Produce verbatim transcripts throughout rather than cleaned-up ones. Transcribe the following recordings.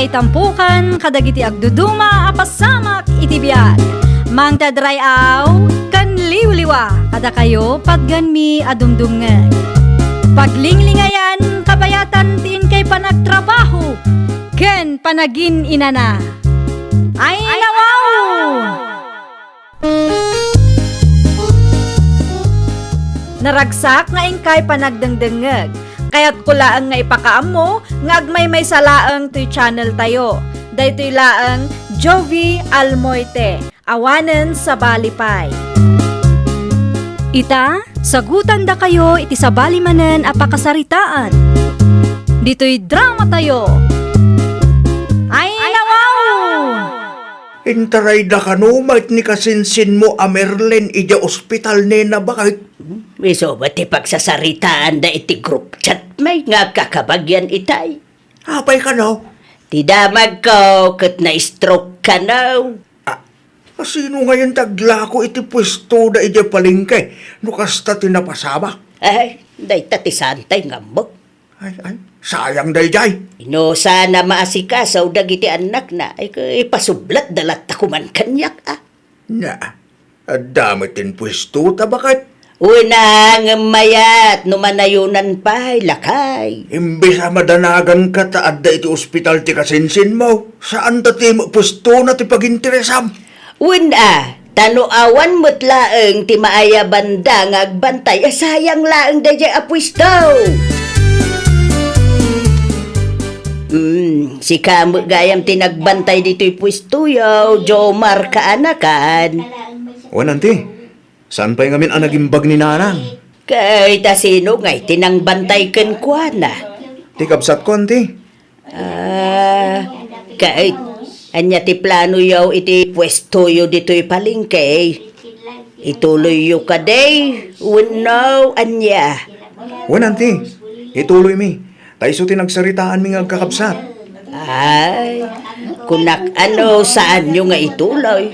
Itampukan kadagiti agduduma a pasamak iti biag. Mangted ray-aw ken liwliwa kadakayo patgenmi a dumdumngeg. Paglinglingayan kabayatan ti inkay panagtrabaho ken panagin-inana. Ay, nawaw! Naragsak nga inkay panagdengdengngeg. Kayatko laeng nga ipakaammo nga agmaymaysa laeng toy channel tayo. Daytoy laeng Jovie Almoite, awanen sabali pay. Ita, sagutandakayo iti sabali manen a pakasaritaan. Ditoy drama tayo. Ay, nawaw! Intarayda kano met ni kasinsinmo a Merlin idiay ospital, nena, baket? Isu met ti pagsasaritaanda iti group chat, may nga kakabagian itay. Apay kano? Ti damagko ket na-stroke kano. Ah, asino ngayon ti aglako iti puestoda idiay palengke no kasta ti napasamak? Ay, dayta ti saantay nga ammok. Ay, ay, sayang daydiay. Inusa na maasikaso dagiti annakna, ay, ipasublatda latta koman kaniak, a. Na, adda met ti puesto ta baket. Una, ngem mayat no manayonan pay, lakay. Imbes a madanaganka ta adda iti ospital ti kasinsinmo, saan ta ti puestona ti paginteresam. Wen a, ta no awan met laeng ti maayabanda nga agbantay, a, sayang laeng daydiay a puesto. Mm, sika met gayam ti nagbantay ditoy puestoyo, Jomar kaanakan. Wen, anti. Saan pay ngamin a nagimbag ni nanang? Ket asino ngay ti nangbantay kenkuana? Ti kabsatko, anti. Ah, ket ania ti planoyo iti puestoyo ditoy palengke? Ituloyyo kadi wenno ania? Wen, anti, ituloymi. Ta isu ti nagsaritaanmi nga agkakabsat. Ay, kunak a no saanyo nga ituloy.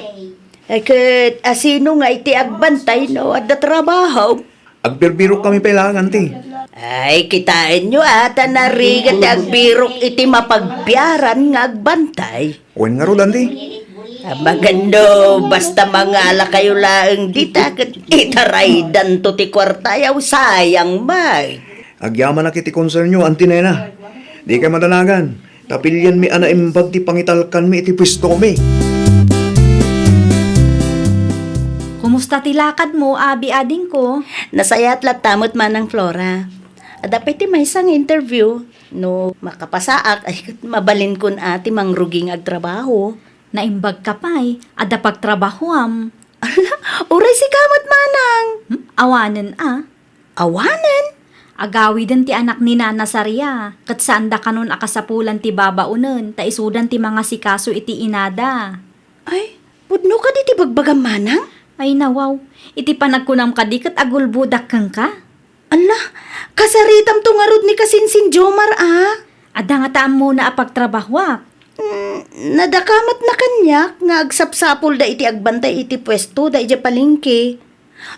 Ay, ket asino ngay ti agbantay no adda trabaho? Agbirbirok kami pay laeng, anti. Ay, kitaenyo a, ta narigat ti agbirok iti mapagbiaran nga agbantay. Wen ngarud, anti. Amangan no, basta mangalakayo laeng dita, ket itaraydanto ti kuartayo, sayang met. Agyamanak iti konsernyo, anti, nena. Dikay madanagan. Ta pilianmi a naimbag ti pangitalkanmi iti puestomi. Kumusta ti lakadmo, abi, adingko? Nasayaat latta met, Manang Flora. Adda pay ti maysa nga interview. No makapasaak, ay, mabalinkon a ti mangrugi nga agtrabaho. Naimbagka pay, adda pagtrabahoam. Ala, uray sika met, Manang. Hmm? Awanen a. Awanen? Agawiden ti anak ni Nana Saria, ket saanda kanon a kasapulan ti babaonen, ta isudan ti mangasikaso iti inada. Ay, pudno kadi ti bagbagam, Manang? Ay, nawaw. Iti panagkunam kadi ket agulbodak kenka? Ala, kasaritamto ngarud ni kasinsin Jomar, a? Adda ngata ammona a pagtrabahoak. Mm, nadakamatna kaniak nga agsapsapulda iti agbantay iti puestoda idiay palengke.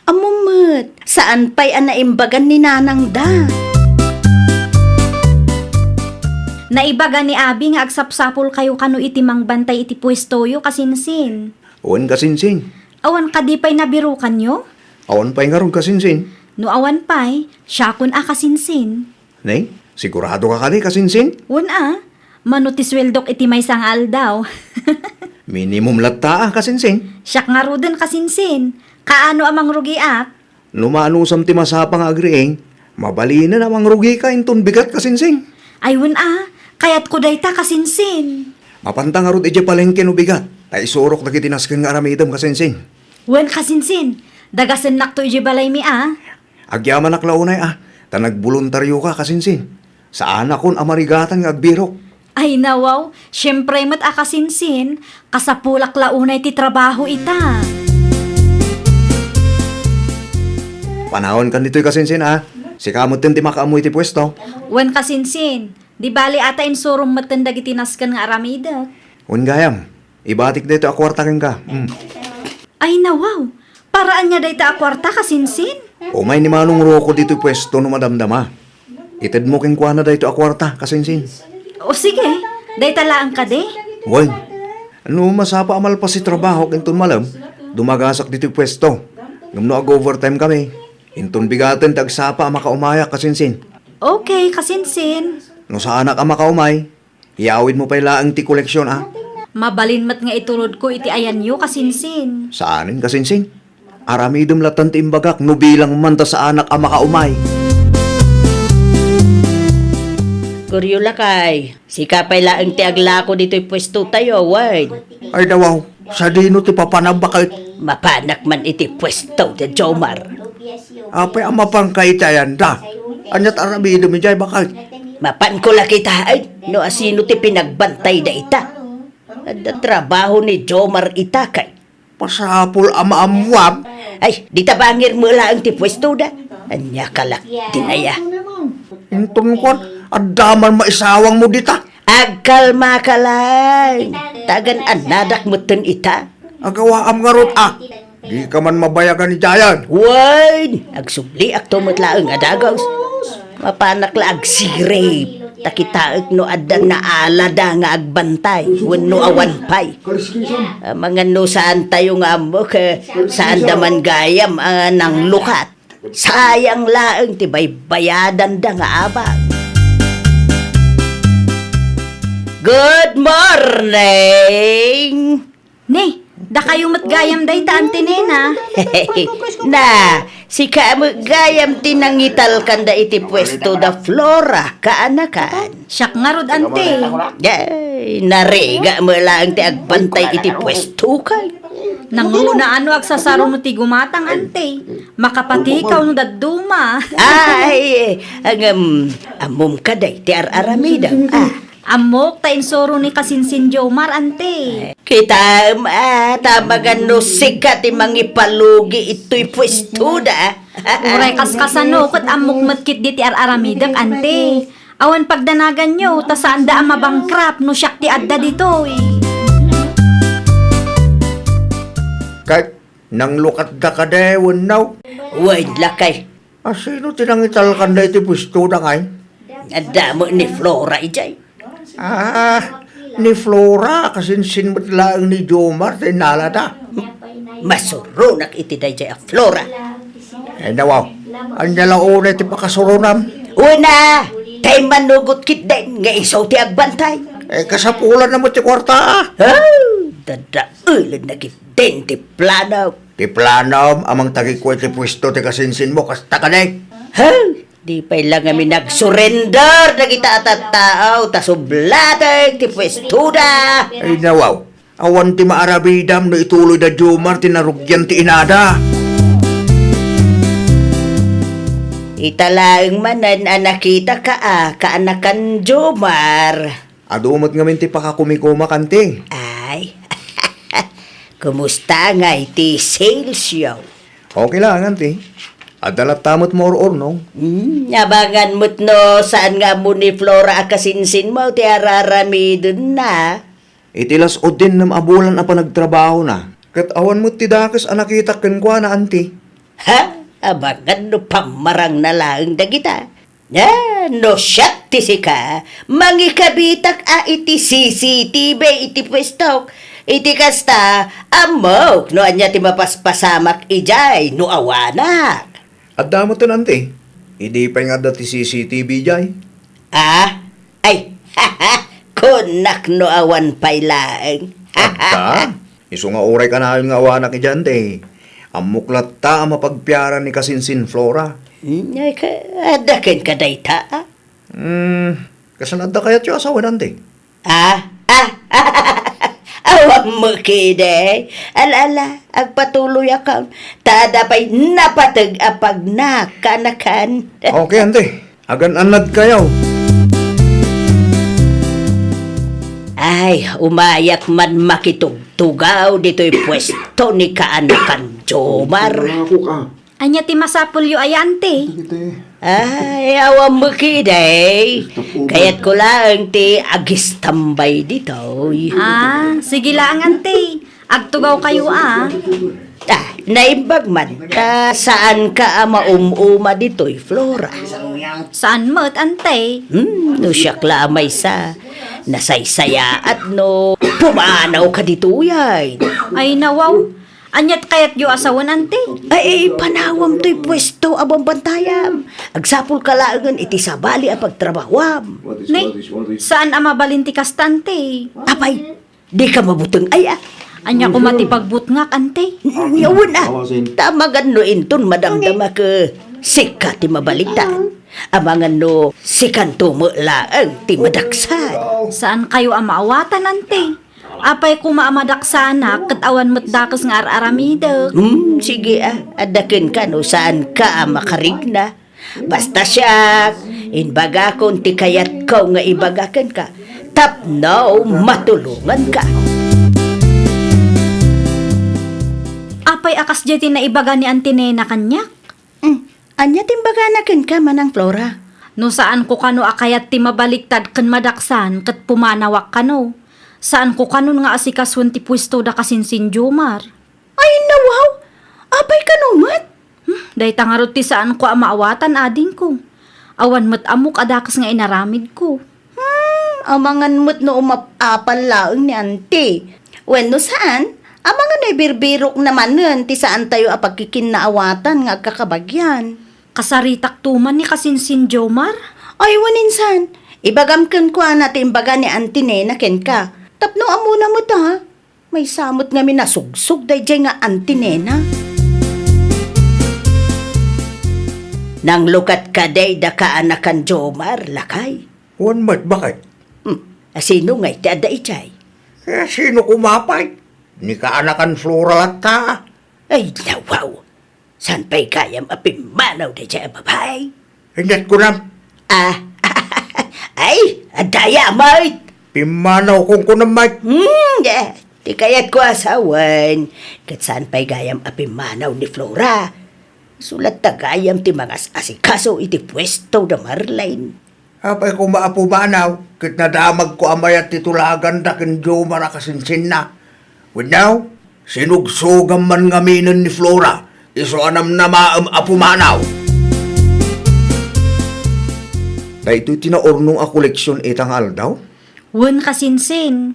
Ammom met, saan pay a naimbagan ni nanangda. Naibaga ni abi nga agsapsapulkayo kano iti mangbantay iti puestoyo, kasinsin. Wen, kasinsin. Awan kadi pay nabirukanyo? Awan pay ngarud, kasinsin. No awan pay, siakon a, kasinsin. Ne? Siguradoka kadi, kasinsin? Wen a, mano ti sueldok iti maysa nga aldaw. Minimum latta a, kasinsin. Siak ngaruden, kasinsin. Kaano a mangrugiak? No maanusam ti masapa nga agriing, mabalinen a mangrugika inton bigat, kasinsin. Ay, wen a, kayatko dayta, kasinsin. Mapanta ngarud idiay palengke no bigat, ta isurok dagiti nasken nga aramidem, kasinsin. Wen, kasinsin, dagasennakto idiay balaymi a. Agyamanak la unay a, ta nagboluntarioka, kasinsin. Saanakon a marigatan nga agbirok. Ay, nawaw, siempre met a, kasinsin, kasapulak la unay ti trabaho ita. Panawankan ditoy, kasinsin, a. Sika metten ti makaammo iti puesto. Wen, kasinsin, di bali a ta insurom metten dagiti nasken nga aramidek. Wen gayam, ibatik daytoy a kuarta kenka. Mm. Ay, nawaw! Para ania dayta a kuarta, kasinsin? Umay ni Manong Rocco ditoy puesto no madamdama. Itedmo kenkuana daytoy a kuarta, kasinsin. O, sige. Dayta laeng kadi? Wen, no masapa a malpas ti trabahok inton malem, dumagasak ditoy puesto. Ngem no ag-overtime kami, inton bigaten ti agsapa a makaumayak, kasinsin. Okay, kasinsin. No saanak a makaumay, iyawidmo pay laeng ti koleksion, a. Mabalin met nga iturodko iti ayanyo, kasinsin. Saanen, kasinsin. Aramidem latta ti imbagak no bilang man ta saanak a makaumay. Goryo, lakay, sika pay laeng ti aglako ditoy puestotayo, wen. Ay, dawaw, sadino ti papanam, baket? Mapanak man iti puesto ti Jomar. Apay a mapanka iti ayanda? Aniat aramidem idiay, baket? Mapanko la kitaen no asino ti pinagbantay dayta. Adda trabaho ni Jomar ita, kay. Masapul a maammuam. Ay, dita bangir met laeng ti puestoda. Ania ka la, dinaya. Inton kuan, adda man maisawangmo dita. Agkalmaka laeng. Tagan annadak metten ita. Agawaam ngarud, a. Dika man mabayagan idiayen. Wen, agsubliakto met laeng a dagus. Mapanak la agsirib, ta kitaek no adda naalada nga agbantay, wenno awan pay. Amangan no saantayo nga ammok, eh, saanda man gayam a nanglukat. Sayang laeng ti baybayadanda nga abag. Good morning! Ne, dakayo met gayam dayta, Auntie Nena. Na, sika met gayam ti nangitalkanda iti puesto da Flora, kaanakan. Siak ngarud, Auntie. Ay, narigat met laeng ti agbantay iti puesto, kay. Nangruna a no agsasaruno ti gumatang, Auntie. Makapatikaw no dadduma. Ay, ngem, ammom kadi ti ar-aramidem, a. Ammok ta insuro ni kasinsin Jomar, Auntie. Kitaem, a, ta amangan no sika ti mangipalugi itoy puestoda. Uray kaskasano ket ammok met ketdi ti ar-aramidek, Auntie. Awan pagdanaganyo, ta saanda a mabankrupt no siak ti adda ditoy. Ket nanglukatda kadi wenno? Wen, lakay. A, sino ti nangitalkanda iti puestoda ngay? Adda met ni Flora idiay. A, ni Flora, kasinsin met laeng ni Jomar ti innalada. Masuronak iti daydiay a Flora. Ay, nawaw. Ania la unay ti pakasuronam? Una, tay manugot ketdin nga isu ti agbantay. Eh, kasapulanna met ti kuarta, a. Ah, dadaelenna ketdin ti plano. Ti planom a mangtagikua iti puesto ti kasinsinmo, kasta kadi? Ha? Di pay la ngamin nagsurrender dagita a tattao ta sublatek ti puestoda. Ay, nawaw. Awan ti maaramidam no ituloy da Jomar ti narugian ti inada. Ita laeng manen a nakitaka a kaanakan Jomar. Adu met ngamin ti pakakumikumak, Auntie. Ay. Kumusta ngay ti sales yo? Okay laeng, Auntie. Adda latta met maur-urnong. Hmm, abangan met no saan nga ammo ni Flora a kasinsinmo ti ar-aramidenna. Iti las-uddinnem a bulan a panagtrabahona, ket awan met ti dakes a nakitak kenkuana, Auntie. Ha? Abangan no pammarangna laeng dagita. Ah, no siak ti sika, mangikabitak a iti C C T V iti puestok. Iti kasta, ammok no ania ti mapaspasamak idiay no awanak. Adda metten, Auntie. Idi pay nga adda ti C C T V idiay. Ah? Ay, kunak no awan pay laeng. Adda? Isu nga uray kanayon nga awanak idiay, Auntie. Ammok latta a mapagpiara ni kasinsin Flora. Hmm, ay, ka-, adda kenka dayta, a? Hmm, kasano adda kayatyo a sawen, Auntie? Ah? Ah? Awan met ketdi. Ala, ala, agpatuloyakon. Ta adda pay napateg a pagnak, kaanakan. Okay, Auntie. Agan-annadkayo. Ay, umayak man makitugtugaw ditoy puesto ni kaanakan Jomar. Ako ka. Ania ti masapulyo aya, Auntie? Iti. Ay, awan met ketdi. Stop over. Kayatko laeng ti agistambay ditoy. Ah, sige laeng, Auntie. Agtugawkayo, a. Ah, naimbag man. Ta saanka a maum-uma ditoy, Flora? Saan met, Auntie? Hmm, no siak la a maysa. Nasaysayaat no pumanawka ditoy ay. Ay, nawaw. Aniat kayatyo a sawen, ante? Ay, ay, panawam toy puesto a bambantayam. Agsapulka laengen iti sabali a pagtrabahuam. Nay, saan a mabalin ti kasta, ante? Apay, dika mabuteng ay, a? Ania koma ti pagbutngak, ante? N-, n-, wen, a. Ta amangan no inton madamdamak, sika ti mabalinta. Amangan no sikanto met laeng ti madaksan. Saankayo a maawatan, ante? Apay koma a madaksanak ket awan met dakes nga ar-aramidek? Hmm, sige, a. Adda kenka no saanka a makarigna. Basta siak, imbagakon ti kayatko nga ibaga kenka tapno matulonganka. Apay a kasdiay ti naibaga ni Auntie Nena kaniak? Hmm, ania ti imbagana kenka, Manang Flora? No saanko kano a kayat ti mabaliktad ken madaksan ket pumanawak kano. Saanko kanon nga asikasoen ti puesto da kasinsin Jomar. Ay, nawaw! Apay kano met? Hmm, dayta ngarud ti saanko a maawatan, adingko. Awan met ammok a dakes nga inaramidko. Hmm, amangan met no umap-apal laeng ni Auntie. Wenno saan, amangan no ibirbirokna manen ti saantayo a pagkikinnaawatan nga agkakabagian. Kasaritakto man ni kasinsin Jomar? Ay, wen insan, ibagam kenkuana ti imbaga ni Auntie Nena kenka. Tapno ammona met, a. Maysa met ngamin a sugsog daydiay nga Auntie Nena. Nanglukat kadi da kaanakan Jomar, lakay? Wen met, baket? Hmm, a sino ngay ti adda idiay? Eh, sino koma pay? Ni kaanakan Flora latta. Ay, nawaw! Saan pay gayam a pimmanaw daydiay a babai? Inyat kunam. Ah, ay, adda ya, Mike. Pimmanaw kong kunam, Mike. Hmm, eh, ti kayatko a sawen, ket saan pay gayam a pimmanaw ni Flora? Isu latta gayam ti mangas-asikaso iti puesto da Marlene. Apay koma a pumanaw, ket nadamagko a mayat ti tulaganda ken Jomar a kasinsinna. Wenno, sinugsogam man ngaminen ni Flora, isu a namnamaem a pumanaw. Daytoy ti naurnong a koleksion ita nga aldaw? Wen, kasinsin.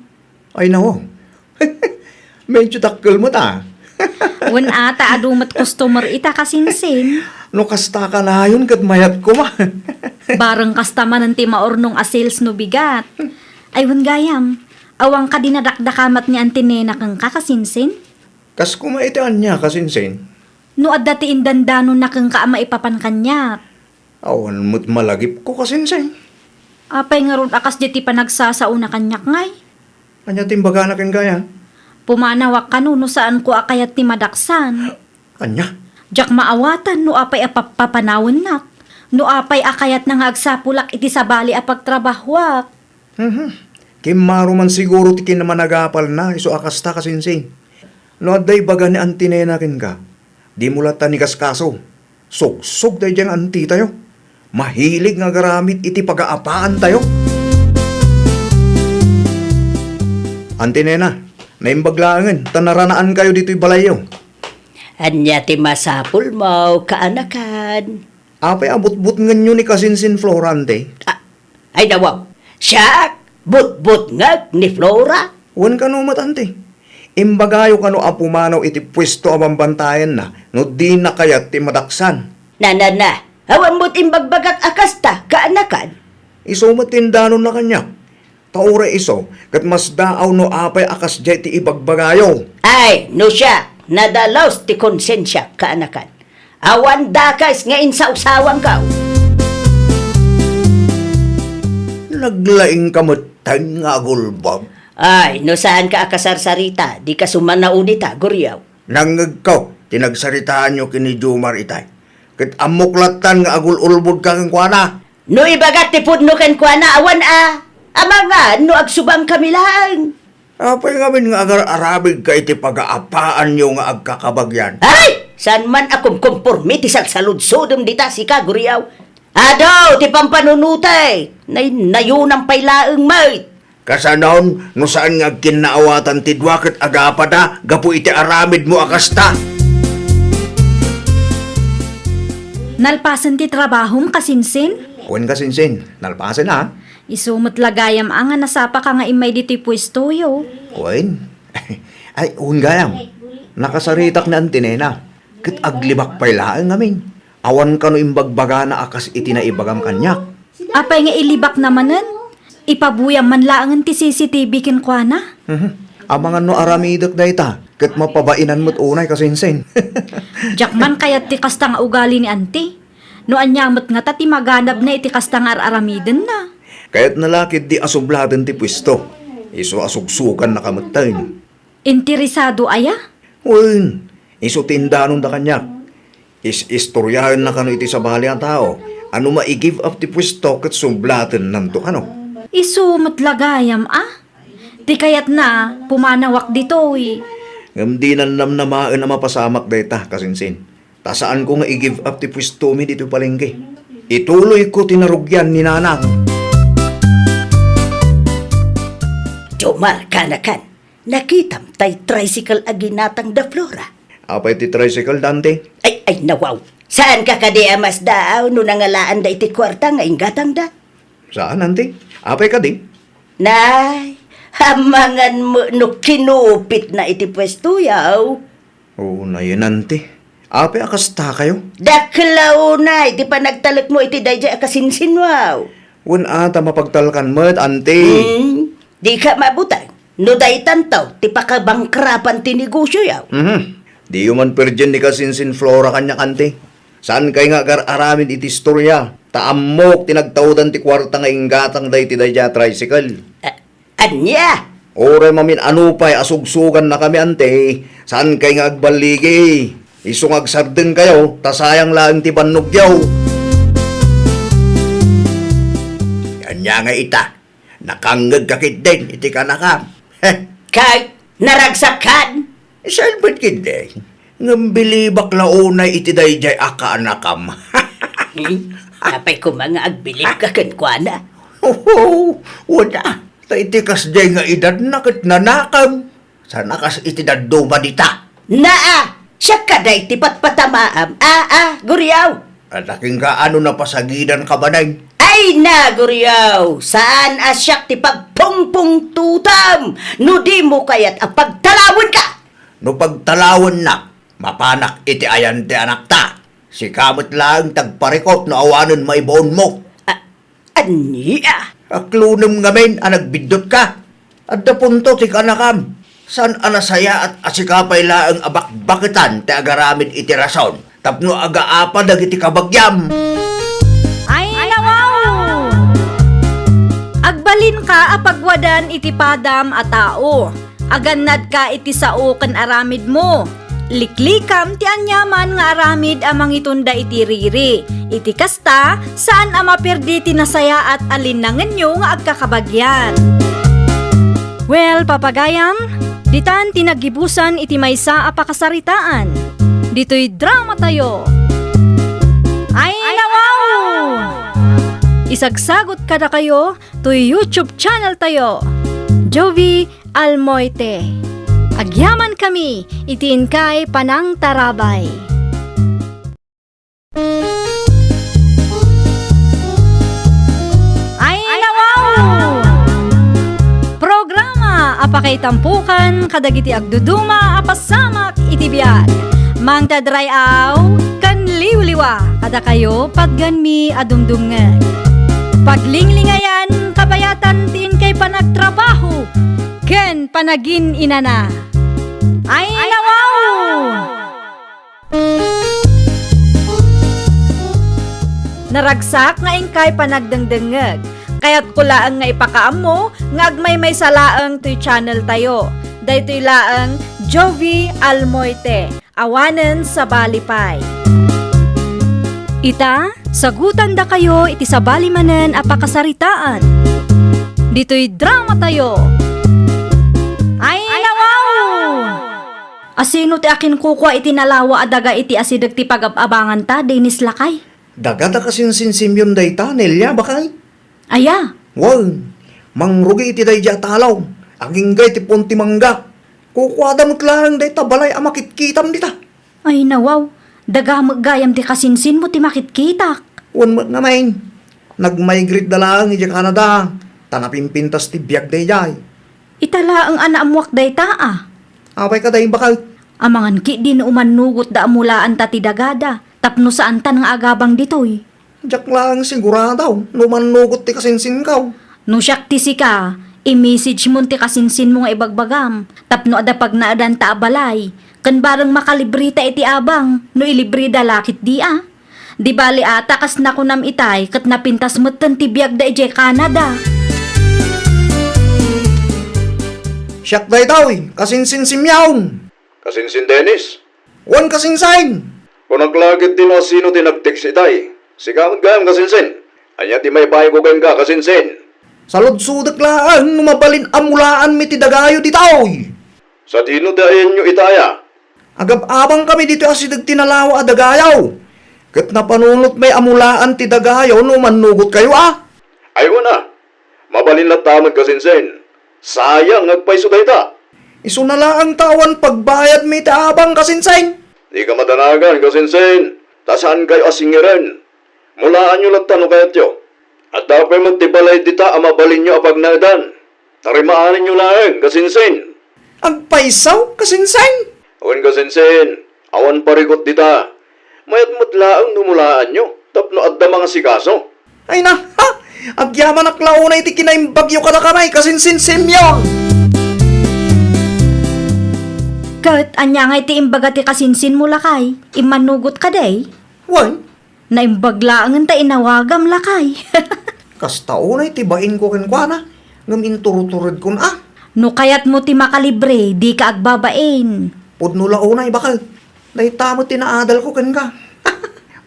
Ay, nawaw. Medyo dakkel met, a. Wen, a, ta adu met customer ita, kasinsin. No kasta kanayon ket mayat koma. Bareng kasta manen ti maurnong a sales no bigat. Ay, wen gayam, awan kadi nadakdakamat ni Auntie Nena kenka, kasinsin? Kas koma iti ania, kasinsin? No adda ti indandanonna kenka a maipapan kaniak. Awan met malagipko, kasinsin. Apay ngarud a kasdiay ti panagsasaona kaniak ngay? Ania ti imbagana ken gayam? Pumanawak kano no saanko a kayat ti madaksan. Ania? Diak maawatan no apay a pappapanawennak, no apay a kayatna nga agsapulak iti sabali a pagtrabahuak. Mhm. Kimmaro man siguro ti kinamanagapalna isu a kasta, kasinsin. No adda ibaga ni Auntie Nena kenka, dimo latta inkaskaso. Sugsog daydiay nga antitayo. Mahilig nga agaramid iti pagaapaantayo. Auntie Nena, naimbag laengen ta naranaankayo ditoy balayyo. Ania ti masapulmo, kaanakan? Apay a butbutngenyo ni kasinsin Flora, Auntie? A-, ay, nawaw. Siak, butbutngek ni Flora? Wen kano met, Auntie. Imbagayo kano a pumanaw iti puesto a bambantayanna no dina kayat ti madaksan. Na, na, na. Awan met imbagbagak a kasta, kaanakan. Isu met ti indanonna kaniak. Ta uray isu, ket masdaaw no apay a kasdiay ti ibagbagayo. Ay, no siak, nadalus ti konsensiak, kaanakan. Awan dakes nga insawsawanko. Naglaingka metten nga agulbod. Ay, no saanka a kasarsarita, dika sumanaw dita, Guriaw. Nangngegko ti nagsaritaanyo ken ni Jomar itay. Ket ammok lattan nga agul-ulbodka kenkuana. No ibagak ti pudno kenkuana, awan a. Amangan no agsubangkami laeng. Apay ngamin nga agar-aramidka iti pagaapaanyo nga agkakabagian? Ay! Saan man a kumkompormi ti salsaludsodem dita, sika, Guriaw. Adu ti pampanunotek. Nay-, nayunam pay laeng met. Kasanon, no saan nga agkinnaawatan ti dua ket agapada gapu iti aramidmo a kasta? Nalpasen ti trabahom, kasinsin? Wen, kasinsin, nalpasen, a. Isu met la gayam a nga nasapaka nga immay ditoy puestoyo. Wen? Ay, wen gayam. Nakasaritak ni Auntie Nena. Ket aglibak pay laeng ngamin. Awan kano imbagbagana a kas iti naibagam kaniak. Apay nga ilibakna manen? Ipabuyam man laengen ti C C T V kenkuana. Mhm. Amangan no aramidek dayta, ket mapabainan met unay kasinsin. Diak man kayat ti kasta nga ugali ni Auntie. No ania met ngata ti maganabna iti kasta nga ar-aramidenna? Kayatna la ketdi a sublaten ti puesto. Isu a sugsugannaka metten. Interesado aya? Wen, isu ti indanonda kaniak. Is-istoriaenna kano iti sabali a tao a no mai-give up ti puesto ket sublatennanto kano. Isu met la gayam a? Ti kayatna, pumanawak ditoy. Ngem dinan namnamaen a mapasamak dayta, kasinsin. Ta saanko nga i-give up ti puestomi ditoy palengke. Ituloyko ti narugian ni Nanang. Dumar kanakan, nakitam tay tricycle a ginatang da Flora. Apay ti tricycle, Dante? Ay, ay, nawaw. Saan ka kadi a masdaaw no nangalaanda iti kuarta nga inggatangda? Saan, Auntie? Apay kadi? Nay, amangan mo no kinupitna iti puesto, yaw. Oo, nayen, Auntie. Apay a kasta kayo? Dakkel la unay ti panagtalekmo iti daydiay a kasinsinwaw. Wen a ta mapagtalkan met, Auntie. Hmm, di ka mabuteng. No daytanto, ti pakabangkrapan ti negosyo, yaw. Mhm. Diyo man perdien ni kasinsin Flora kaniak, Auntie. Saan kay nga agar-aramid iti istoria? Ta ammok ti nagtawdan ti kuarta nga inggatang daydi daydiay a tricycle. A-, ania? Uray mamin-ano pay a sugsugannakami, Auntie, saan kay nga agballigi? Isu nga agsardeng kayo, ta sayang laeng ti bannogyo. Ania nga ita? Nakangngeg ka ketdin iti kanakam. Heh. Kay, naragsak kan? Salbet ketdi. Ngem bilibak la unay iti daydiay a kaanakam. Hmm? Apay koma nga agbilib ka kenkuana? Oho, wen a. Ta iti kasdiay nga edadna ket nanakam. Sana kas iti dadduma dita. Naa! Siak kadi ti patpatamaam. A, a, guriaw! Adaking ka ano napasagidan ka, Baneng? Ay na, guriaw! Saan a siak ti pagpungpungtutam no di mo kayat a pagtalawenka? No pagtalawennak, mapanak iti ayan ti anakta. Sika met laeng ti agparikut no awanen maibaonmo. A-, Ania? Aklonem ngamin a nagbiddutka. Adda punto ti kanakam. Saan a nasayaat a sika pay laeng a bakbaketan ti agaramid iti rason tapno agaapa dagiti kabagiam. Ay, nawaw! Agbalinka a pagwadan iti padam a tao. Agannadka iti sao ken aramidmo. Liklikam ti aniaman nga aramid a mangitunda iti riri. Iti kasta, saan a maperdi ti nasayaat a linnangenyo nga agkakabagian. Well, papagayam, ditan ti naggibusan iti maysa a pakasaritaan. Ditoy dramatayo. Ay, nawaw! Isagsagot kadakayo toy YouTube channel tayo, Jovie Almoite. Agyamankami iti inkay panangtarabay. Ay, nawaw! Programa a pakaitampukan kadagiti agduduma a pasamak iti biag. Mangtadray-aw ken liwliwa kadakayo patganmi a dumdumngeg. Paglinglingayan, kabayatan ti inkay panagtrabaho ken panagin-inana. Ay, nawaw! Naragsak nga inkay panagdengdengngeg. Kayatko laeng nga ipakaammo nga agmaymaysa laeng toy channel tayo. Daytoy laeng Jovie Almoite. Awanen sabali pay. Ita, sagutandakayo iti sabali manen a pakasaritaan. Ditoy dramatayo. Ay, nawaw! Asino ti akinkukua iti nalawa a daga iti asideg ti pagab-abanganta, Dennis lakay? Daga ta kasinsinsimyon dayta, Nelia, bakay? Aya? Wen, mangrugi iti daydi a talaw, agingga iti puon ti mangga. Kukuada met laeng dayta balay a makitkitam dita. Ay, nawaw, daga met gayam ti kasinsinmo ti makitkitak. Wen met ngamin. Nag-migrate da laeng idiay Canada, ta napimpintas ti biagda idiay. Ita laeng a naammoak dayta a. Apay kadi, baket? Amangan ketdi no umannugot da a mulaanta ti dagada, tapno saantan nga agabang ditoy. Diak laeng sigurado no umannugot ti kasinsinko. No siak ti sika, i-message mon ti kasinsinmo nga ibagbagam, tapno adda pagnaedanta a balay, ken bareng makalibreta iti abang no ilibreda la ketdi a. Di bali a ta kas nakunam itay ket napintas metten ti biagda idiay Canada. Siak daytoy, kasinsin Simeon. Kasinsin Dennis? Wen, kasinsin. Kunak la ketdi no asino ti nag-text itay. Sika met gayam, kasinsin. Ania ti maipayko kenka, kasinsin? Saludsodek laeng no mabalin a mulaanmi ti dagayo ditoy. Sadino ti ayanyo itay a? Agab-abangkami ditoy asideg ti nalawa a dagayo. Ket napanunotmi a mulaan ti dagayo no mannugotkayo a. Ay, wen a. Mabalin latta met, kasinsin. Sayang nga agpayso dayta. Isuna laeng ta awan pagbayadmi ti abang, kasinsin. Dika madanagan, kasinsin. Ta saankayo a singiren. Mulaanyo latta no kayatyo. Adda pay met ti balay dita a mabalinyo a pagnaedan. Tarimaanenyo laeng, kasinsin. Agpayso, kasinsin? Wen, kasinsin, awan parigot dita. Mayat met laeng no mulaanyo, tapno adda mangasikaso. Ay na, ha? Agyamanak la unay ti kinaimbagyo kadakami, kasinsin Simeon. Ket ania ngay ti imbaga ti kasinsinmo, lakay? Immanugot kadi? Wen, Naimbag laengen ta inawagam, lakay. Kasta unay ti bainko kenkuana, ngem inturuturedkon a. No kayatmo ti makalibre, dika agbabain. Pudno la unay, baket. Dayta met ti naadalko kenka.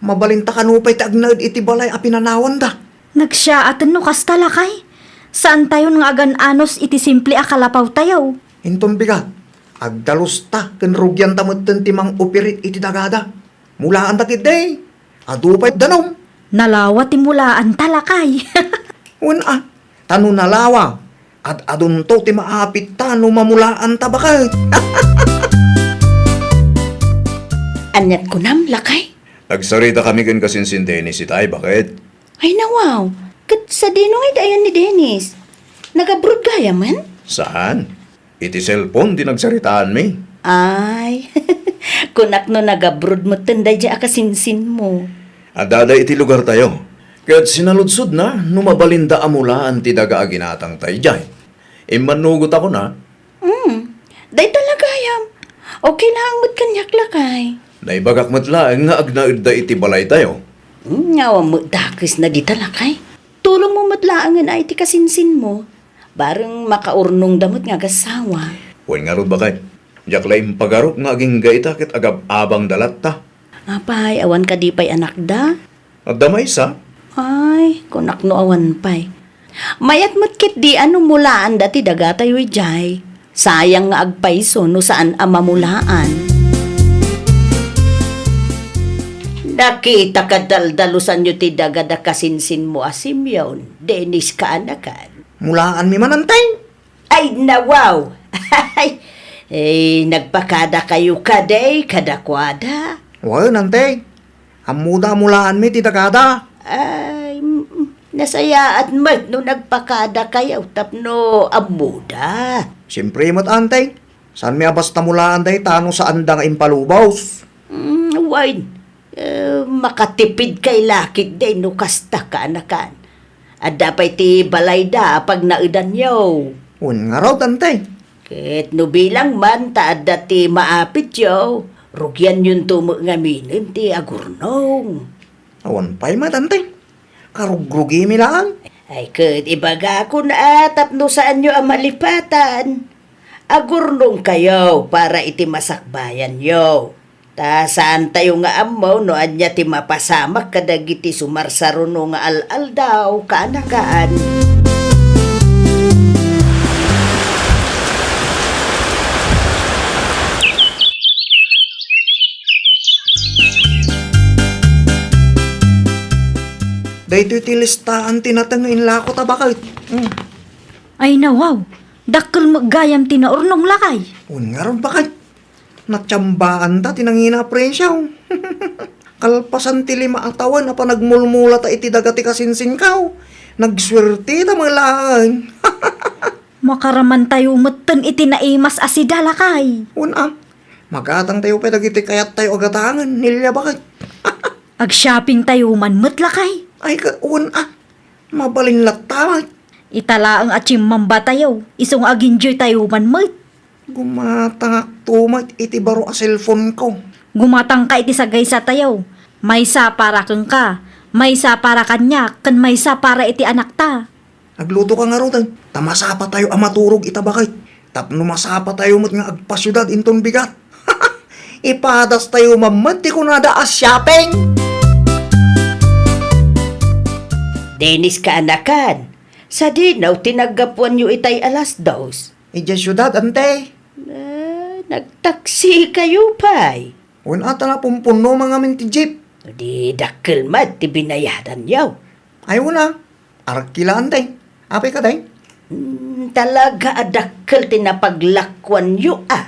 Mabalin ta kano pay ti agnaed iti balay a pinanawanda. Nagsiyaaten no kasta, lakay. Saantayon nga agan-anos iti simple a kalapawtayo. Inton bigat, agdalusta ken rugianta metten ti mang-operate iti dagada. Mulaanta ketdi, adu pay danum. Nalawa ti mulaanta, lakay. Wen a, ta no nalawa, ad-adunto ti maapitta no mamulaanta, baket. Aniat kunam, lakay? Nagsaritakami ken kasinsin Dennis itay, baket. Ay, nawaw. Ket sadino ngay ti ayan ni Dennis? Nag-abroad gayamen? Saan? Iti cellphone ti nagsaritaanmi. Ay, kunak no nag-abroad metten daydiay a kasinsinmo. Addada iti lugartayo. Ket sinaludsodna no mabalinda a mulaan ti daga a ginatangta idiay. Immannugot a kuna, Hmm, dayta la gayam. Okay laeng met kaniak, lakay. Naibagak met laeng nga agnaedda iti balaytayo. Hmm, awan met dakesna dita, lakay. Tulongmo met laengen a iti kasinsinmo. Bareng makaurnongda met nga agassawa. Wen ngarud, baket. Diak la impagarup nga agingga ita ket agab-abangda latta. Apay, awan kadi pay anakda? Adda maysa. Ay, kunak no awan pay. Mayat met ketdi a no mulaanda ti dagatayo idiay. Sayang nga agpayso no saan a mamulaan. Nakita ka daldalusanyo ti daga da kasinsinmo a Simeon, Dennis kaanakan. Mulaanmi man, Anteng. Ay, nawaw! Ay, nagpakadakayo kadi kadakuada? Wen, Anteng. Ammoda a mulaanmi ti dagada. Ay, mm, nasayaat met no nagpakadakayo tapno ammoda. Siempre met, Anteng. Saanmi a basta mulaan dayta no saanda nga impalubos? Mm, wen. Eh, makatipidkay la ketdi no kasta kaanakan. Adda pay ti balayda a pagnaedanyo. Wen ngarud, Anteng. Ket no bilang man ta adda ti maapityo, rugianyonto met ngaminen ti agurnong. Awan pay met, Anteng. Karugrugimi laeng. Ay, ket ibagakon a tapno saanyo a malipatan. Agurnongkayo para iti masakbayanyo. Ta saantayo nga ammo no ania ti mapasamak kadagiti sumarsaruno nga al-aldaw kaanakan. Daytoy ti listaan ti nateng nga inlako ta baket. Mm. Ay, nawaw! Dakkel met gayam ti naurnong, lakay. Wen ngarud, baket. Natiambaanta ti nangina a presio. Kalpasan ti lima a tawen a panagmulmulata iti daga ti kasinsinkaw, nagsuerteta met laeng. Makaramantayo metten iti naimas a sida, lakay. Wen a, magatangtayo pay dagiti kayattayo a gatangen, Nelia, baket. Ag-shoppingtayo man met, lakay. Ay, ka, wen a, mabalin latta met. Ita laeng a chimmambatayo, isu nga ag-enjoytayo man met. Gumatangakto met iti baro a cellphone-ko. Gumatangka iti sagaysatayo. Maysa para kenka, maysa para kaniak, ken maysa para iti anakta. Aglutoka ngaruden, ta masapatayo a maturog ita, baket. Tapno masapatayo met nga agpasiudad inton bigat. Ipadastayo man met ti kunada a shopping. Dennis, kaanakan, sadino ti naggapuanyo itay alas dos? Idiay siudad, ante. Ah, nagtaksikayo pay? Wen a, ta napumpunno man ngamin ti jeep. Di dakkel met ti binayadanyo. Ay, wen a. Aragki la, ante. Apay kadi? Hmm, talaga a dakkel ti napaglakuanyo, a.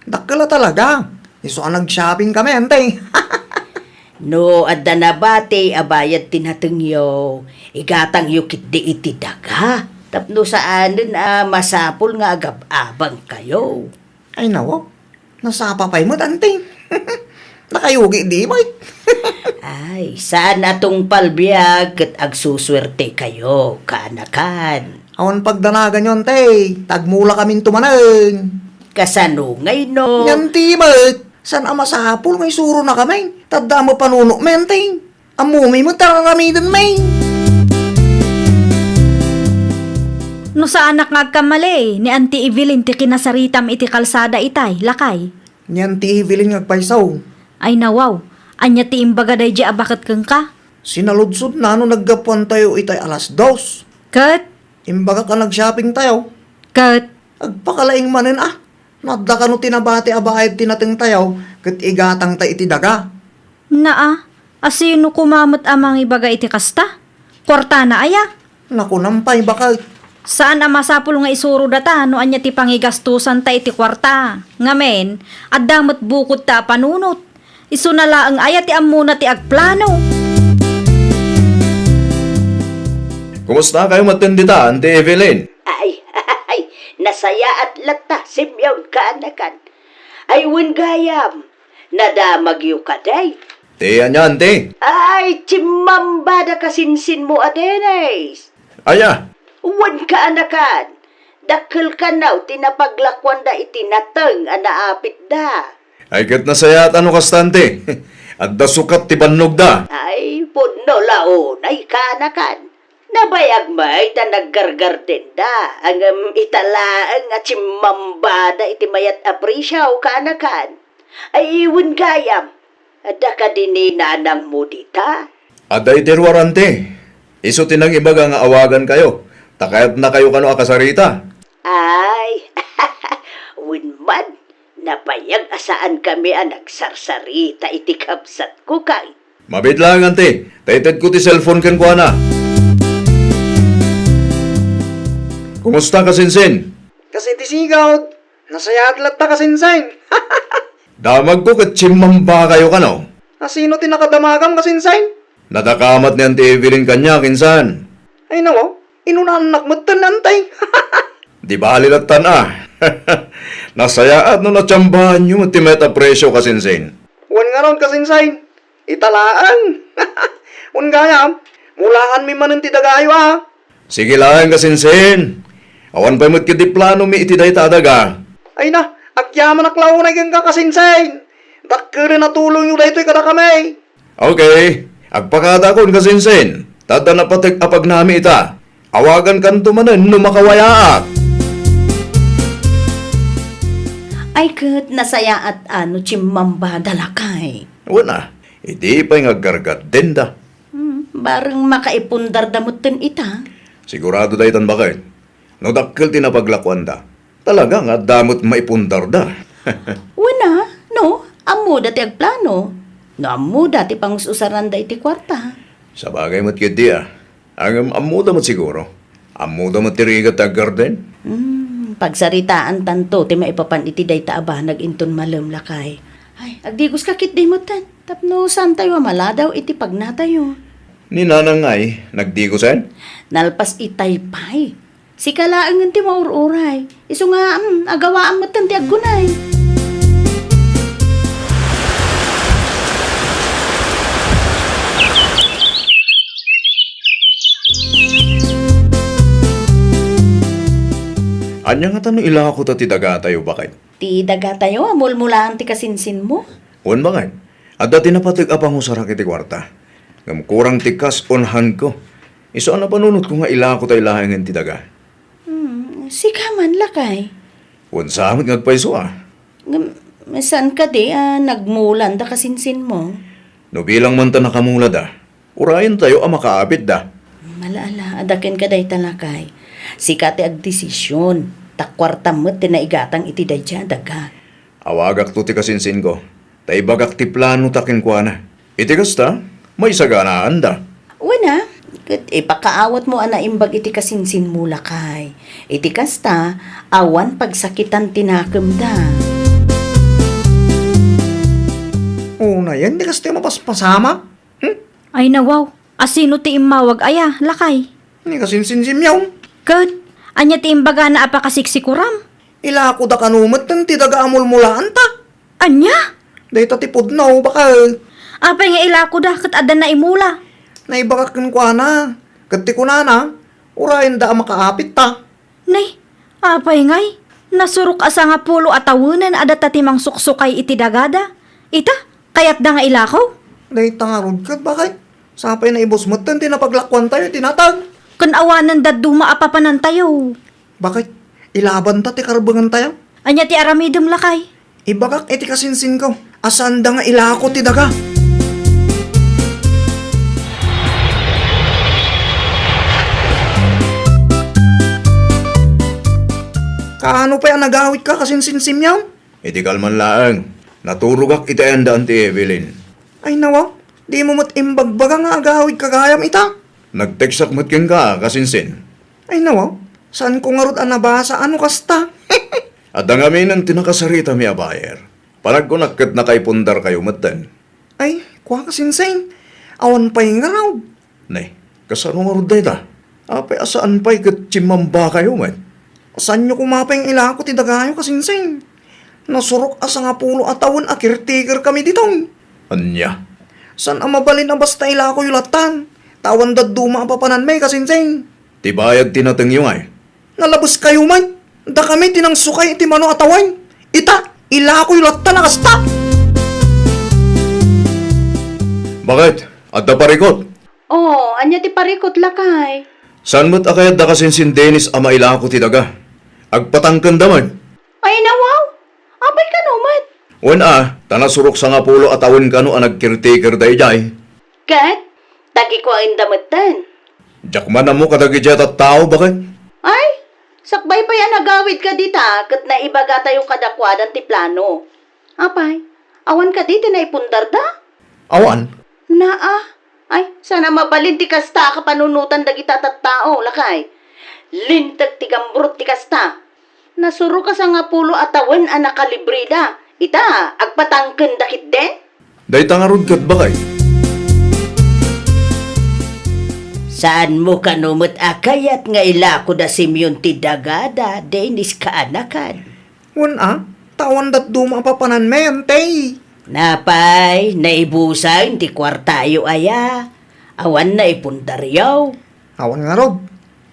Dakkel a talaga. Isu a nag-shopping kami, ante. No adda nabati a bayad ti natengyo, igatangyo ketdi iti daga. Tapno saanen a masapul nga agab-abangkayo. Ay, nawaw. Nasapa pay met, ante. Nakayugi di met. Ay, saan a tungpal biag ket agsusuertekayo, kaanakan. Awan pagdanaganyo, ante. Tagmulakaminto manen. Kasano ngay no? Ngan ti met. Saan a masapul nga isuronakami? Ta adda met panunotmi, ante. Ammomi met ti ar-aramidenmi. No saanak nga agkamali, ni Auntie Evelyn ti kinasaritam iti kalsada itay, lakay. Ni Auntie Evelyn nga agpayso. Ay nawaw, ania ti imbaga daydiay a baket kenka? Sinaludsodna no naggapuantayo itay alas dos. Ket? Imbagak a nag-shoppingtayo. Ket? Agpakalaing manen a. No adda kano ti nabati a bayad ti natengtayo, ket igatangta iti daga. Naa, asino koma met a mangibaga iti kasta? Kuartana aya? Nakunam pay, baket. Saan a masapul nga isuro data no ania ti pangigastosanta iti kuarta. Ngamin, adda met bukodta a panunot. Isuna laeng aya ti ammona ti agplano. Kumusta kayo metten dita, Auntie Evelyn? Ay, ay, nasayaat latta, Simeon, kaanakan. Ay, wen gayam, nadamagyo kadi? Ti ania, Auntie? Ay, chimmambada kasinsinmo a Dennis. Aya? Wen, kaanakan, dakkel kano ti napaglakuanda iti nateng a naapitda. Ay, ket nasayaat no kasta, Auntie. Adda sukat ti bannogda. Ay, pudno la unay, kaanakan. Nabayag met a naggardendenda, ngem ita laeng a chimmambada iti mayat a presio, kaanakan. Ay, wen gayam, adda kadi ni nanangmo dita? Adda iti ruar, Auntie. Isu ti nangibaga nga awagankayo, ta kayatnakayo kano a kasarita. Ay, wen man, nabayag a saankami a nagsarsarita iti kabsatko, kay. Mabiit laeng, Auntie, ta itedko ti cellphone kenkuana. Kumusta, kasinsin? Kas iti sigud, nasayaat latta, kasinsin. Damagko ket chimmambakayo kano. Asino ti nakadamagam, kasinsin? Nadakamat ni Auntie Evelyn kaniak, insan. Ay, nawaw, inunaannak metten, Auntie. Di bali lattan a. Nasayaat no natsambaanyo met ti mayat a presio, kasinsin. Wen ngarud, kasinsin. Ita laeng. Wen gayam, mulaanmi manen ti dagayo a. Sige laeng, kasinsin. Awan pay met ketdi planomi iti dayta a daga. Ay na, agyamanak la unay kenka, kasinsin. Dakkelen a tulongyo daytoy kadakami. Okay, agpakadakon, kasinsin. Ta adda napateg a pagnami ita. Awagankanto manen no makawayaak. Ay ket nasayaat a no chimmambada, lakay. Wen a, idi pay nga aggargardenda. Hmm, bareng makaipundarda metten ita. Sigurado daytan, baket. No dakkel ti napaglakuanda, talaga nga adda met maipundarda. Wen a, no, ammoda ti agplano. No ammoda ti pangus-usaranda iti kuarta. Sabagay met ketdi a. Ngem ammoda met siguro. Ammoda met ti rigat ti aggarden. Hmm, pagsaritaantanto ti maipapan iti dayta a banag inton malem, lakay. Ay, agdigoska ketdi metten, tapno saantayo a maladaw iti pagnatayo. Ni Nanang ngay, nagdigosen? Nalpas itay pay. Sika laengen ti maur-uray. Isu nga, mm, agawaam metten ti aggunay. Ania ngata no ilako ta ti dagatayo, baket? Ti dagatayo a mulmulaan ti kasinsinmo? Wen, baket. Adda ti napateg a pangusarak iti kuarta. Ngem kurang ti kas-onhanko. Isu a napanunotko nga ilako tay laengen ti daga. Hmm, sika man, lakay. Wen, sa met nga agpayso a. Ngem, saan kadi a nagmulan da kasinsinmo? No bilang man ta nakamulada, urayentayo a makaapitda. Ala, ala, adda kenka dayta, lakay. Sika ti agdesision, ta kuartam met ti naigatang iti daydiay a daga. Awagakto ti kasinsinko, ta ibagak ti planota kenkuana. Iti kasta, maisaganaanda. Wen a, ket ipakaawatmo a naimbag iti kasinsinmo, lakay. Iti kasta, awan pagsakitan ti nakemda. Unayen ti kasta a mapaspasamak? Hmm? Ay, nawaw. Asino ti immawag aya, lakay? Ni kasinsinsimyaw. Ket, ania ti imbagana a pakasiksikuram? Ilakoda kano metten ti daga a mulmulaanta. Ania? Dayta ti pudno, baket. Apay nga ilakoda ket adda naimula? Naibagak kenkuana. Ket ti kunana, urayenda a makaapitta. Nay, apay ngay? Nasurok a sangapulo a tawenen a data ti mangsuksukay iti dagada. Ita, kayatda nga ilako? Dayta ngarud ket, baket. Sapay naibus metten ti napaglakuantayo iti natag. Ken awanen dadduma a papanantayo. Baket, ilabanta ti karbengantayo. Ania ti aramidem, lakay? Ibagak iti kasinsinko a saanda nga ilako ti daga. Kaano pay a nagawidka, kasinsinsimyaw? Iti kalman laeng, naturogak iti ayanda Auntie Evelyn. Ay, nawa, dimo met imbagbaga nga agawidka gayam ita? Nagteksak met kenka, kasinsin. Ay, nawa, saanko ngarud a nabasa a no kasta. Adda ngamin ti nakasaritami a buyer. Panagkunak ket nakaipundarkayo metten. Ay, kua, kasinsin. Awan pay ngarud. Nay, kasano ngarud dayta? Apay a saan pay ket chimmambakayo met? Saanyo koma pay nga ilako ti dagayo, kasinsin. Nasurok a sangapulo a tawen a caretaker kami ditoy. Ania? Saan a mabalin a basta ilakoyo lattan, ta awan dadduma a papananmi, kasinsin. Ti bayad ti natengyo ngay? Nalabeskayo man. Dakami ti nangsukay iti mano a tawen. Ita, ilakoyo latta a kasta. Baket, adda parikut? Oh, ania ti parikut, lakay? Saan met a kayatda kasinsin Dennis a mailako ti daga? Agpatangkenda met. Ay, nawaw. Apay kano met? Wen a, ta nasurok sangapulo a tawen kano a nagcaretaker daydiay. Ket, tagikuaenda metten. Diak man ammo kadagiti a tattao, baket. Ay, sakbay pay a nagawidka dita ket naibagatayo kadakuadan ti plano. Apay, awan kadi ti naipundarda? Awan. Naa, ay, saan a mabalin ti kasta a kapanunotan dagita tattao, lakay. Linteg ti gambrot ti kasta. Nasurok a sangapulo a tawen a nakalibreda. Ita, agpatangkenda ketdin? Dayta ngarud ket, baket. Saanmo kano met a kayat nga ilako da Simeon ti dagada, Dennis, kaanakan? Wen a, ta awan dadduma a papananmi, Auntie. Napay, naibusen ti kuartayo aya? Awan naipundaryo? Awan ngarud.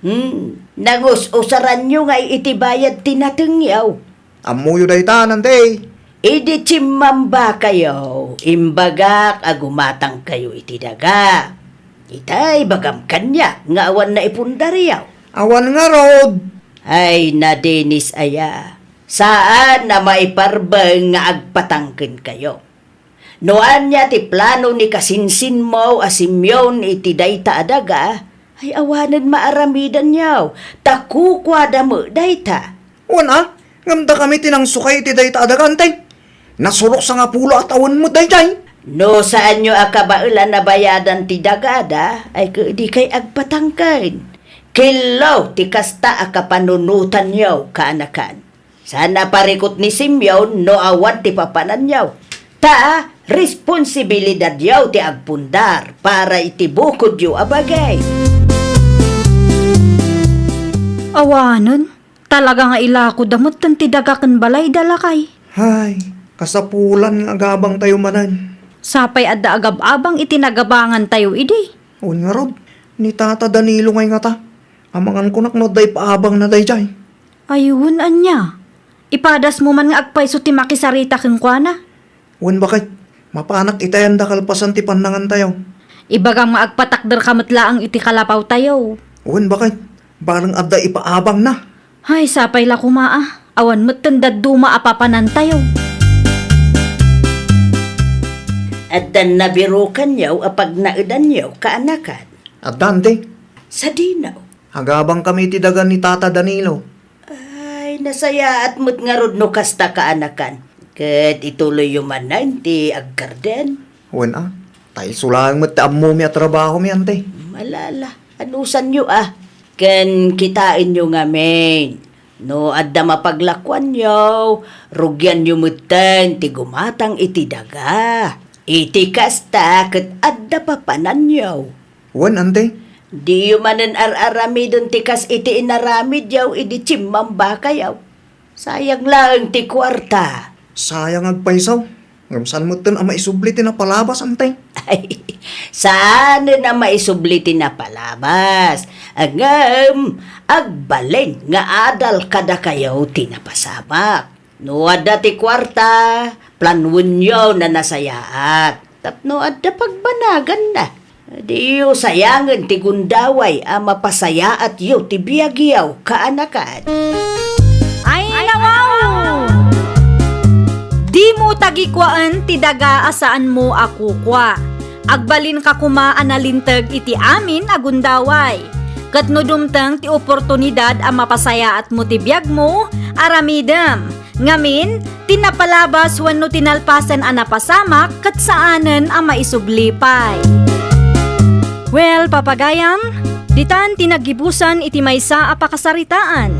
Hmm, nangus-usaranyo ngay iti bayad ti natengyo. Ammoyo dayta, Auntie. Idi chimmambakayo, imbagak a gumatangkayo iti daga. Itay, ibagam kaniak nga awan naipundaryo. Awan ngarud. Ay, na Dennis aya. Saan a maiparbeng nga agpatangkenkayo. No ania ti plano ni kasinsinmo a Simeon iti dayta a daga, ay awanen maaramidanyo, ta kukuada met dayta. Wen a, ngem dakami ti nangsukay iti dayta a daga, Auntie. Nasurok sangapulo a tawen met daydiay. No saanyo a kabaelan a bayadan ti dagada, ay ket dikay agpatangken. Kello ti kasta a kapanunotanyo, kaanakan. Saan a parikut ni Simeon no awan ti papananyo. Ta responsibilidadyo ti agpundar para iti bukodyo a bagay. Awanen, talaga nga ilakoda metten ti daga ken balayda, lakay. Hay, kasapulan nga agabangtayo manen. Sapay adda agab-abang iti nagabangantayo idi. Wen ngarud, ni Tata Danilo ngay ngata. Amangan kunak no adda ipaabangna daydiay. Ay, wen ania? Ipadasmo man nga agpayso ti makisarita kenkuana. Wen, baket, mapanak itayan da kalpasan ti pannangantayo. Ibagam nga agpatakderka met laeng iti kalapawtayo. Wen, baket, bareng adda ipaabangna. Hay, sapay la koma a, awan metten dadduma a papanantayo. Addan nabirukanyo a pagnaedanyo, kaanakan? Addan ti. Sadino? Agabangkami iti daga ni Tata Danilo. Ay, nasayaat met ngarud no kasta, kaanakan. Ket ituloyyo manen ti agkarden. Wen a, ta isu laeng met ti ammomi a trabahomi, ante. Malala, anusanyo a. Ken kitaenyo ngamin, no adda mapaglakoanyo, rugianyo metten ti gumatang iti daga. Iti kasta, ket adda papananyo. Wen, ante. Diyo manen ar-aramiden ti kas iti inaramidyo idi chimmambakayo. Sayang laeng ti kuarta. Sayang agpayso. Ngem saan metten a maisubli ti napalabas, ante? Ay, saanen a maisubli ti napalabas. Ngem, agbalin nga adal kadakayo ti napasamak. No adda ti kuarta, planuenyo a nasayaat. Tapno adda pagbanaganna. Diyo sayangen ti gundaway a mapasayaatyo ti biagyo, kaanakan. Ay, nawaw! Dimo tagikuaen ti daga a saanmo a kukua. Agbalinka koma a nalinteg iti amin a gundaway. Ket no dumteng ti oportunidad a mapasayaatmo ti biagmo, aramidem. Ngamin, ti napalabas wenno ti nalpasen a napasamak ket saanen a maisubli pay. Well, papagayam, ditan ti naggibusan iti maysa a pakasaritaan.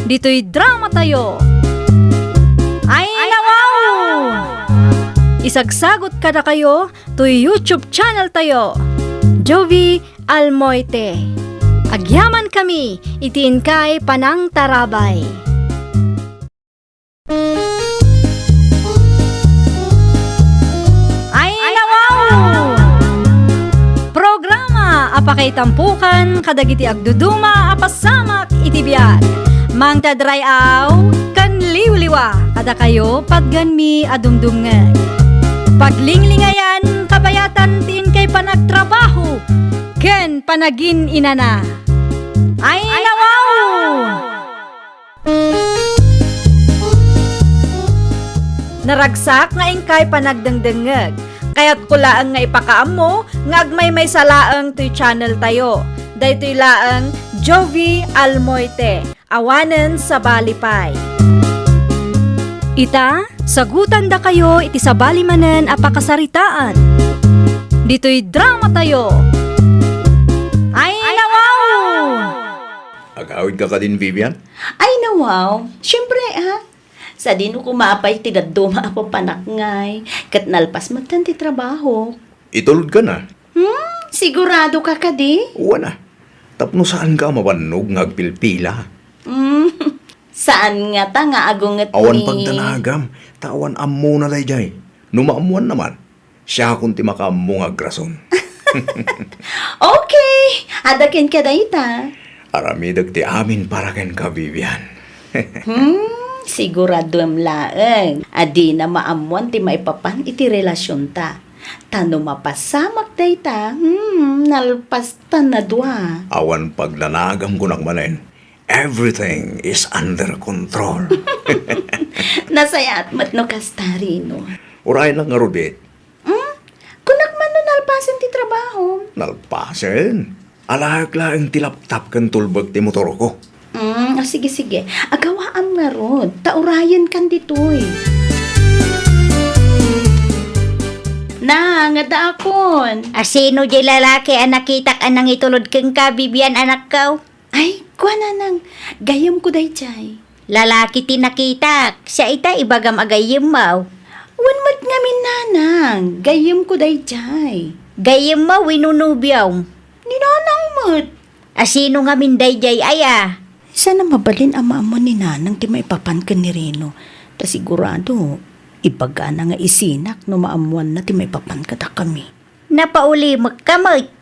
Ditoy dramatayo. Ay, nawaw! Isagsagot kadakayo toy YouTube channel tayo, Jovie Almoite. Agyamankami iti inkay panangtarabay. Ay, nawaw! Programa a pakaitampukan kadagiti agduduma a pasamak iti biag. Mangted ray-aw ken liwliwa kadakayo patgenmi a dumdumngeg. Paglinglingayan, kabayatan ti inkay panagtrabaho ken panagin-inana. Ay, nawaw! Naragsak nga inkay panagdengdengngeg. Kayatko laeng nga ipakaammo nga agmaymaysa laeng toy channel tayo. Daytoy laeng Jovie Almoite, awanen sabali pay. Ita, sagutandakayo iti sabali manen a pakasaritaan. Ditoy dramatayo. Ay, nawaw! Agawidka kadin, Vivian? Ay, nawaw. Siyempre, ah. Sadino koma pay ti dadduma a papanak ngay, ket nalpas metten ti trabaho. Itulodka na? Hmm, sigurado ka kadi? Wen a. Tapno saanka a mabannog nga agpilpila. Hmm, saan ngata nga agunget ni... Awan pagdanagam, ta awan ammona daydiay. No maammoanna man, siakon ti makaammo nga agrason. Okay! Adda kenka dayta. Aramidek ti amin para kenka, Vivian. Hmm, siguraduem laeng a dina maammoan ti maipapan iti relasionta. Ta no mapasamak dayta, hmm, nalpasta na dua. Awan pagdanagam, kunak manen. Everything is under control. Nasayaat met no kasta, Rino. Uray na ngarud, eh. Hmm? Kunak man no nalpasen ti trabaho. Nalpasen? Alaek laeng ti laptop ken tulbek ti motorko. Hmm, o, sige, sige. Agawaam ngarud. Ta urayenkan ditoy. Na, nga daakon. A, sino di lalaki a nakitak a nangitulod kenka, Vivian, anakko? Ay, kua, nanang, gayyemko daydiay. Lalaki ti nakitak, siya ita ibagam a gayyemmo. Wen met ngamin, nanang, gayyemko daydiay. Gayyemmo wenno nobiom? Ni nanang met. A sino ngamin daydiay aya? Saan a mabalin a maammuan ni nanang ti maipapan ken ni Reno. Ta sigurado, ibagana nga isinak no maammuanna ti maipapan kadakami. Napaulimekka met.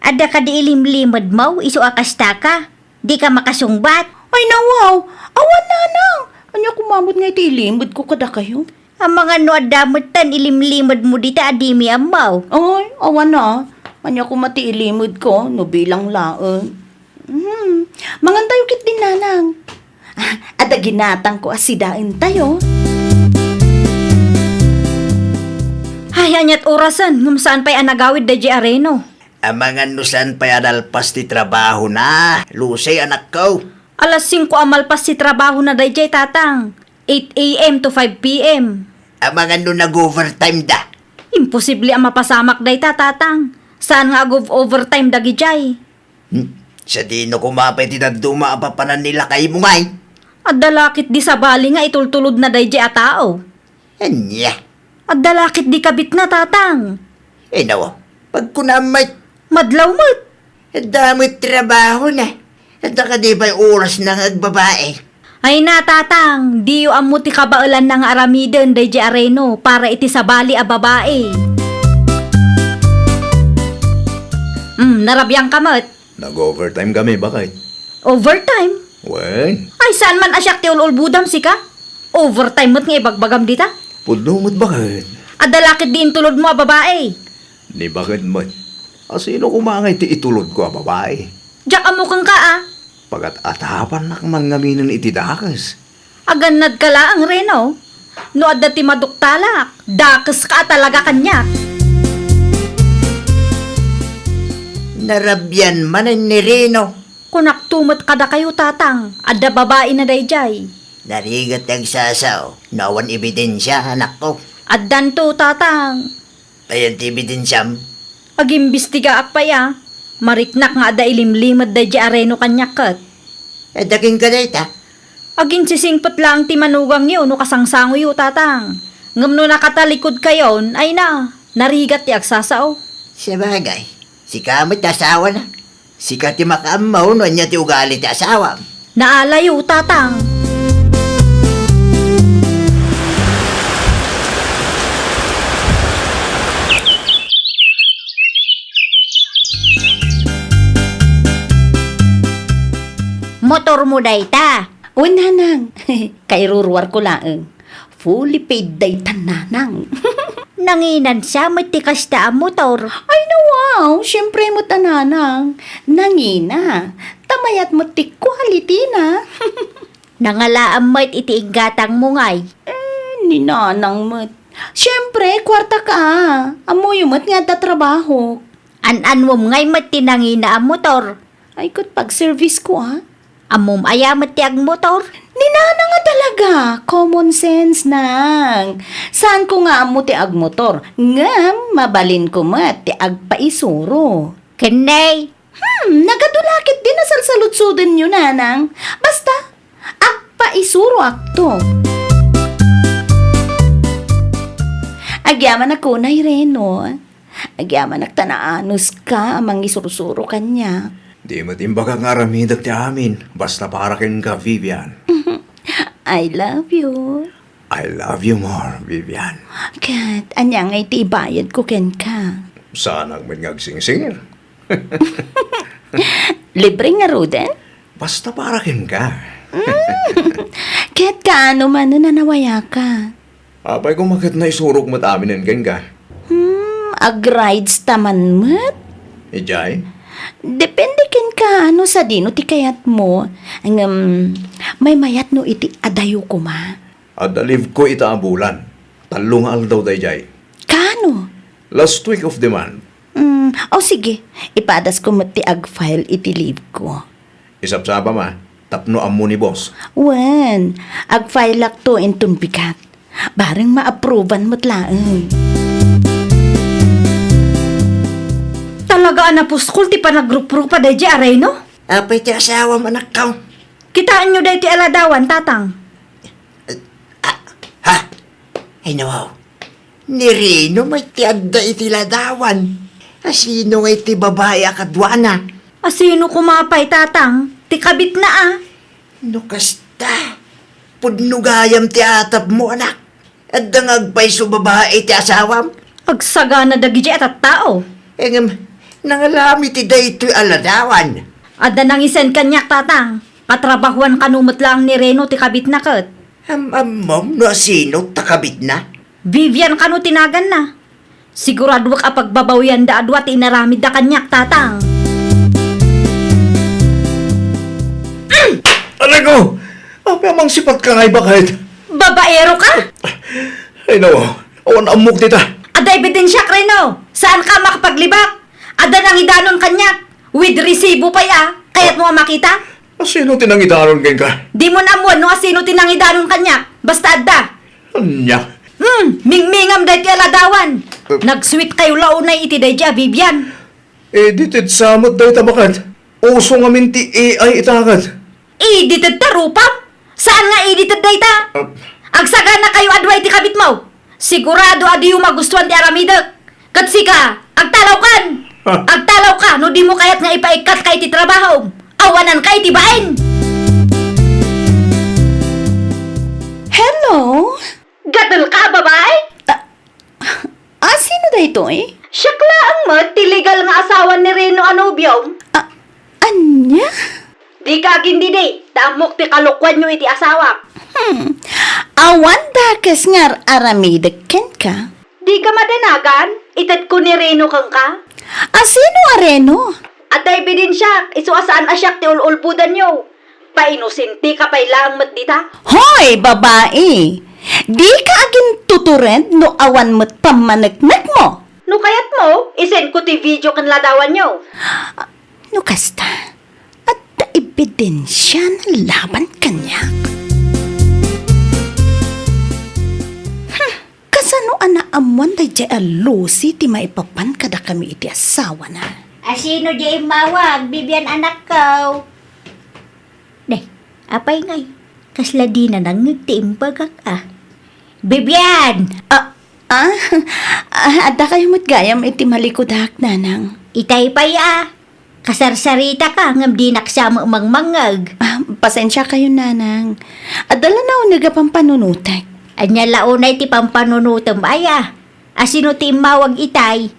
Adda kadi ilimlimedmo isu a kastaka? Dika makasungbat? Ay, nawaw! Awan, nanang! Ania koma met nga iti ilimedko kadakayo? Amangan no adda metten ilimlimedmo dita a dimi ammo. Ay, awan a. Ania koma ti ilimedko no bilang laeng. Hmm, mangantayo ketdin, nanang. Ah, adda ginatangko a sidaentayo. Ay, ania't orasen, ngem saan pay a nagawid daydiay a Reno. Amangan no saan pay a nalpas ti trabahona, Lucy, anakko. Alas singko a malpas ti trabahona daydiay, tatang. Eight a m to five p m. Amangan no nag-overtime da. Imposible a mapasamak dayta, tatang. Saan nga ag-overtime dagidiay? Hmm? Sadino koma pay ti dadduma a papanan ni lakaymo ngay? Adda la ketdi sabali nga itultulodna daydiay a tao. Ania? Adda la ketdi kabitna, tatang. Inaw, pagkunam met. Madlaw met. Adda met trabahona. Adda kadi pay orasna nga agbabae? Ay na, tatang, diyo ammo ti kabaelanna nga aramiden daydiay a Reno para iti sabali a babai. Hmm, narabiangka met. Nag-overtime kami, baket. Overtime? Wen? Ay, saan man a siak ti ul-ulbodam, sika? Overtime met nga ibagbagam dita? Pudno met, baket. Adda la ketdi intulodmo a babai? Ni baket met. A sino koma ngay ti itulodko a babai? Diak ammo kenka, a. Pagat-atapannak man ngaminen iti dakes. Agannadka laeng, Reno. No adda ti maduktalak, dakeska a talaga kaniak. Narabian manen ni Reno. Kunakto met kadakayo, tatang, adda babaina daydiay. Narigat ti agsasao, no awan ebidensia, anakko. Addanto, tatang. Ayan ti ebidensiam? Agimbestigaak pay a. Mariknak nga adda ilimlimed daydiay a Reno kaniak ket. Adda kenka dayta? Aginsisingpet laeng ti manugangyo no kasangsangoyo, tatang. Ngem no nakatalikod kayon, ay na, narigat ti agsasao. Sabagay, sika met ti asawana. Sika ti makaammo no ania ti ugali ti asawam. Naalayo, tatang. Motormo dayta? Wen, nanang. Kairuruarko laeng. Fully paid dayta, nanang. Nanginansa met ti kasta a motor. Ay, nawaw, siempre met a, nanang. Nangina. Ta mayat met ti quality-na. Nangalaam met iti inggatangmo ngay. Eh, ni nanang met. Siempre, kuartaka. Ammoyo met nga adda trabahok. An-anwom ngay met ti nangina a motor. Ay, ket pag-service ko, a. Ammom aya met ti agmotor? Ni nanang a talaga, common sense, nang. Saanko nga ammo ti agmotor, ngem mabalinko met ti agpaisuro. Ken nay? Hmm, nagadula ketdi nasalsaludsodenyo, nanang. Basta, agpaisuroakto. Agyamanak unay, Reno. Agyamanak ta naanuska a mangisursuro kaniak. Di met imbagak nga aramidek ti amin, basta para kenka, Vivian. I love you. I love you more, Vivian. Ket, ania ngay ti ibayadko kenka? Saanak met nga agsingsingir. Libre ngaruden? Basta para kenka. Mm. Ket kaano manen a nawayaka? Apay koma ket naisurok met aminen kenka. Hmm, agrides ta man met? Idiay? Depende kenka no sadino ti kayatmo. Ngem, maymayat no iti adayo koma. Adda leave ko ita a bulan. Tallo nga aldaw daydiay. Kaano? Last week of the month. Hmm, o sige. Ipadasko met ti ag-file iti leave ko. Isapsapam a, tapno ammo ni boss. Wen, ag-filelakto inton bigat. Bareng ma-approvean met laeng. Talaga a napuskol ti panagruprupa daydiay a Reno? Apay ti asawam, anakko? Kitaenyo daytoy a ladawan, tatang. Ah, ha? Ay, nawaw. Ni Reno met ti adda iti ladawan. Asino ngay ti babai a kaduana? Asino koma pay, Tatang? Ti kabitna a. No kasta, pudno gayam ti atapmo, anak. Adda nga agpayso babai ti asawam? Agsagana dagiti a tattao. Ngem, nangalami ti daytoy a ladawan. Adda nangisin kaniak, Tatang. Katrabahuan kano met laeng ni Reno ti kabitna ket. Am-ammom no asino ta kabitna? Vivian kano ti naganna. Siguraduak a pagbabawianda a dua ti inaramidda kaniak, Tatang. Aray ko! Apay a mangsipatka ngay, baket? Babaero ka? Ay, nawa. Awan ammok dita. Adda ebidensiak, Reno. Saanka a makapaglibak. Adda nangidanon kaniak. With resibo pay a. Kayatmo a makita? Asino ti nangidanon kenka? Dimo ammoen no asino ti nangidanon kaniak. Basta adda. Ania? Hmm, mingmingam daytoy a ladawan. Eh. Nag-sweet kayo la unay iti daydi a Vivian. Edited sa met dayta, baket. Uso ngamin ti A I ita ket. Edited ta rupam? Saan nga edited dayta? Ah. Agsagana kayo a dua iti kabitmo. Sigurado a diyo magustuan ti aramidek. Ket sika, agtalawkan! Ah. Agtalawka no dimo kayat nga ipaikkatka iti trabahom. Awananka iti bain! Hello? Gadelka a babai? Ah, ah, sino daytoy? Siak laeng met ti legal nga asawa ni Reno a nobiom. Ah, ania? Dika agindidi, ta ammok ti kalokuanyo iti asawak. Hmm. Awan dakes nga ar-aramidek kenka? Dika madanagan, itedko ni Reno kenka. Asino a Reno? Adda ebidensiak, isu a saan a siak ti ul-ulbodanyo. Painosenteka pay laeng met dita. Hoy, babai! Dika agintutured no awan met pammaneknekmo. No kayatmo, isendko ti video ken ladawanyo. No kasta, adda ebidensiana laban kaniak. Hmm, kasano a naammoan daydiay a Lucy ti maipapan kadakami iti asawana? Asino diay immawag, Vivian, anakko? Day, apay ngay? Kasla dina nangngeg ti imbagak a. Vivian! Ah, ah, ah, adda kayo met gayam iti malikudak, nanang. Itay pay a. Kasarsaritaka ngem dinak sa mangmangngeg. Ah, pasensia kayo, nanang. Adda la nauneg a pampanunotek. Ania la unay ti pampanunotem, aya? Asino ti immawag itay?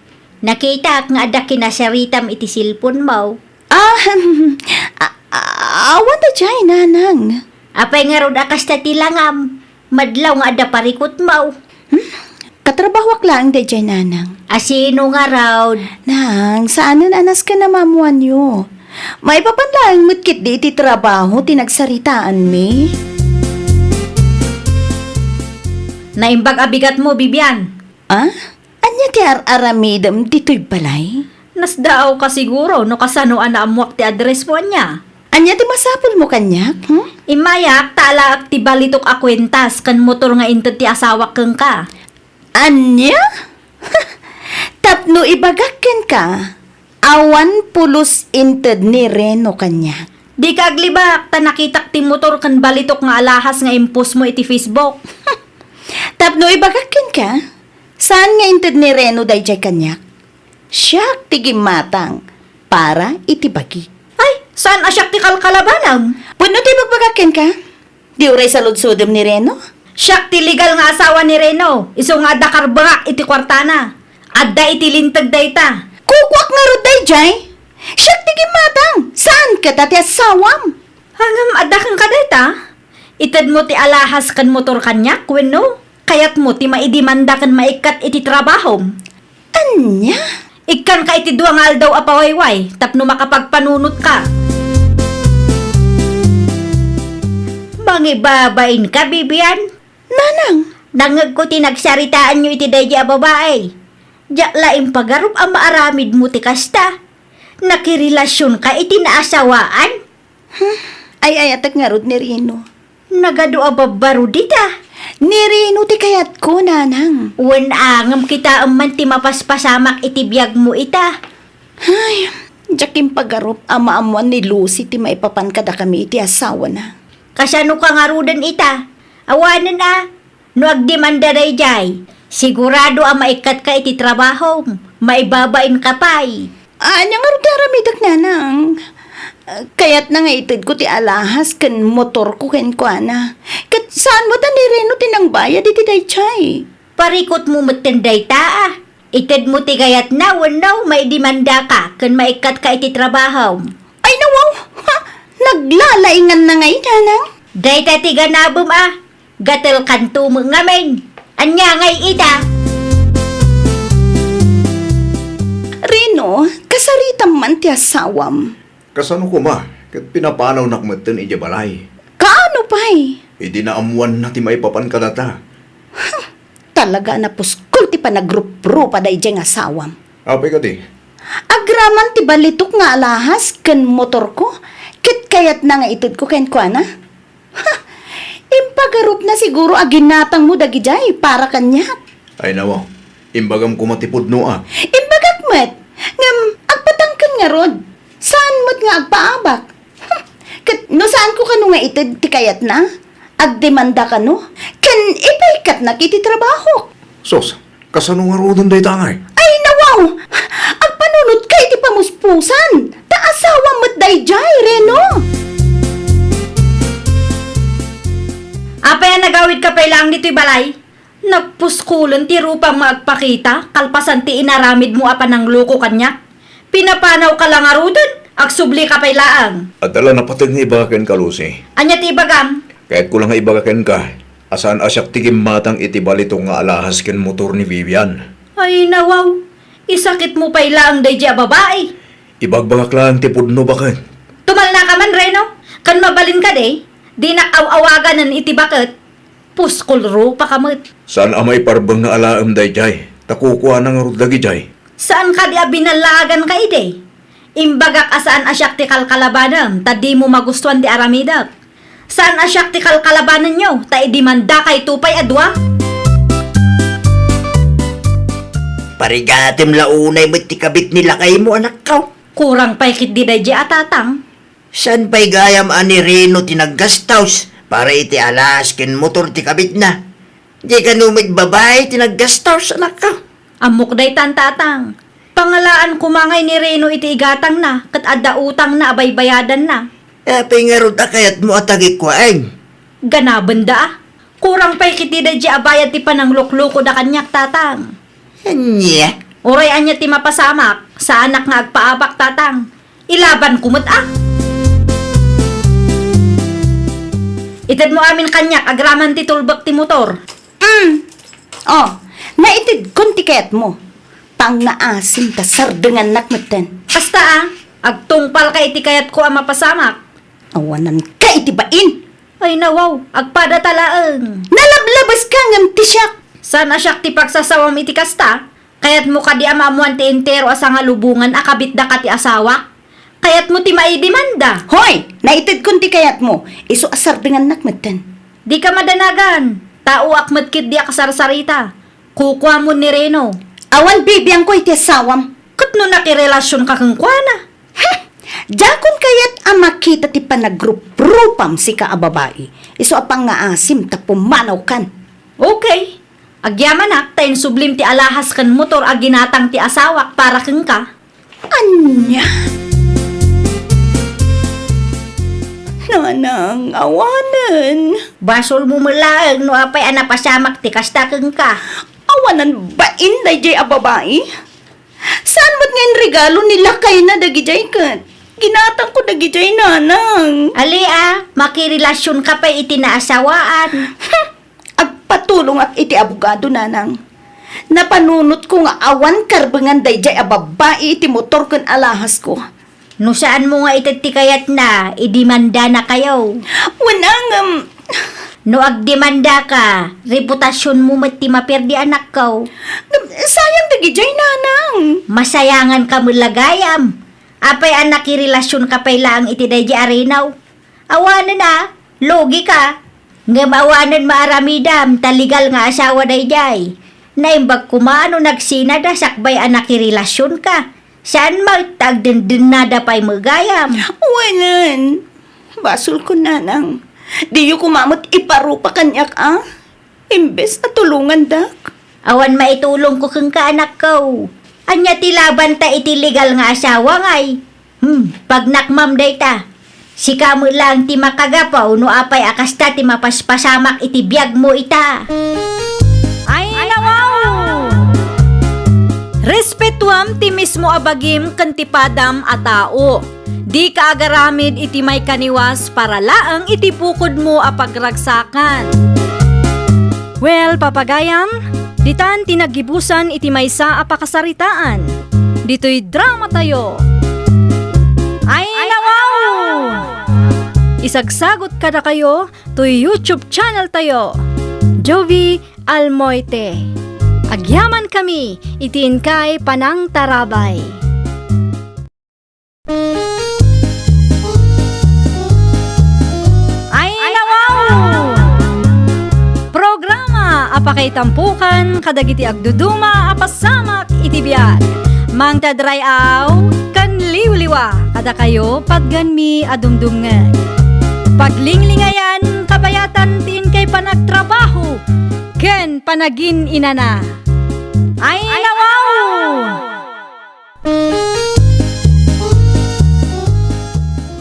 Nakitak nga adda kinasaritam iti cellphone-mo. Ah, a-, a-, awan daydiay, nanang. Apay ngarud a kasta ti langam? Madlaw nga adda parikutmo. Hmm? Katrabahoak laeng daydiay, nanang. Asino ngarud? Nang, saanen a nasken a maammoanyo. Maipapan laeng met ketdi iti trabaho ti nagsaritaanmi. Naimbag a bigatmo, Vivian. Ah? Ania ti ar-aramidem ditoy balay? Nasdaawka siguro no kasano a naammoak ti address-mo, ania? Ania ti masapulmo kaniak, hmm? Immayak ta alaek ti balitok a kuentas ken motor nga inted ti asawak kenka. Ania? Tapno ibagak kenka, awan pulos inted ni Reno kaniak. Dika aglibak, ta nakitak ti motor ken balitok nga alahas nga impostmo iti Facebook. Tapno ibagak kenka, saan nga inted ni Reno daydiay kaniak? Siak ti gimmatang para iti bagik. Ay, saan a siak ti kalkalabanam? Pudno ti ibagbagak kenka? Di uray saludsodem ni Reno? Siak ti legal nga asawa ni Reno, isu nga adda karbengak iti kuartana. Adda iti linteg dayta. Kukuak ngarud daydiay? Siak ti gimmatang, saan keta ti asawam? Ngem adda kenka dayta? Itedmo ti alahas ken motor kaniak wenno kayatmo ti maidemanda ken maikkat iti trabahom? Ania? Ikkanka iti dua nga aldaw a pawayway tapno makapagpanunotka. Mangibabainka, Vivian? Nanang! Nangngegko ti nagsaritaanyo iti daydi a babai. Diak la impagarup a maaramidmo ti kasta. Nakirelasionka iti naasawaan? Hmm, ay-ayatek ngarud ni Reno. Nagadu a babbaro dita. Ni Reno ti kayatko, nanang. Wen a, ngem kitaem man ti mapaspasamak iti biagmo ita. Ay, diak impagarup a maammoan ni Lucy ti maipapan kadakami iti asawana. Kasanoka ngaruden ita? Awanen a, no agdemanda daydiay, Sigurado a maikkatka iti trabahom, maibabainka pay. Ania ngarud ti aramidek, nanang? Kayatna nga itedko ti alahas ken motorko kenkuana. Ket saan met a ni Reno ti nangbayad iti daytoy. Parikutmo metten dayta, a. Itedmo ti kayatna wenno maidimandaka ken maikkatka iti trabahom. Ay, nawaw! Ha? Naglalainganna ngay, nanang? Dayta ti ganabem, a. Gatelkanto met ngamin. Ania ngay ita? Reno, kasaritam man ti asawam. Kasano koma, ket pinapanawnak metten idiay balay. Kaano pay? Idi naammoanna ti maipapan kadata. Talaga a napuskol ti panagruprupa daydiay nga asawam. Apay kadi? Agraman ti balitok nga alahas ken motorko, ket kayatna nga itedko kenkuana. Ha! Impagarupna siguro a ginatangmo dagidiay para kaniak. Ay, nawaw. Imbagam koma ti pudno, a. Imbagak met. Ngem, agpatangken ngarud. Saan met nga agpaabak? Ket no saanko kano nga ited ti kayatna, agdemanda kano, ken ipaikkatnak iti trabahok. Sus, kasano ngaruden dayta ngay? Ay, nawaw! Agpanunotka iti pamuspusan, ta asawam met daydiay, Reno! Apay a nagawidka pay laeng ditoy balay? Nagpuskulen ti rupam nga agpakita kalpasan ti inaramidmo a panangloko kaniak. Pinapanawka la ngaruden, agsublika pay laeng. Adda la napateg nga ibaga kenka, Lucy. Ania ti ibagam? Kayatko la nga ibaga kenka a saan a siak ti gimmatang iti balitok nga alahas ken motor ni Vivian. Ay, nawaw. Isakitmo pay laeng daydiay a babai. Ibagbagak laeng ti pudno, baket. Tumalnaka man, Reno. Ken mabalin kadi, dinak aw-awaganen iti baket. Puskol rupaka met. Saan a maiparbeng nga alaem daydiay, ta kukuana ngarud dagidiay. Saan kadi a binallaaganka idi? Imbagak a saan a siak ti kalkalabanem, ta dimo magustuan ti aramidek. Saan a siak ti kalkalabanenyo, ta idimandakayto pay a dua? Parigatem la unay met ti kabit ni lakaymo, anakko. Kurang pay ketdi daydiay a tatang. Saan pay gayam a ni Reno ti naggastos para iti alas ken motor ti kabitna? Di kano met babai ti naggastos, anakko? Ammok daytan, tatang. Pangalaan koma ngay ni Reno iti igatangna ket adda utangna a baybayadanna. Apay ngarud a kayatmo a tagikuaen? Ganabenda, a. Kurang pay ketdi daydiay a bayad ti panangluklokoda kaniak, tatang. Ania? Uray ania ti mapasamak, saanak nga agpaabak, tatang. Ilabanko met, a. Itedmo amin kaniak agraman ti tulbek ti motor. Mm. Oh, naitedkon ti kayatmo. Pangngaasim ta sardengannak metten. Kasta, a, agtungpalka iti kayatko a mapasamak. Awananka iti bain. Ay, nawaw, agpadata laeng. Nalablabeska ngem ti siak. Saan a siak ti pagsasawam iti kasta? Kayatmo kadi a maammoan ti entero a sangalubongan a kabitdaka ti asawak? Kayatmo ti maidimanda? Hoy! Naitedkon ti kayatmo. Isu a sardengannak metten. Dika madanagan. Taoak met ketdi a kasarsarita. Kukuamon ni Reno. Awan bibiangko iti asawam. Ket no nakirelasionka kenkuana? Hmm! Diakon kayat a makita ti panagruprupam, sika a babai. Isu a pangngaasim ta pumanawkan. Okay. Agyamanak ta insublim ti alahas ken motor a ginatang ti asawak para kenka. Ania? Nanang, awanen. Basolmo met laeng no apay a napasamak ti kasta kenka. Awanen bain daydiay a babai. Saan met nga inregalo ni lakayna dagidiay ket ginatangko dagidiay, nanang? Ali a, makirelasionka pay iti naasawaan. Hmm, agpatulongak iti abogado, nanang. Napanunotko nga awan karbengan daydiay a babbai iti motor ken alahasko. No saanmo nga ited ti kayatna, idimandanakayo. Wen, ngem. No agdimandaka, reputasionmo met ti maperdi, anakko. Ngem, sayang dagidiay, nanang. Masayanganka met la gayam. Apay a nakirelasionka pay laeng iti daydiay a Reno? Awanen a, lugika. Ngem awanen maaramidam ta legal nga asawa daydiay. Naimbag koma no nagsinada sakbay a nakirelasionka. Saan met ta agdendennada pay met gayam. Wenen, basolko, nanang. Diyo koma met iparupa kaniak, a? Imbes a tulongandak, Awan maitulongko kenka, anakko. Ania ti labanta iti legal nga asawa, ngay? Hmm, pagnakmam dayta. Sika met laeng ti makagapu no apay a kasta ti mapaspasamak iti biagmo ita. Ay, nawaw! Respetuam ti mismo a bagim ken ti padam a tao. Dika agaramid iti maikaniwas para laeng iti bukodmo a pagragsakan. Well, papagayam, ditan ti naggibusan iti maysa a pakasaritaan. Ditoy drama tayo. Ay, nawaw! Isagsagot kadakayo toy YouTube channel tayo, Jovie Almoite. Agyaman kami iti inkay panangtarabay. Ay, nawaw! Programa a pakaitampukan kadagiti agduduma a pasamak iti biag. Mangted ray-aw ken liwliwa kadakayo patgenmi a dumdumngeg. Paglinglingayan, kabayatan ti inkay panagtrabaho ken panagin-inana. Ay, nawaw!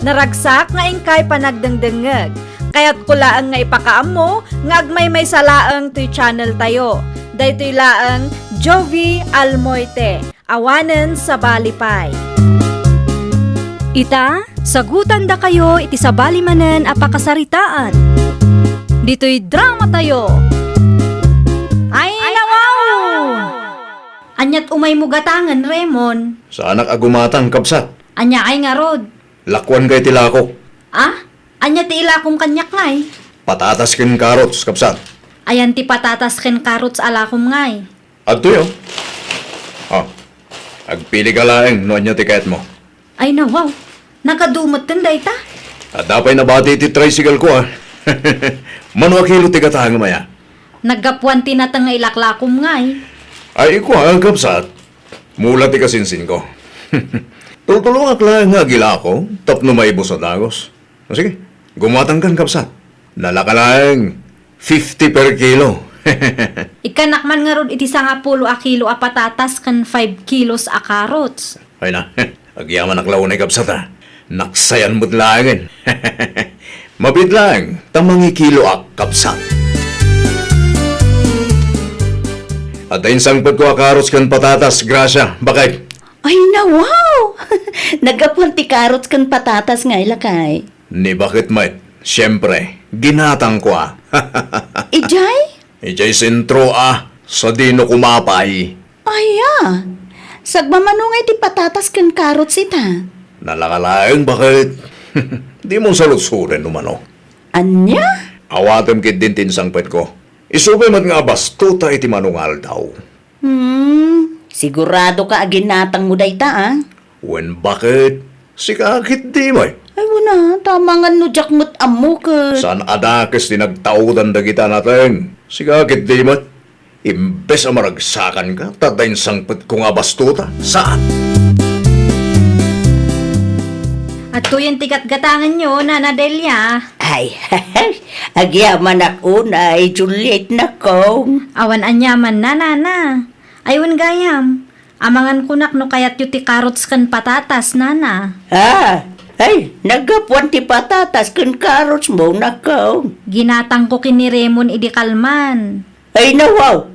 Naragsak nga inkay panagdengdengngeg. Kayatko laeng nga ipakaammo nga agmaymaysa laeng toy channel tayo. Daytoy laeng Jovie Almoite, awanen sabali pay. Ita, sagutandakayo iti sabali manen a pakasaritaan. Ditoy drama tayo. Ay, nawaw! Aniat umaymo gatangen, Remon? Saanak a gumatang, kabsat. Ania ay ngarud? Lakuan kay ti lakok. Ah? Ania ti ilakom kaniak ngay? Patatas ken carrots, kabsat. Ayan ti patatas ken carrots a lakom ngay? Adtoy, oh. Ah, agpili ka laeng no ania ti kayatmo. Ay, nawaw. Nagadu metten dayta? Adda pay nabati ti tricycle ko, ah. Mano a kilo ti gatangem aya? Naggapuan ti nateng nga ilaklakom ngay. Ay, kua, kabsat. Mula ti kasinsinko. Tultulongak laeng nga agilako tapno maibus a dagus. O sige, gumatangkan, kabsat. Nalaka laeng fifty per kilo. Ikkanak man ngarud iti sangapulo a kilo a patatas ken five kilos a carrots. Ay na, agyamanak la unay, kabsat, a. Naksayan met laengen. Mabiit laeng ta mangikiloak, kabsat. Adda insangpetko a carrots ken patatas, Gracia, baket. Ay, nawaw! Naggapuan ti carrots ken patatas ngay, lakay. Ni baket met, siempre, ginatangko a. Idiay? Idiay sentro a, sadino kumapay. Aya, sagmamano ngay ti patatas ken carrots ita? Nalaka laeng baket. Dimon salutsoden no mano. Ania? Awatem ketdin ti insangpetko. Isu pay met nga abastuta iti mano nga aldaw. Hmm, siguradoka a ginatangmo dayta, a? Wen baket, sika ketdi met. Ay, wen a, ta amangan no diak met ammo ket. Saan a dakes ti nagtaodan dagita nateng. Sika ketdi met. Imbes a maragsakanka, ta adda insangpetko nga abastuta. Saan? Adtoyen ti gatgatangenyo, Nana Delia. Ay, agyamanak unay, Juliet, nakong. Awan aniamanna, Nana. Ay, wen gayam, amangan kunak no kayatyo ti carrots ken patatas, Nana. Ah, ay, naggapuan ti patatas ken carrots mo, nakong. Ginatangko ken ni Remon idi kalman. Ay, nawaw!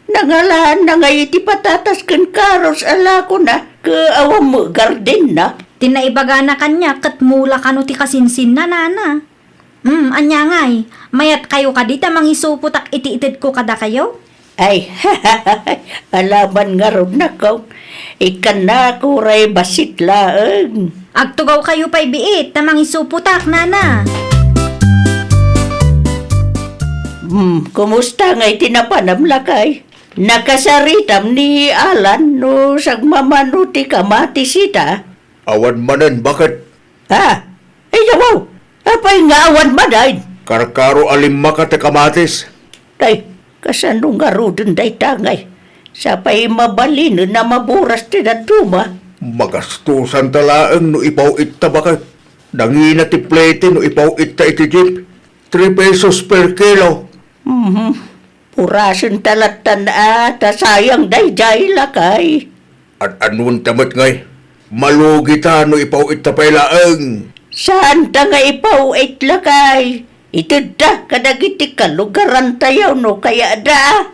Nangalaanna ngay iti patatas ken carrots a lakona, ket awan met gardenna. Ti naibagana kaniak ket mula kano ti kasinsinna, Nana. Hmm, ania ngay? Mayatkayo kadi ta mangisupotak iti itedko kadakayo? Ay, alaman ngarud, nakong. Ikkannako ray bassit laeng. Agtugawkayo pay biit ta mangisupotak, Nana. Hmm, kumusta ngay ti napanam, lakay? Nakasaritam ni Alan no sagmamano ti kamatis ita? Awan manen, baket? Ha? Ay, yawaw! Apay nga awan manen? Karkaro a limmaka ti kamatis. Tay, kasano ngaruden dayta ngay? Sapay mabalinen a maburas ti dadduma. Magastusanta laeng no ipaw-itta, baket. Nangina ti plete no ipaw-itta iti jeep. Three pesos per kilo. Mhm. Urasenta lattan a, ta sayang daydiay, lakay. Ad-anuenta met ngay? Malugita no ipaw-itta pay laeng. Saanta nga ipaw-it, lakay. Itedta kadagiti kalugarantayo no kayatda.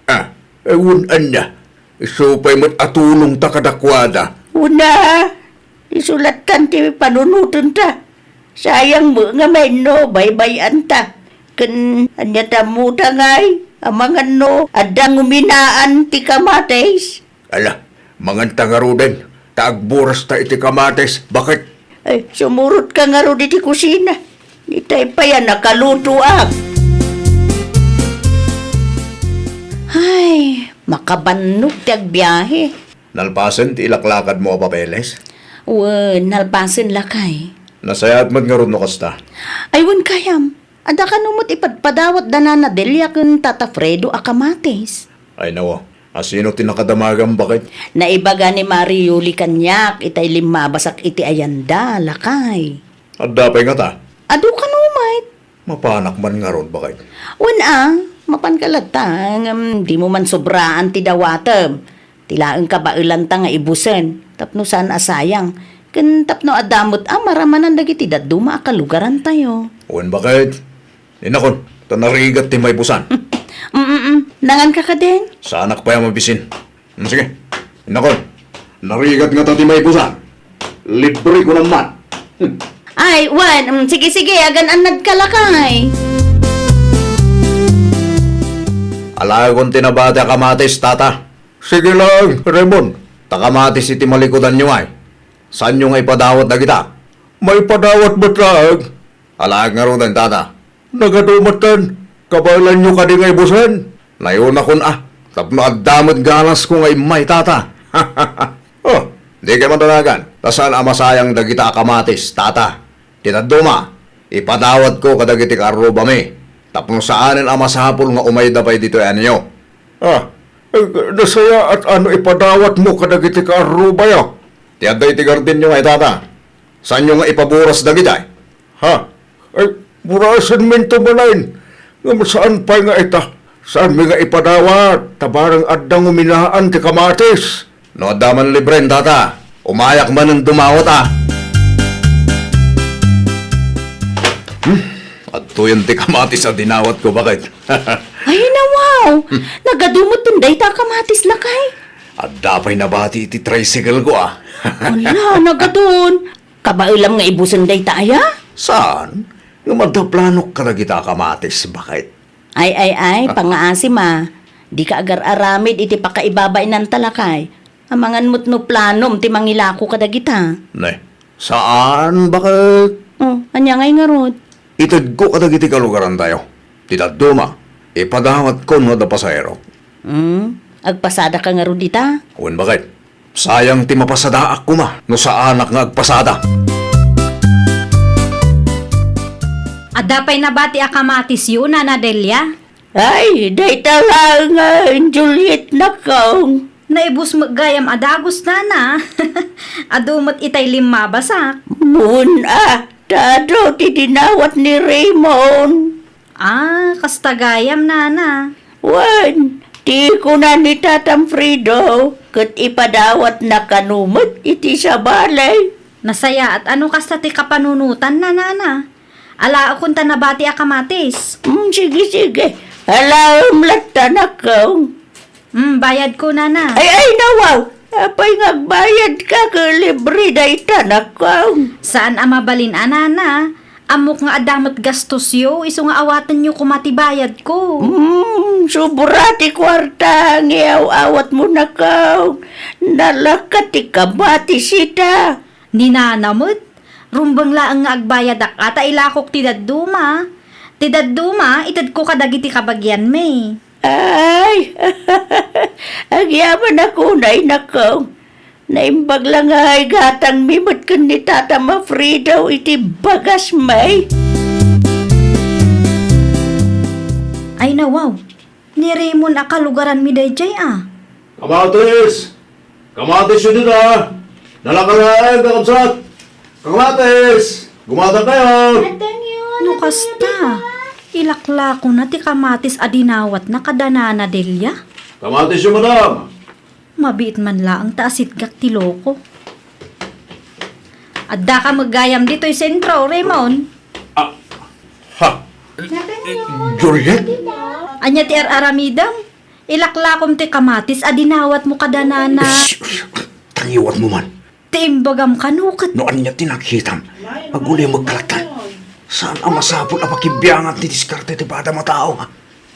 Ah, eh, wen ania. Isu pay met a tulongta kadakuada. Una, isu lattan ti panunotenta. Sayang met nga menno, baybay-anta. Ken ania ta ammoda ngay, amangan no adda nguminaan ti kamatis? Ala, manganta ngaruden, ta agburasta iti kamatis, baket. Ay, sumurotka ngarud iti kusina. Itay pay a nakalutoak. Ay, makabannog ti agbiahe. Nalpasen ti ilaklakadmo a papeles? Wen, nalpasen, lakay. Nasayaat met ngarud no kasta. Ay, wen gayam. Adda kano met ipadpadawat da Nana Delia ken Tata Fredo a kamatis. Ay, nawa. Asino ti nakadamagam, baket? Naibaga ni Mari Yuli kaniak itay limmabasak iti ayanda, lakay. Adda pay ngata? Adu kano met. Mapanak man ngarud, baket? Wen a, mapanka latta, ngem dimo man sobraan ti dawatem. Ti laeng kabaelanta nga ibusen, tapno saan a sayang, ken tapno adda met a maramanan dagiti dadduma a kalugarantayo. Wen, baket? Innakon, ta narigat ti maibusan. Mm, mm, mm. Nanganka kadin? Saanak pay a mabisin. Mm, sige. Innakon, narigat ngata ti maibusan. Libre ko naman. Ay, wen, mm, sige, sige, agan-annadka, lakay. Alaekon ti nabati a kamatis, tata. Sige lang, Raymond. Ta kamatis iti malikudanyo ay. Saanyo nga ipadawat dagita? Maipadawat met laeng. Alaek ngaruden, tata. Nagadu metten, kabaelanyo kadi nga ibusen? Nayonakon a, tapno adda met ganasko nga immay, tata. Oh, dikay madanagan, ta saan a masayang dagita a kamatis, tata. Ti dadduma, ipadawatko kadagiti kaarrubami, tapno saanen a masapul nga umayda pay ditoy anyo. Ah, eh, nasayaat a no ipadawatmo kadagiti kaarrubayo. Ti adda iti gardenyo nga itata, saanyo nga ipaburas dagitay? Ha? Ay, burasenminto manen. Ngem saan pay nga ita, saanmi nga ipadawat, ta bareng adda nguminaan ti kamatis. No adda man libren, tata, umayak manen dumawat a. Hmm, adtoyen ti kamatis a dinawatko, baket? Ay, nawaw! Hmm. Nagadu metten dayta a kamatis, lakay. Adda pay nabati iti tricycle ko, a. Ala, nagadun. Kabaelam nga ibusen dayta aya? Saan? Ngem adda planok kadagita a kamatis, baket? Ay, ay, ay, ah, pangaasim a. Dika agar-aramid iti pakaibabainanta, lakay. Amangan met no planom ti mangilako kadagita. Ne, saan, baket? Oh, ania ngay ngarud? Itedko kadagiti kalugarantayo. Ti dadduma, ipadawatko no adda pasaherok. Hmm, agpasadaka ngarud ita? Wen, baket? Sayang ti mapasadaak koma no saanak nga agpasada. Adda pay nabati a kamatisyo, Nana Delia? Ay, dayta laeng nga Juliet, nakong. Naibus met gayam a dagus, nana. Adu met itay limmabasak. Wen a, ta adu ti dinawat ni Raymond. Ah, kasta gayam, nana. Wen, ti kuna ni Tatam Fredo, ket ipadawatna kano met iti sabali. Nasayaat a no kasta ti kapanunotanna, nana. Alaekon ta nabati a kamatis. Mm, sige, sige. Alaem latta, nakong. Mm, bayadko, nana. Ay, ay, nawaw! Apay nga agbayadka ket libre dayta, nakong? Saan a mabalin a, nana. Ammok nga adda met gastosyo, isu nga awatenyo koma ti bayadko. Mm, sobra ti kuarta nga iaw-awatmo, nakong. Nalakat ti kamatis ita. Ni nana met, rumbeng laeng nga agbayadak a ta ilakok ti dadduma. Ti dadduma, itedko kadagiti kabagianmi. Ay, agyamanak unay, nakong. Naimbag la nga igatangmi met ken ni Tata Mafredo iti bagasmi. Ay, nawaw. Ni Raymond a kalugaranmi daydiay a. Kamatis! Kamatis dita! Nalaka laeng, kakabsat! Kamatis! Gumatang kayo! No kasta, Ilaklakona ti kamatis a dinawatna kada Nana Delia. Kamatis yo, madam! Mabiit man laeng ta asitgak ti loko. Adda ka met gayam ditoy sentro, Raymond? Ah, ha? Eh, Juliet? Ania ti ar-aramidem? Ilaklakom ti kamatis a dinawatmo kada Nana. Shh, shh, tangiwatmo man. Ti imbagam kano ket. No ania ti nakitam, agulimek ka latta. Saan a masapul a pakibiangan ti diskarte ti padam a tao, ha?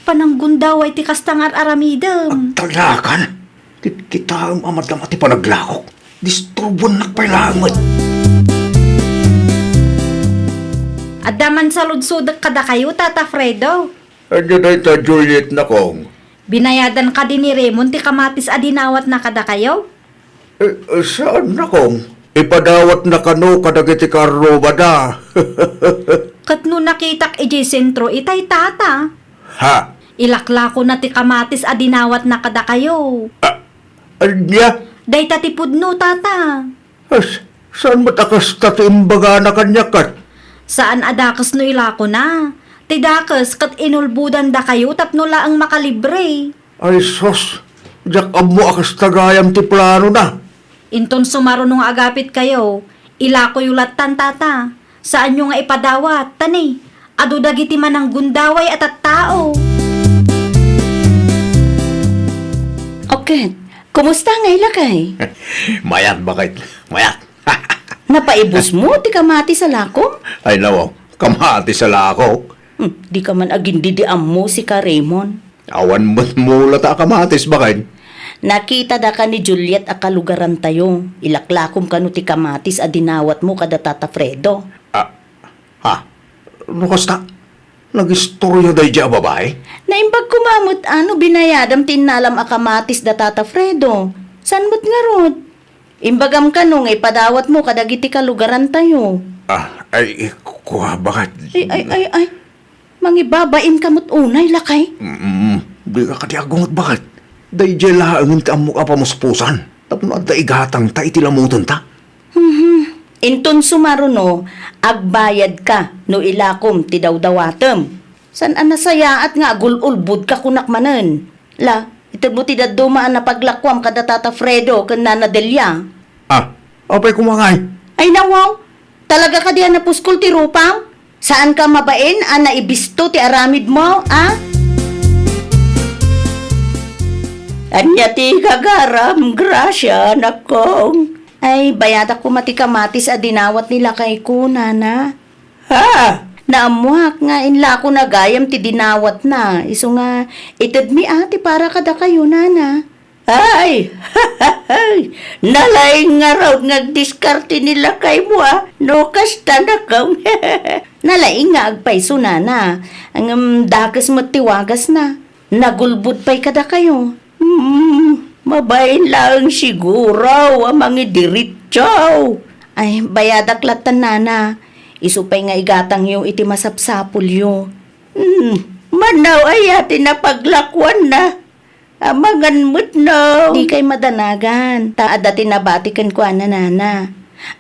Pananggundaway ti kasta nga ar-aramidem. Agtalakan. Kitkitaem a madama ti panaglakok. Disturbuennak pay laeng met. Adda man saludsodek kadakayo, Tata Fredo. Ania dayta, Juliet, nakong? Binayadan kadi ni Raymond ti kamatis a dinawatna kadakayo? Eh, eh, saan, nakong? Ipadawatna kano kadagiti karrubada. Ket no nakitak idiay sentro itay, Tata. Ha? Ilaklakona ti kamatis a dinawatna kadakayo. Ah, ania? Dayta ti pudno, Tata. As, saan met a kasta ti imbagana kaniak ket? Saan a dakes no ilakona. Ti dakes ket inulbodandakayo tapno laeng makalibre. Ay sus, diak ammo a kasta gayam ti planona. Inton sumaruno nga agapitkayo, ilakoyo lattan, Tata. Saanyo nga ipadawat, ta ni, adu dagiti mananggundaway a tattao. Oket, kumusta ngay, lakay? Mayat, baket. Mayat. Napaibusmo ti kamatis a lakok? Ay, nawaw. Kamatis a lakok? Hmm, di ka man agindidi ammo, sika, Raymond. Awan met mulata a kamatis, baket. Nakitadaka ni Juliet a kalugarantayo. Ilaklakom kano ti kamatis a dinawatmo kada Tata Fredo. Ah, ha? No kasta, nagistorya daydiay a babai? Naimbag koma met a no binayadam ti innalam a kamatis da Tata Fredo. Saan met ngarud? Imbagam kano nga ipadawatmo kadagiti kalugarantayo. Ah, ay, kua, baket. Ay, ay, ay, ay. Mangibabain ka met unay, lakay? Mm, di ka kadi agunget, baket. Daydiay laengen ti ammok a pamuspusan tapno adda igatangta iti lamutenta. Mhm. Inton sumaruno, agbayadka no ilakom ti dawdawatem. Saan a nasayaat nga agul-ulbodka kunak manen. La, itedmo ti dadduma a napaglakuam kada Tata Fredo ken Nana Delia. Ah, apay koma ngay? Ay, nawaw! Talaga kadi a napuskol ti rupam? Saanka mabain a naibisto ti aramidmo, a? Ania ti gagaram, Gracia, nakong? Ay, bayadak koma ti kamatis a dinawat ni lakayko, nana. Ha? Naammoak nga inlakona gayam ti dinawatna, isu nga itedmi a ti para kadakayo, nana. Ay! Nalaing ngarud nga agdiskarte ni lakaymo a no kasta, nakong. Nalaing nga agpayso, nana. Ngem dakes met ti wagasna. Nagulbod pay kadakayo. Hmm, mabain laeng siguro a mangidiritso. Ay, bayadak lattan, nana. Isu pay nga igatangyo iti masapsapulyo. Hmm, manaw aya ti napaglakuanna? Amangan met no. Dikay madanagan, ta adda ti nabati kenkuana, nana.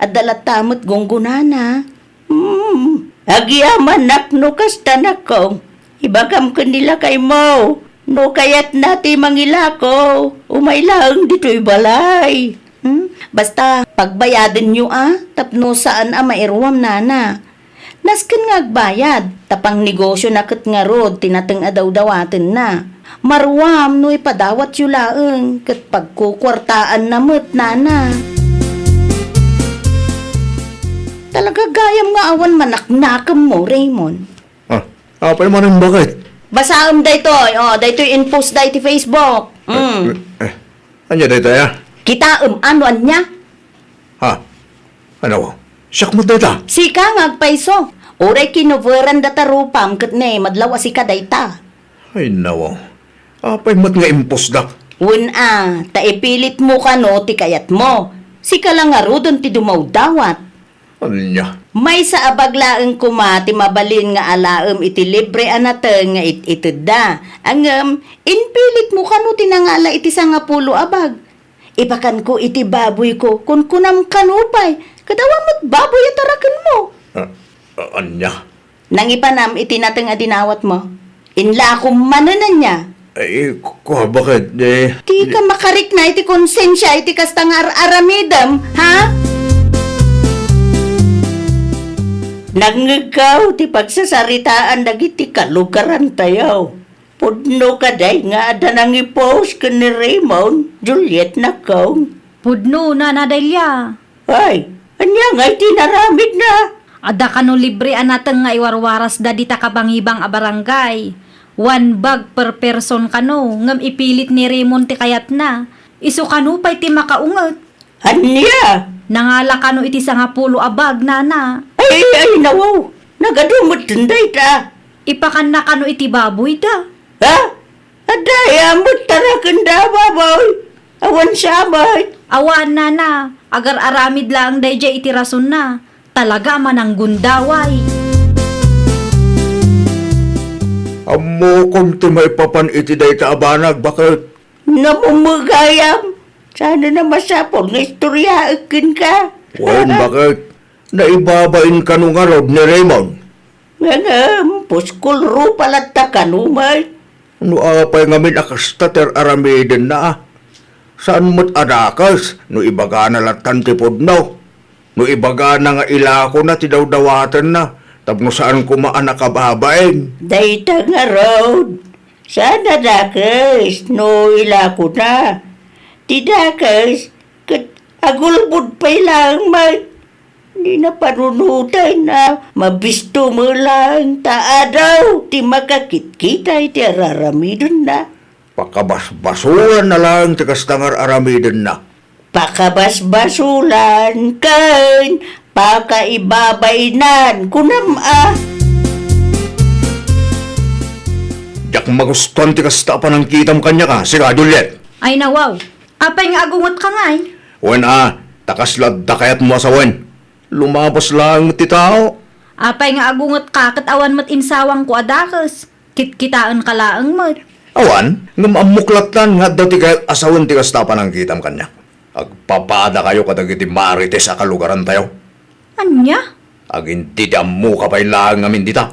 Adda latta met gunggonana. Hmm, agyamanak no kasta, nakong. Ibagam ken ni lakaymo, no kayatna ti mangilako, umay laeng ditoy balay. Hmm? Basta, pagbayadenyo a, tapno saan a mairuam, nana. Nasken nga agbayad, ta pangnegosiona ket ngarud ti nateng a dawdawatenna. Maruam no ipadawatyo laeng, ket pagkukuartaanna met, nana. Talaga gayam nga awan manaknakemmo, Raymond. Ah, apay manen, baket? Basaem daytoy, oh, daytoy in-post da iti Facebook. Mm. Eh, eh, ania daytoy, ah? Kitaem, ano, ania? Ha? Ano? Siak met dayta? Sika nga agpayso. Uray kinoveran data rupam ket ne, madlaw a sika dayta. Ay, nawaw. Apay met nga impusdak? Wen a, ta ipilitmo kano ti kayatmo. Sika la ngaruden ti dumawdawat. Ania? Maysa a bag laeng koma ti mabalin nga alaem iti libre a nateng nga it-itedda. Ngem, impilitmo kano ti nangala iti sangapulo a bag. Ipakanko iti baboyko, kunkunam kano pay, ket awan met baboy a tarakenmo. Ah, ah, ania? Nangipanam iti nateng a dinawatmo. Inlakom manen ania? Ay, ku-, kua, baket, eh. Dika makarikna iti konsensia iti kasta nga ar-aramidem, ha? Nangngegko ti pagsasaritaan dagiti kalugarantayo. Pudno kadi nga adda nangipost ken ni Raymond, Juliet, nakkaw. Pudno, Nana Delia. Ay, ania ngay ti inaramidna? Adda kano libre a nateng nga iwarwarasda dita kabangibang a barangay. One bag per person kano, ngem ipilit ni Raymond ti kayatna. Isu kano pay ti makaunget. Ania? Nangala kano iti sangapulo a bag, Nana. Ay, ay, nawaw. Nagadu met dayta. Ipakanna kano iti baboyda. Ha? Adda, amot taraken da, baboy. Awan siya, bay. Awan, Nana. Agar-aramid laeng daydiay iti rasonna. Talaga a mananggundaway. Ammokon ti maipapan iti dayta a banag, baket? Namumegayam. Saan a masapul nga istoryaek kenka. Wen, baket? Naibabain kano ngarud ni Raymond? Ngem, puskol rupa latta kano met. No apay ngamin a kasta ti ar-aramidenna, a? Saan met a dakes no ibagana lattan ti pudno? No ibagana nga ilakona ti dawdawatenna tapno saan koma a nakababain? Dayta ngarud, saan a dakes no ilakona. Ti dakes, ket agulbod pay laeng met. Ni napanunoten a mabisto met laeng ta adu ti makakitkita iti ar-aramidenna. Pakabasbasolanna laeng ti kasta nga ar-aramidenna. Pakabasbasolan ken pakaibabainan, kunam a. Diak magustuan ti kasta a panangkitam kaniak, a, sika, Juliet. Ay, nawaw. Apay nga agungetka ngay? Wen a, ta kasla adda kayatmo a sawen. Lumabas laeng met ti tao. Apay nga agungetka ket awan met insawangko a dakes? Kitkitaenka laeng met. Awan, ngem ammok lattan nga adda ti kayat a sawen ti kasta a panangkitam kaniak. Agpapadakayo kadagiti marites a kalugarantayo. Ania? Agin-, ti ammoka pay laeng ngamin dita.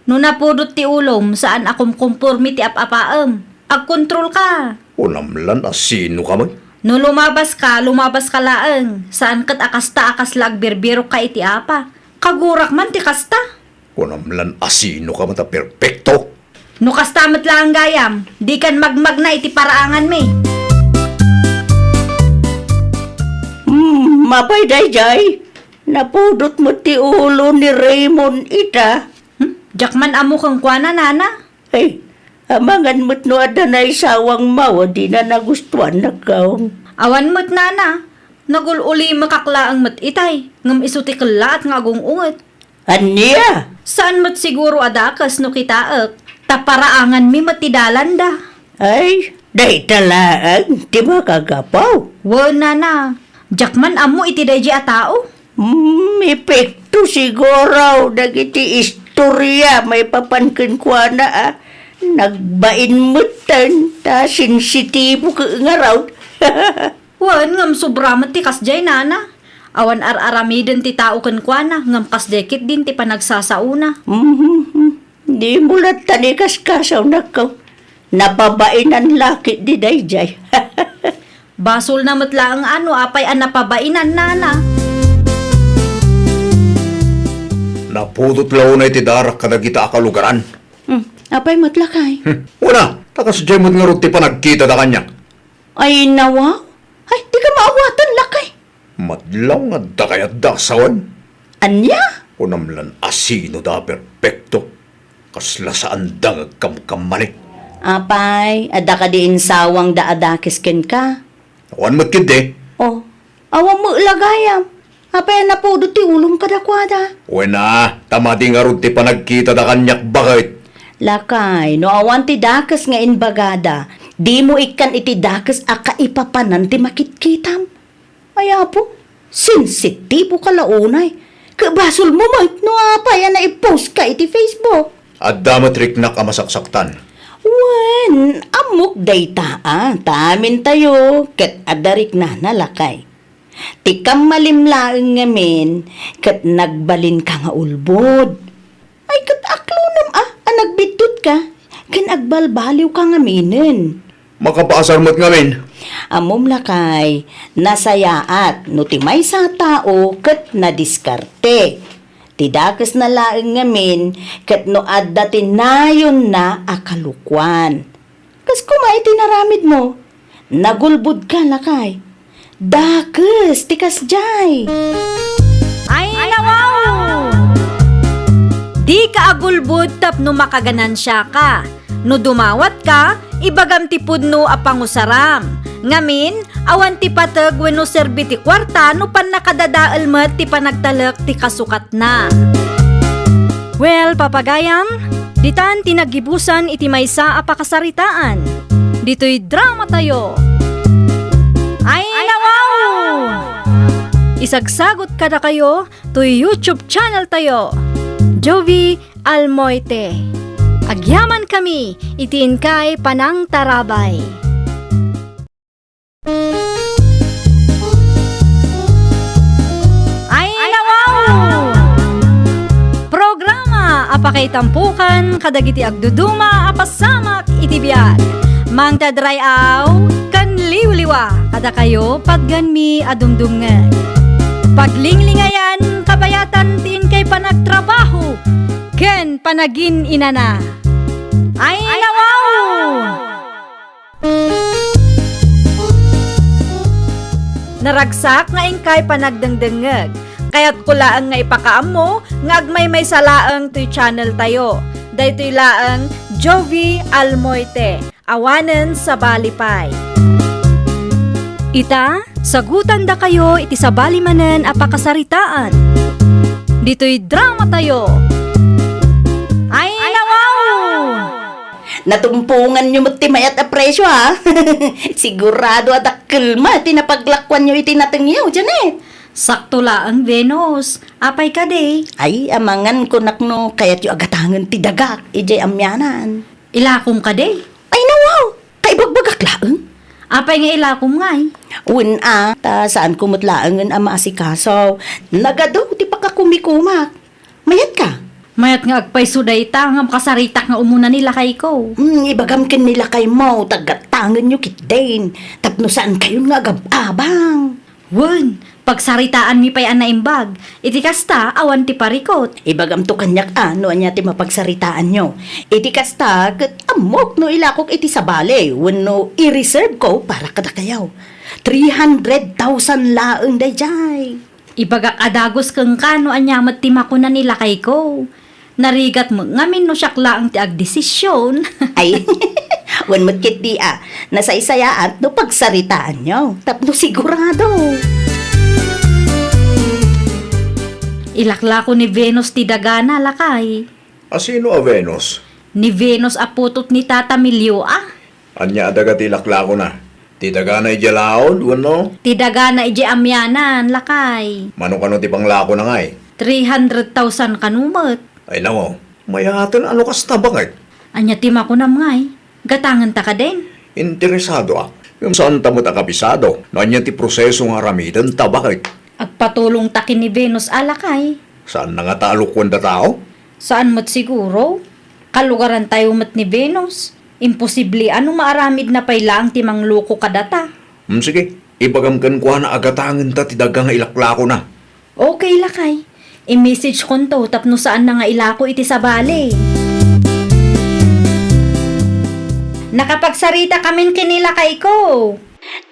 No napudot ti ulom, saan a kumkompormi ti ap-apaem. Agkontrolka. Kunam lan a sinoka met? No lumabaska, lumabaska laeng. Saan ket a kasta a kasla agbirbirokka iti apa. Kagurak man ti kasta. Kunam lan a sinoka met a perpekto. No kasta met laeng gayam, dikan magmagna iti paraanganmi. Hmm, apay daydiay? Napudot met ti ulo ni Raymond ita. Hmm? Diak man ammo kenkuana, Nana. Ay, amangan met no adda naisawangmo a dina nagustuan, nakkaw. Awan met, Nana. Nagul-ulimekak laeng met itay, ngem isu ti kellaat nga agung-unget. Ania? Saan met siguro a dakes no kitaek, ta paraanganmi met ti dalanda. Ay, dayta laeng ti makagapu. Wen, Nana, diak man ammo iti daydiay a tao. Hmm, epekto siguro dagiti istorya maipapan kenkuana a nagbain metten ta sensitibo ket ngarud. Wen, ngem sobra met ti kasdiay, Nana. Awan ar-aramiden ti tao kenkuana, ngem kasdiay ketdin ti panagsasaona. Mhm. Dimo lattan ikaskasaw, nakkaw. Napabainan la ketdi daydiay. Basolna met laeng a no apay a napabainan, Nana. Napudot la unay ti darak kadagita a kalugaran. Hmm, apay met, lakay? Hmm, wen a, ta kasdiay met ngarud ti panagkitada kaniak. Ay, nawaw. Ay, dika maawatan, lakay. Madlaw nga adda kayatda a sawen. Ania? Kunam lan a sinoda a perpekto. Kasla saanda nga agkamkamali. Apay, adda kadi insawangda a dakes kenka? Awan met ketdi. Oh, awan met la gayam. Apay a napudot ti ulom kadakuada? Wen a, ta madi ngarud ti panagkitada kaniak, baket. Lakay, no awan ti dakes nga imbagada, dimo ikkan iti dakes a kaipapanan ti makitkitam. Ay, Apo, sensitiboka la unay. Ket basolmo met no apay a nai-postka iti Facebook. Adda met riknak a masaksaktan. Wen, ammok dayta a, ta amintayo ket adda riknana, lakay. Ti kammalim laeng ngamin ket nagbalinka nga ulbod. Ay, ket Tiddut ka, ken agbalbaliw ka ngaminen. Makapasar met ngamin. Ammom lakay, nasayaat no ti maysa a tao ket nadiskarte. Ti dakesna laeng ngamin ket no adda ti nayonna a kalukoan. Kas koma iti naramidmo, nagulbodka lakay. Dakes ti kasdiay. Ay, nawaw! Dika agulbod tapno makaganansiaka. No dumawatka, ibagam ti pudno a pangusaram. Ngamin, awan ti pateg wenno serbi ti kuarta no pannakadadael met ti panagtalek ti kasukat na. Well, papagayam, ditan ti naggibusan iti maysa a pakasaritaan. Ditoy dramatayo. Ay, nawaw! Isagsagot kadakayo toy YouTube channel tayo, Jovie Almoite. Agyaman kami iti inkay panangtarabay. Ay, nawaw! Programa a pakaitampukan kadagiti agduduma a pasamak iti biag. Mangted ray-aw ken liwliwa kadakayo patgenmi a dumdumngeg. Paglinglingayan, kabayatan ti inkay panagtrabaho ken panagin-inana. Ay, nawaw! Naragsak nga inkay panagdengdengngeg. Kayatko laeng nga ipakaammo nga agmaymaysa laeng toy channel tayo. Daytoy laeng Jovie Almoite, awanen sabali pay. Ita, sagutandakayo iti sabali manen a pakasaritaan. Ditoy dramatayo. Ay, nawaw! Natumponganyo met ti mayat a presio, a. Sigurado a dakkel met ti napaglakuanyo iti natengyo, Janet. Sakto laeng, Venus. Apay kadi? Ay, amangan kunak no kayatyo a gatangen ti dagak idiay amianan. Ilakom kadi? Ay, nawaw! Kaibagbagak laeng. Apay nga ilakom ngay? Wen a, ta saanko met laengen a maasikaso. Nagadu ti pakakumikumak. Mayat ka? Mayat nga agpayso dayta nga makasaritak nga umuna ni lakayko. Hmm, ibagam ken ni lakaymo, ta gatangenyo ketdin, tapno saankayon nga agab-abang. Wen, pagsaritaanmi pay a naimbag. Iti kasta, awan ti parikot. Ibagamto kaniak a no ania ti mapagsaritaanyo. Iti kasta, ket ammok no ilakok iti sabali wenno i-reserve ko para kadakayo. Three hundred thousand laeng daydiay. Ibagak a dagus kenka no ania met ti makuna ni lakayko. Narigat met ngamin no siak laeng ti agdesisyon. Ay, wen met ketdi a, nasaysayaat no pagsaritaanyo, tapno sigurado. Ilaklako ni Venus ti dagana, lakay. A sino a Venus? Ni Venus a putot ni Tata Milio a. Ania a daga ti ilaklakona? Ti dagana idiay laud, wenno? Ti dagana idiay amianan, lakay. Mano kano ti panglakona ngay? Three hundred thousand kano met. Ay, nawaw. Mayaten a no kasta, baket. Ania ti makunam ngay? Gatangenta kadin? Interesadoak. Ngem saanta met a kabisado no ania ti proseso nga aramidenta, baket. Agpatulongta ken ni Venus a, lakay. Saanna ngata a lokoenda tao? Saan met siguro. Kalugarantayo met ni Venus. Imposible a no maaramidna pay laeng ti mangloko kadata. Hmm, sige. Ibagam kenkuana a gatangenta ti daga nga ilaklakona. Okay, lakay. I-message konto tapno saanna nga ilako iti sabali. Nakapagsarita kamin ken ni lakayko.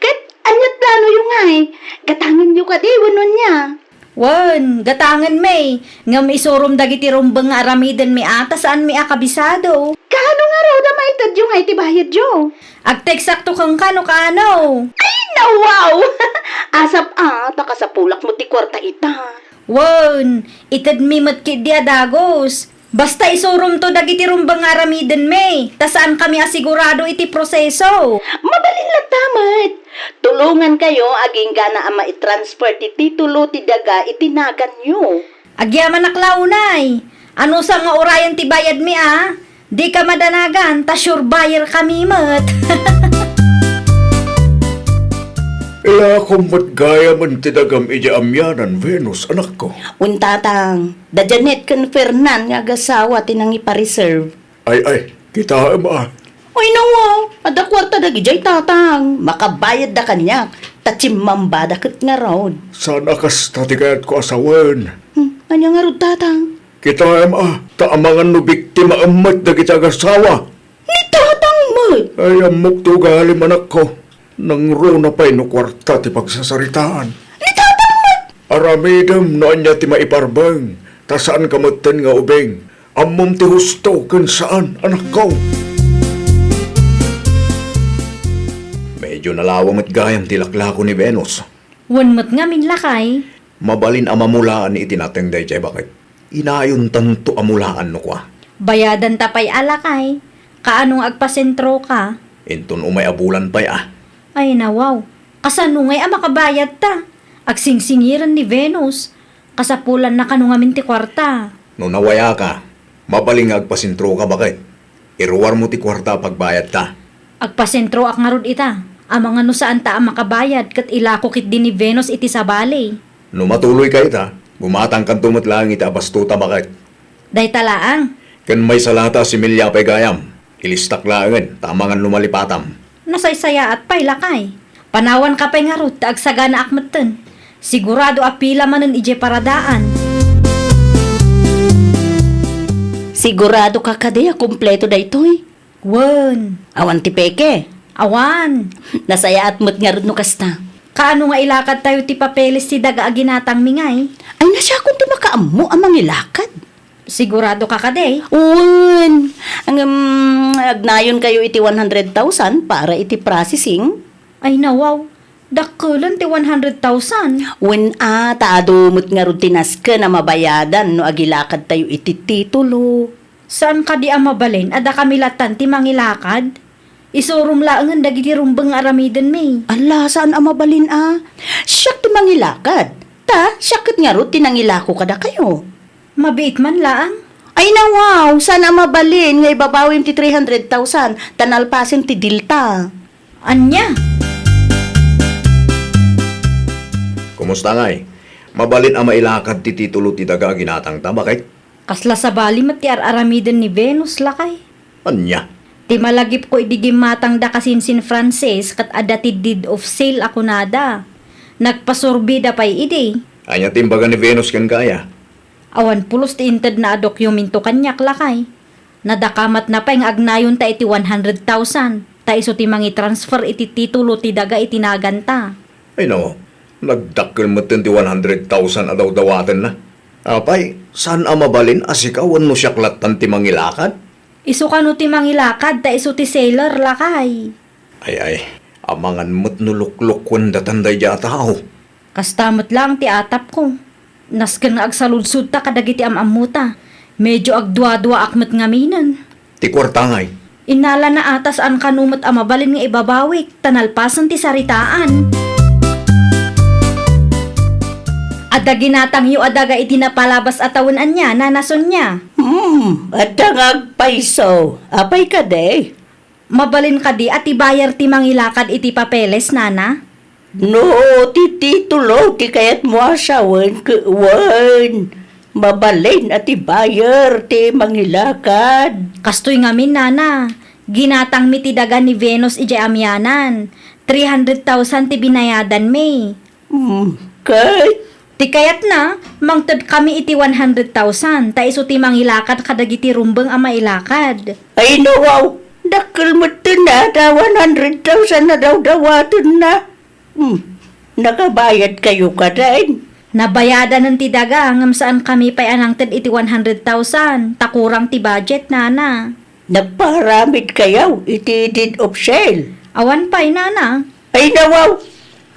Ket ania planoyo ngay? Gatangenyo kadi wenno ania? Wen, gatangenmi, ngem isurom dagiti rumbeng nga aramidenmi a ta saanmi a kabisado. Kaano ngarud a maitedyo ngay ti bayadyo? Agteksakto kenka no kaano. Ay, nawaw! Asap a, ta kasapulak met ti kuarta ita. Wen, itedmi met ketdi a dagus. Basta isuromto dagiti rumbeng nga aramidenmi, ta saankami a sigurado iti proseso. Mabalin latta met. Tulongankayo agingga a maitransfer ti titulo ti daga iti naganyo. Agyamanak la unay. Anusam nga urayen ti bayadmi a? Dika madanagan, ta sure buyer kami met. Ilakom met gayamen ti dagam idiay amianan, Venus, anakko. Wen, Tatang, da Janet ken Fernan nga agasawa ti nangipareserve. Ay, ay, kitaem a. Ay, nawaw, adda kuarta dagidiay, tatang. Makabayadda kaniak, ta chimmambada ket ngarud. Saan a kasta ti kayatko a sawen. Hmm, ania ngarud, tatang? Kitaem a, ta amangan no biktimaem met dagiti agassawa. Ni tatang met! Ay, ammok ti ugalim, anakko. Nangruna pay no kuarta ti pagsasaritaan. Ni tatang met! Aramidem no ania ti maiparbeng, ta saanka metten nga ubing. Ammom ti husto ken saan, anakko. Medyo nalawa met gayam ti laklako ni Venus. Wen met ngamin, lakay. Mabalin a mamulaan iti nateng daydiay, baket. Inayontanto a mulaan no kua. Bayadanta pay a, lakay. Kaano nga agpasentroka? Inton umay a bulan pay a. Ay, nawaw. Kasano ngay a makabayadta? Agsingsingiren ni Venus. Kasapulanna kano ngamin ti kuarta. No nawayaka, mabalin nga agpasentroka, baket. Iruarmo ti kuarta a pagbayadta. Agpasentroak ngarud ita. Amangan no saanta a makabayad ket ilako ketdi ni Venus iti sabali. No matuloyka ita, gumatangkanto met laeng iti abastota, baket. Dayta laeng. Ken maysa lata a similya pay gayam. Ilistak laengen, ta amangan no malipatam. Nasaysayaat pay, lakay. Panawanka pay ngarud ta agsaganaak metten. Sigurado a pila manen idiay paradaan. Siguradoka kadi a kompleto daytoy? Wen. Awan ti peke? Awan. Nasayaat met ngarud no kasta. Kaano nga ilakadtayo ti papeles ti daga a ginatangmi ngay? Ay, na siakon ti makaammo a mangilakad. Siguradoka kadi? Wen. Ngem, agnayonkayo iti one hundred thousand para iti processing. Ay, nawaw. Dakkelen ti one hundred thousand. Wen a, ta adu met ngarud ti nasken a mabayadan no agilakadtayo iti titulo. Saan kadi a mabalin a dakami lattan ti mangilakad? Isurom laengen dagiti rumbeng nga aramidenmi. Ala, saan a mabalin a. Siak ti mangilakad. Ta, siak ket ngarud ti nangilako kadakayo. Mabiit man laeng. Ay, nawaw, saan a mabalin nga ibabawim ti three hundred thousand, ta nalpasen ti dilta. Ania? Kumusta ngay? Mabalin a mailakad ti titulo ti daga a ginatangta, baket? Kasla sabali met ti ar-aramiden ni Venus, lakay. Ania? Ti malagipko idi gimmatangda kasinsin Frances ket adda ti deed of sale a kunada. Nagpasurbida pay idi. Ania ti imbaga ni Venus kenka aya? Awan pulos ti intedna a dokumento kaniak, lakay. Nadakamatna pay nga agnayonta iti one hundred thousand, ta isu ti mangitransfer iti titulo ti daga iti naganta. Ay, no, nagdakkel metten ti one hundred thousand a dawdawatenna. Apay, saan a mabalin a sika wenno siak lattan ti mangilakad? Isu kano ti mangilakad ta isu ti seller, lakay. Ay, ay, amangan met no luklukkuendatan daydiay a tao. Kasta met laeng ti atapko. Nasken nga agsaludsodta kadagiti am-ammota. Medio agduaduaak met ngaminen. Ti kuarta ngay? Innalana a ta saan kano met a mabalin nga ibabawik, ta nalpasen ti saritaan. Adda ginatangyo a daga iti napalabas a tawen ania, Nana Sonia? Hmm, adda nga agpayso. Apay kadi? Mabalin kadi a ti buyer ti mangilakad iti papeles, Nana? No ti titulo ti kayatmo a sawen, ket wen, mabalin a ti buyer ti mangilakad. Kastoy ngamin, Nana. Ginatangmi ti daga ni Venus idiay amianan. Three hundred thousand ti binayadanmi. Hmm, ket? Ti kayatna, mangtedkami iti one hundred thousand, ta isu ti mangilakad kadagiti rumbeng a mailakad. Ay, nawaw, dakkel metten a ta one hundred thousand a dawdawatenna. Hmm, nakabayadkayo kadi? Nabayadanen ti daga, ngem saankami pay a nangted iti one hundred thousand, ta kurang ti budget, Nana. Nagpaaramidkayo iti deed of sale? Awan pay, Nana. Ay, nawaw!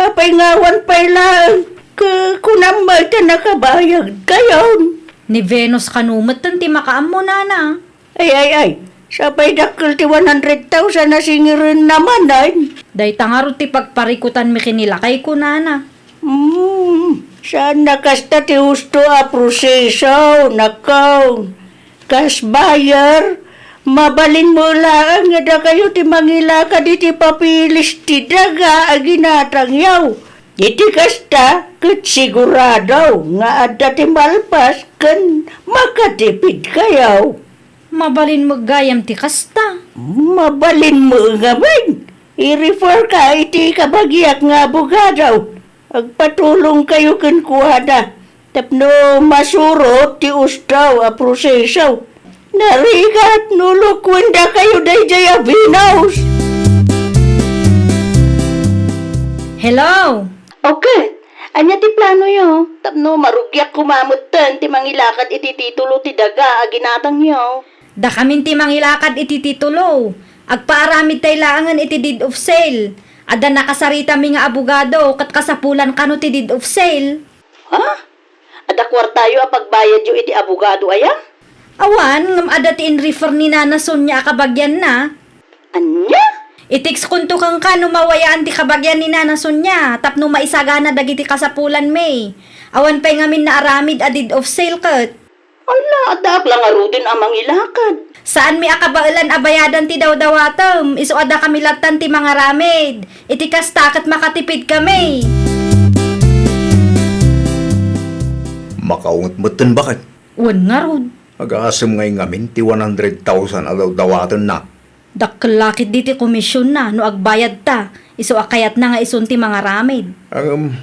Apay nga awan pay laeng? Ku-, kunam met a nakabayadkayon. Ni Venus kano metten ti makaammo, Nana. Ay, ay, ay. Sapay dakkel ti one hundred thousand a singirenna manen. Dayta ngarud ti pagparikutanmi ken ni lakayko, Nana. Hmm, saan a kasta ti husto a proseso, nakkaw. Kas buyer, mabalinmo laeng nga dakayo ti mangilakad iti papeles ti daga a ginatangyo. Iti kasta, ket sigurado nga adda ti malpas ken makatipidkayo. Mabalin met gayam ti kasta. Mabalin met ngamin. I-refer ka iti kabagiak nga abogado. Agpatulongkayo kenkuana tapno masurot ti usdaw a proseso. Narigat no lukuendakayo daydiay a Venus. Hello? Okay. Ania ti planoyo? Tapno marugiak koma metten ti mangilakad iti titulo ti daga a ginatangyo. Dakamin ti mangilakad iti titulo. Agpaaramidtay laengen iti deed of sale. Adda nakasaritami nga abogado ket kasapulan kano ti deed of sale. Ha? Adda kuartayo a pagbayadyo iti abogado aya? Awan, ngem adda ti in-refer ni Nana Sonia a kabagianna. Ania? I-text kunto kenka no mawayaan ti kabagian ni Nana Sonia tapno maisagana dagiti kasapulanmi. Awan pay ngamin naaramid a deed of sale ket. Ala, addaak la ngaruden a mangilakad. Saanmi a kabaelan a bayadan ti dawdawatem, isu a dakami lattan ti mangaramid. Iti kasta ket makatipidkami. Makaunget metten baket. Wen ngarud. Agasem ngay ngamin ti one hundred thousand a dawdawatenna. Dakkel la ketdi ti komisionna no agbayadta, isu a kayatna nga isun ti mangaramid. Ngem,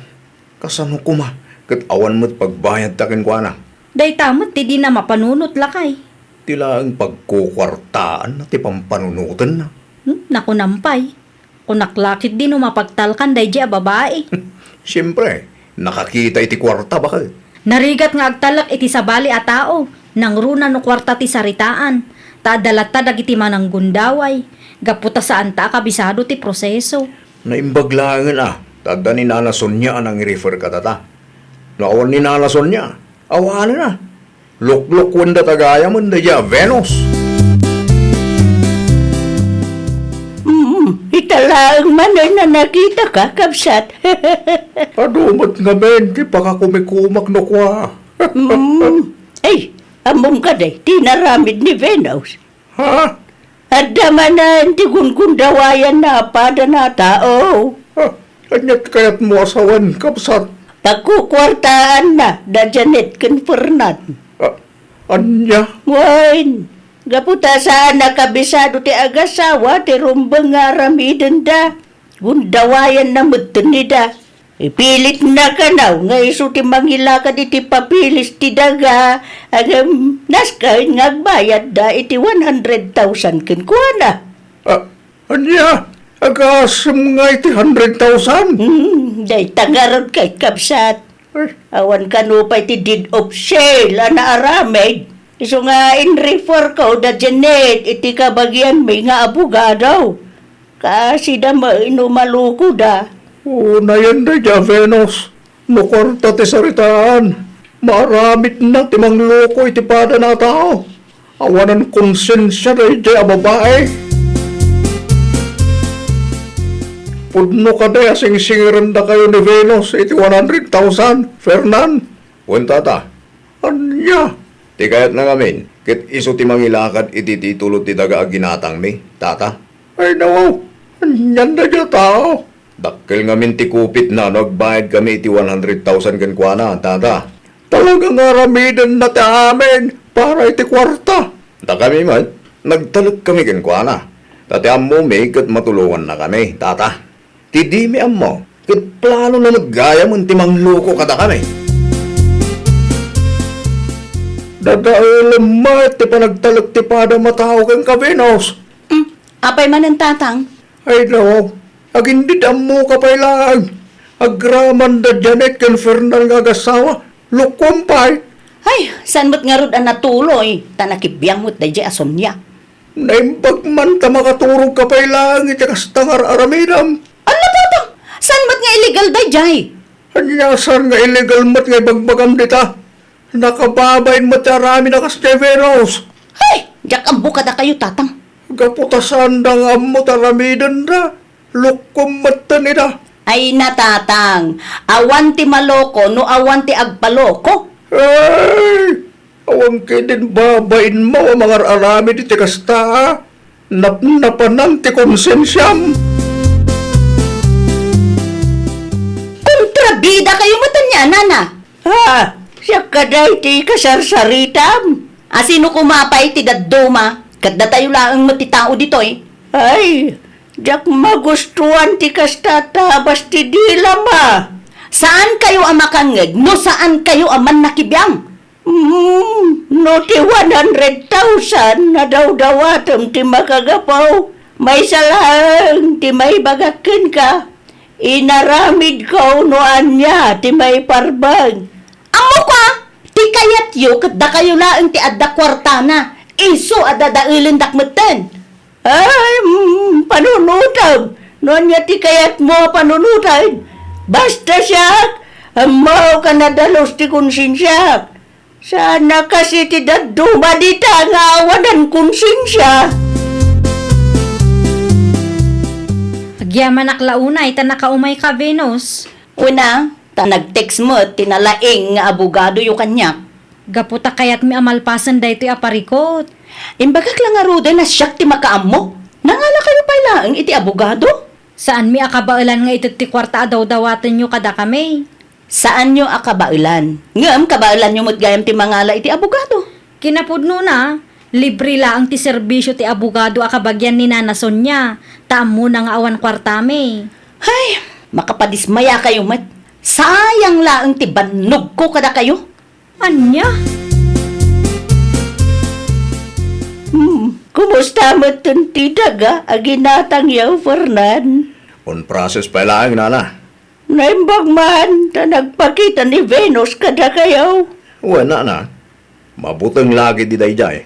kasano koma ket awan met pagbayadta kenkuana? Dayta met ti dina mapanunot, lakay. Ti laeng pagkukuartaanna ti pampanunotenna. Hmm, nakunam pay. Kunak la ketdi no mapagtalkan daydiay a babai. Siempre, nakakita iti kuarta, baket. Narigat nga agtalek iti sabali a tao, nangruna no kuarta ti saritaan, ta adda latta dagiti mananggundaway, gapu ta saanta a kabisado ti proseso. Naimbag laengen a, ta adda ni Nana Sonia a nangi-refer kadata. No awan ni Nana Sonia, awanen a. Luklokuenda ta gayamen daydiay a Venus. Mm, ita laeng manen a nakitaka, kabsat. Adu met ngamin ti pakakumikumak no kua. Mm. Ay, ammom kadi ti inaramid ni Venus? Ha? Adda manen ti gungundawayanna a padana a tao. Ah, ania ti kayatmo a sawen, kabsat? Pagkukuartaanna da Janet ken Fernan. Ah, ania? Wen, gapu ta saan a kabisado ti agasawa ti rumbeng nga aramidenda. Gundawayanna metten ida. Ipilitna kano nga isu ti mangilakad iti papeles ti daga, ngem nasken nga agbayadda iti one hundred thousand kenkuana. Ah, ania? Agasem nga iti hundred thousand? Hmm, dayta ngarud ket, kabsat. Ay. Awan kano pay ti deed of sale a naaramid. Isu nga in-refer ko da Janet iti kabagianmi nga abogado. Kaasida met no malukoda. Unayen daydiay a Venus. No kuarta ti saritaan, maaramidna ti mangloko iti padana a tao. Awanan konsensia daydiay a babai. Pudno kadi a singsingirendakayo ni Venus iti one hundred thousand, Fernan? Wen, tata. Ania? Ti kayatna ngamin, ket isu ti mangilakad iti titulo ti daga a ginatangmi, tata. Ay, nawaw. Anian daydiay a tao? Dakkel ngamin ti kupitna no agbayadkami iti one hundred thousand kenkuana, tata. Talaga nga aramidenna ti amin para iti kuarta. Dakami met, nagtalekkami kenkuana. Ta ti ammomi ket matulongannakami, tata. Ti dimi ammo, ket planona met gayamen ti mangloko kadakami. Dadaelem met ti panagtalek ti padam a tao kenka, Venus. Hmm, apay manen, tatang? Ay, nawaw. Agindid ammoka pay laeng. Agraman da Janet ken Fernan nga agasawa. Lukuam pay. Ay, saan met ngarud a natuloy, ta nakibiang met daydiay a Sonia. Naimbag man ta makaturogka pay laeng iti kasta nga ar-aramidem. Ala, papa, saan met nga illegal daydiay? Ania saan nga illegal met nga ibagbagam dita? Nakababain met ti aramid a kasdiay, Venus. Hay, diak ammo kadakayo, tatang. Gapu ta saanda nga ammo ti aramidenda, lukuam metten ida. Ay, natatang, awan ti maloko no awan ti agpaloko. Ay, awan ketdin babainmo a mangar-aramid iti kasta, a? Napnapanan ti konsensiam. Kontrabidakayo met ania, nana? Ha? Siak kadi ti kasarsaritam? A sino koma pay ti dadduma, ket datayo laeng met ti tao ditoy? Ay, diak magustuan ti kasta, tabas ti dilam a. Saankayo a makangngeg no saankayo a mannakibiang. Hmm, no ti one hundred thousand a dawdawatem ti makagapu, maysa laeng ti maibagak kenka, inaramidko no ania ti maiparbeng. Ammok a, ti kayatyo ket dakayo laeng ti adda kuartana, isu a dadaelendak metten. Ay, mm, panunotem. No ania ti kayatmo a panunoten? Basta siak, ammok a nadalus ti konsensiak. Saan a kas iti dadduma dita nga awanan konsensia. Agyamanak la unay ta nakaumayka, Venus. Wen a, ta nag-text met ti nalaing nga abogadoyo kaniak. Gapu ta kayatmi a malpasen daytoy a parikut. Imbagak la ngaruden a siak ti makaammo. Nangalakayo pay laeng iti abogado? Saanmi a kabaelan nga ited ti kuarta a dawdawatenyo kadakami. Saanyo a kabaelan. Ngem kabaelanyo met gayam ti mangala iti abogado. Kinapudnona, libre laeng ti serbisio ti abogado a kabagian ni Nana Sonia, ta ammona nga awan kuartami. Ay, makapadismayakayo met. Sayang laeng ti bannogko kadakayo. Ania? Hmm, kumusta met ti daga a ginatangyo, Fernan? On process pay laeng, Nana. Naimbag man ta nagpakita ni Venus kadakayo. Wen, Nana. Mabuteng la ketdi daydiay.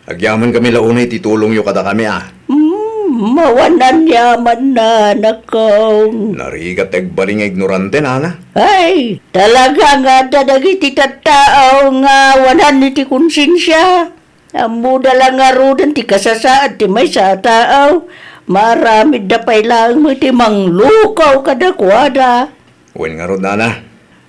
Agyamankami la unay ti tulongyo kadakami a. Hmm, awan aniamanna, anakko. Narigat ti agbalin nga ignorante, Nana. Ay, talaga nga adda dagiti tattao nga awanan iti konsensia. Ammoda la ngaruden ti kasasaad ti maysa a tao. Maaramidda pay laeng met ti manglukaw kadakuada. Wen ngarud, Nana.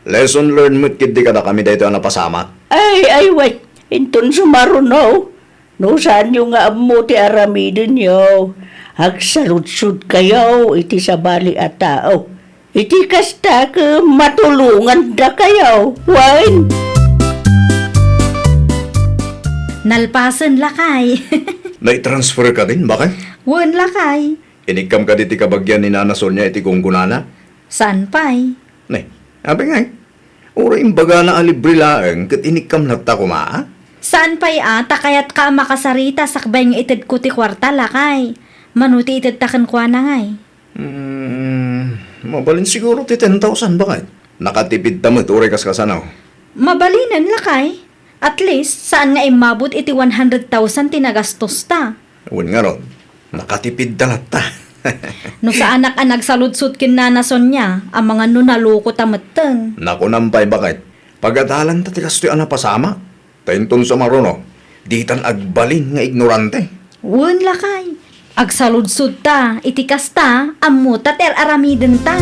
Lesson learned met ketdi kadakami daytoy a napasamak. Ay, ay, wen. Inton sumaruno, no saanyo nga ammo ti aramidenyo, agsaludsodkayo iti sabali a tao. Iti kasta ket matulongandakayo. Wen. Nalpasen, lakay. Nai-transfer kadin, baket? Wen, lakay. Inikkam kadi ti kabagian ni Nana Sonia iti gunggonana? Saan pay. Ne, abi ngay. Uray imbagana a libre laeng ket inikkam latta koma, a? Saan pay a, ta kayatka a makasarita sakbay nga itedko ti kuarta, lakay. Mano ti itedta kenkuana ngay? Hmm, mabalin siguro ti ten thousand, baket. Nakatipidta met uray kaskasano. Mabalinen, lakay. At least, saan nga immabot iti one hundred thousand ti nagastosta. Wen ngarud, nakatipidta latta. No saanak a nagsaludsod ken Nana Sonia, amangan no nalukota metten. Nakunam pay, baket. Pagadalanta ti kastoy a napasamak. Ta inton sumaruno, ditan agbalin nga ignorante. Wen, lakay. Agsaludsodta iti kasta, ammota ti ar-aramidenta.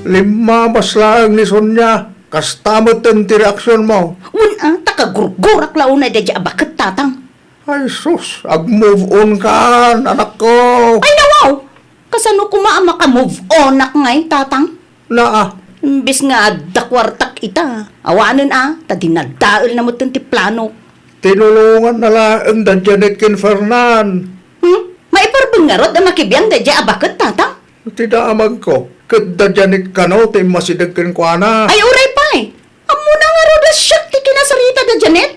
Limmabas laeng ni Sonia. Kasta metten ti reaksionmo. Wen a, ta kagurgurak la unay daydiay a baket, tatang. Ay sus, ag-move on kan, anakko. Ay, nawaw! Kasano koma a maka-move onak ngay, tatang? Naa. Imbes nga adda kuartak ita, awanen a, ta dinadaelna metten ti plano. Tinulonganna laeng da Janet ken Fernan. Hmm? Maiparbeng ngarud a makibiang daydiay a baket, tatang? Ti damagko, ket da Janet kano ti immasideg kenkuana. Ay, uray pay! Ammona ngarud a siak ti kinasarita da Janet?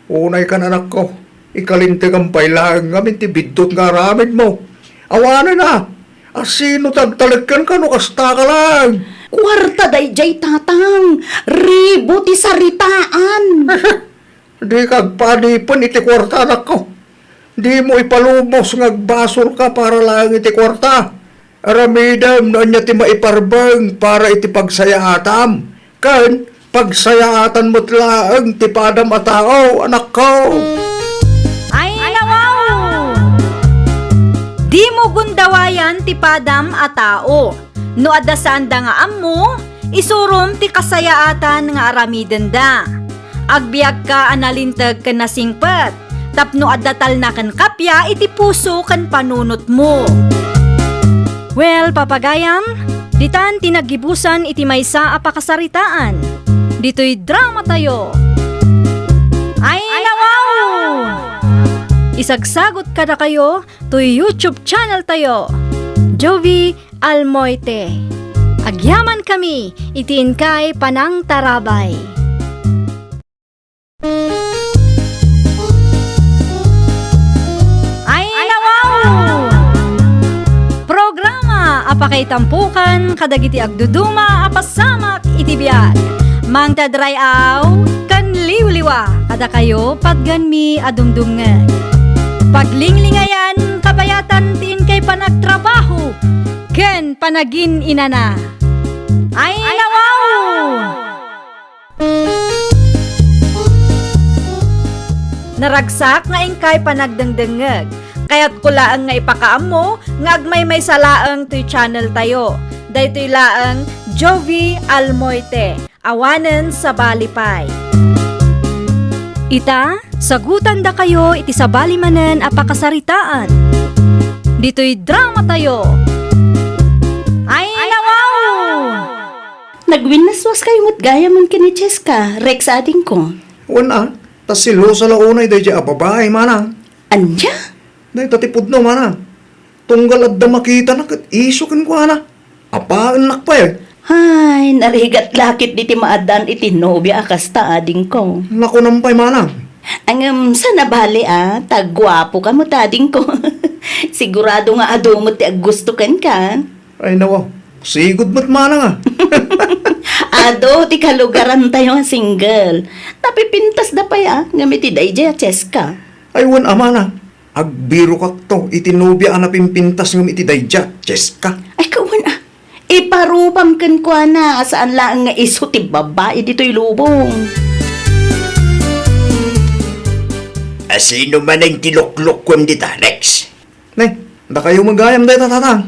Unay kan, anakko, ikalintegam pay laeng ngamin ti biddut nga aramidmo. Awanen a, asino ti agtalek kenka no kastaka laeng? Kuarta daydiay, tatang. Ribo ti saritaan. Dika agpaadipen iti kuarta, anakko. Dimo ipalubos nga agbasolka para laeng iti kuarta. Aramidem no ania ti maiparbeng para iti pagsayaatam, ken pagsayaatan met laeng ti padam a tao, anakko. Ay, nawaw! Dimo gundawayan ti padam a tao. No adda saanda nga ammo, isurom ti kasayaatan nga aramidenda. Agbiagka a nalinteg ken nasingpet, tapno adda talna ken kappia iti puso ken panunotmo. Well, papagayam, ditan ti naggibusan iti maysa a pakasaritaan. ditoy dramatayo. Ay, nawaw! Isagsagut kadakayo toy YouTube channeltayo, Jovie Almoite. Agyamankami iti inkay panangtarabay. Ay, nawaw! Programa a pakaitampokan kadagiti agduduma a pasamak iti biag. Mangted ray-aw ken liwliwa kadakayo patgenmi a dumdumngeg. Paglinglingayan, kabayatan ti inkay panagtrabaho ken panagin-inana. Ay, nawaw! Naragsak nga inkay panagdengdengngeg. Kayatko laeng nga ipakaammo nga agmaymaysa laeng toy channeltayo. Daytoy laeng Jovie Almoite, awanen sabali pay. Ita, sagutandakayo iti sabali manen a pakasaritaan. Ditoy dramatayo. Ay, nawaw! Nagwinnaswaskayo met gayam ken ni Cheska, Rex adingko. Wen a, ta selosa la unay daydiay a babai, manang. Ania? Dayta ti pudno, manang. Tunggal adda makitana ket isyu kenkuana. Apaennak pay. Ay, narigat la ketdi ti maaddaan iti nobia a kasta, adingko. Nakunam pay, manang. Ngem, saan a bale a, ta guapoka met, adingko. Sigurado nga adu met ti aggusto kenka. Ay, nawa. Sigud met manang a. Adu ti kalugarantayo a single. Napipintasda pay a, ngem iti daydiay a Cheska. Ay, wen a, manang. Agbirokakto iti nobia a napimpintas ngem iti daydiay a Cheska. Ay, kawan a. Iparubam kenkuana a saan laeng nga isu ti babai ditoy lubong. A sino manen ti luklukuem dita, Rex? Ne, dakayo met gayam dayta, tatang.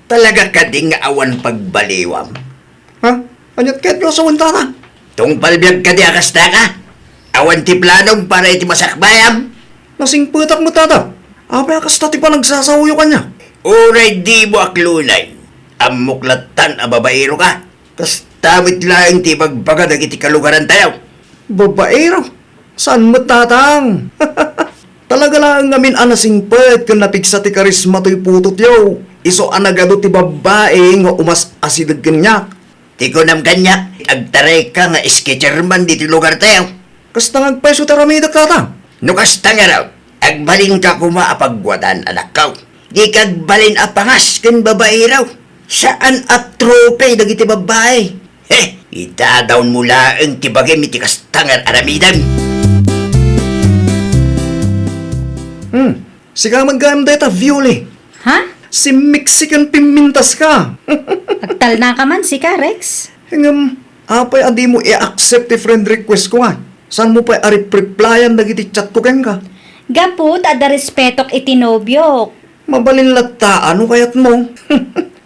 Talaga kadi nga awan pagbaliwam? Ha? Aniat ket nga sawen, tata? Tungpal biag kadi a kasta ka? Awan ti planom para iti masakbayam? Nasingpetak met, tata. Apay a kasta ti panagsasaoyo kaniak? Uray dimo aklonay, ammok lattan a babaero ka. Kasta met laeng ti ibagbaga dagiti kalugarantayo. Babaero? Saan met, tatang? Talaga laeng ngamin a nasingpet ken napigsa ti karisma toy putotyo. Isu a nagadu ti babbai nga umas-asideg kaniak. Ti kunam kaniak, agtarayka nga sketcher man ditoy lugartayo. Kasta nga agpayso ti aramidek, tatang. No kasta ngarud, agbalinka koma a pagwadan, anakko. Dika agbalin a pangas ken babaero. Saan a trophy dagiti babbai. He, idadawnmo laeng ti bagim iti kasta nga ar-aramidem. Hmm, sika met gayam dayta, Viole. Ha? Simmiksi ken pimmintaska. Agtalnaka man sika, Rex. Ngem, apay a dimo i-accept ti friend request ko nga? Saanmo pay a rep-replyan dagiti chat ko kenka? Gapu ta adda respetok iti nobiok. Mabalin latta a no kayatmo.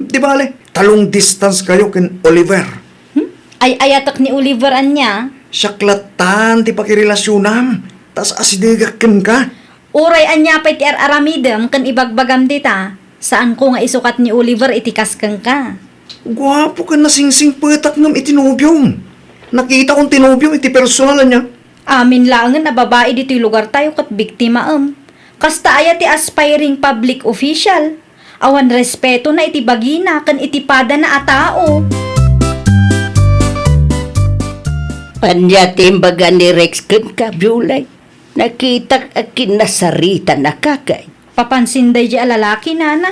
Di bale, ta long distance kayo ken Oliver. Hmm? Ay-ayatek ni Oliver ania? Siak lattan ti pakirelasionam, ta as-asidegak kenka. Uray ania pay ti ar-aramidem ken ibagbagam dita, saanko nga isukat ni Oliver iti kas kenka. Guapo ken nasingsingpetak ngem iti nobiom. Nakitakon ti nobiom iti personal ania. Amin laengen a babai ditoy lugartayo ket biktimaem. Kasta aya ti aspiring public official? Awan respetona iti bagina ken iti padana a tao. Ania ti imbaga ni Rex kenka, Biolay? Nakitak a kinasaritanaka kay. Papansin daydiay a lalaki, nana.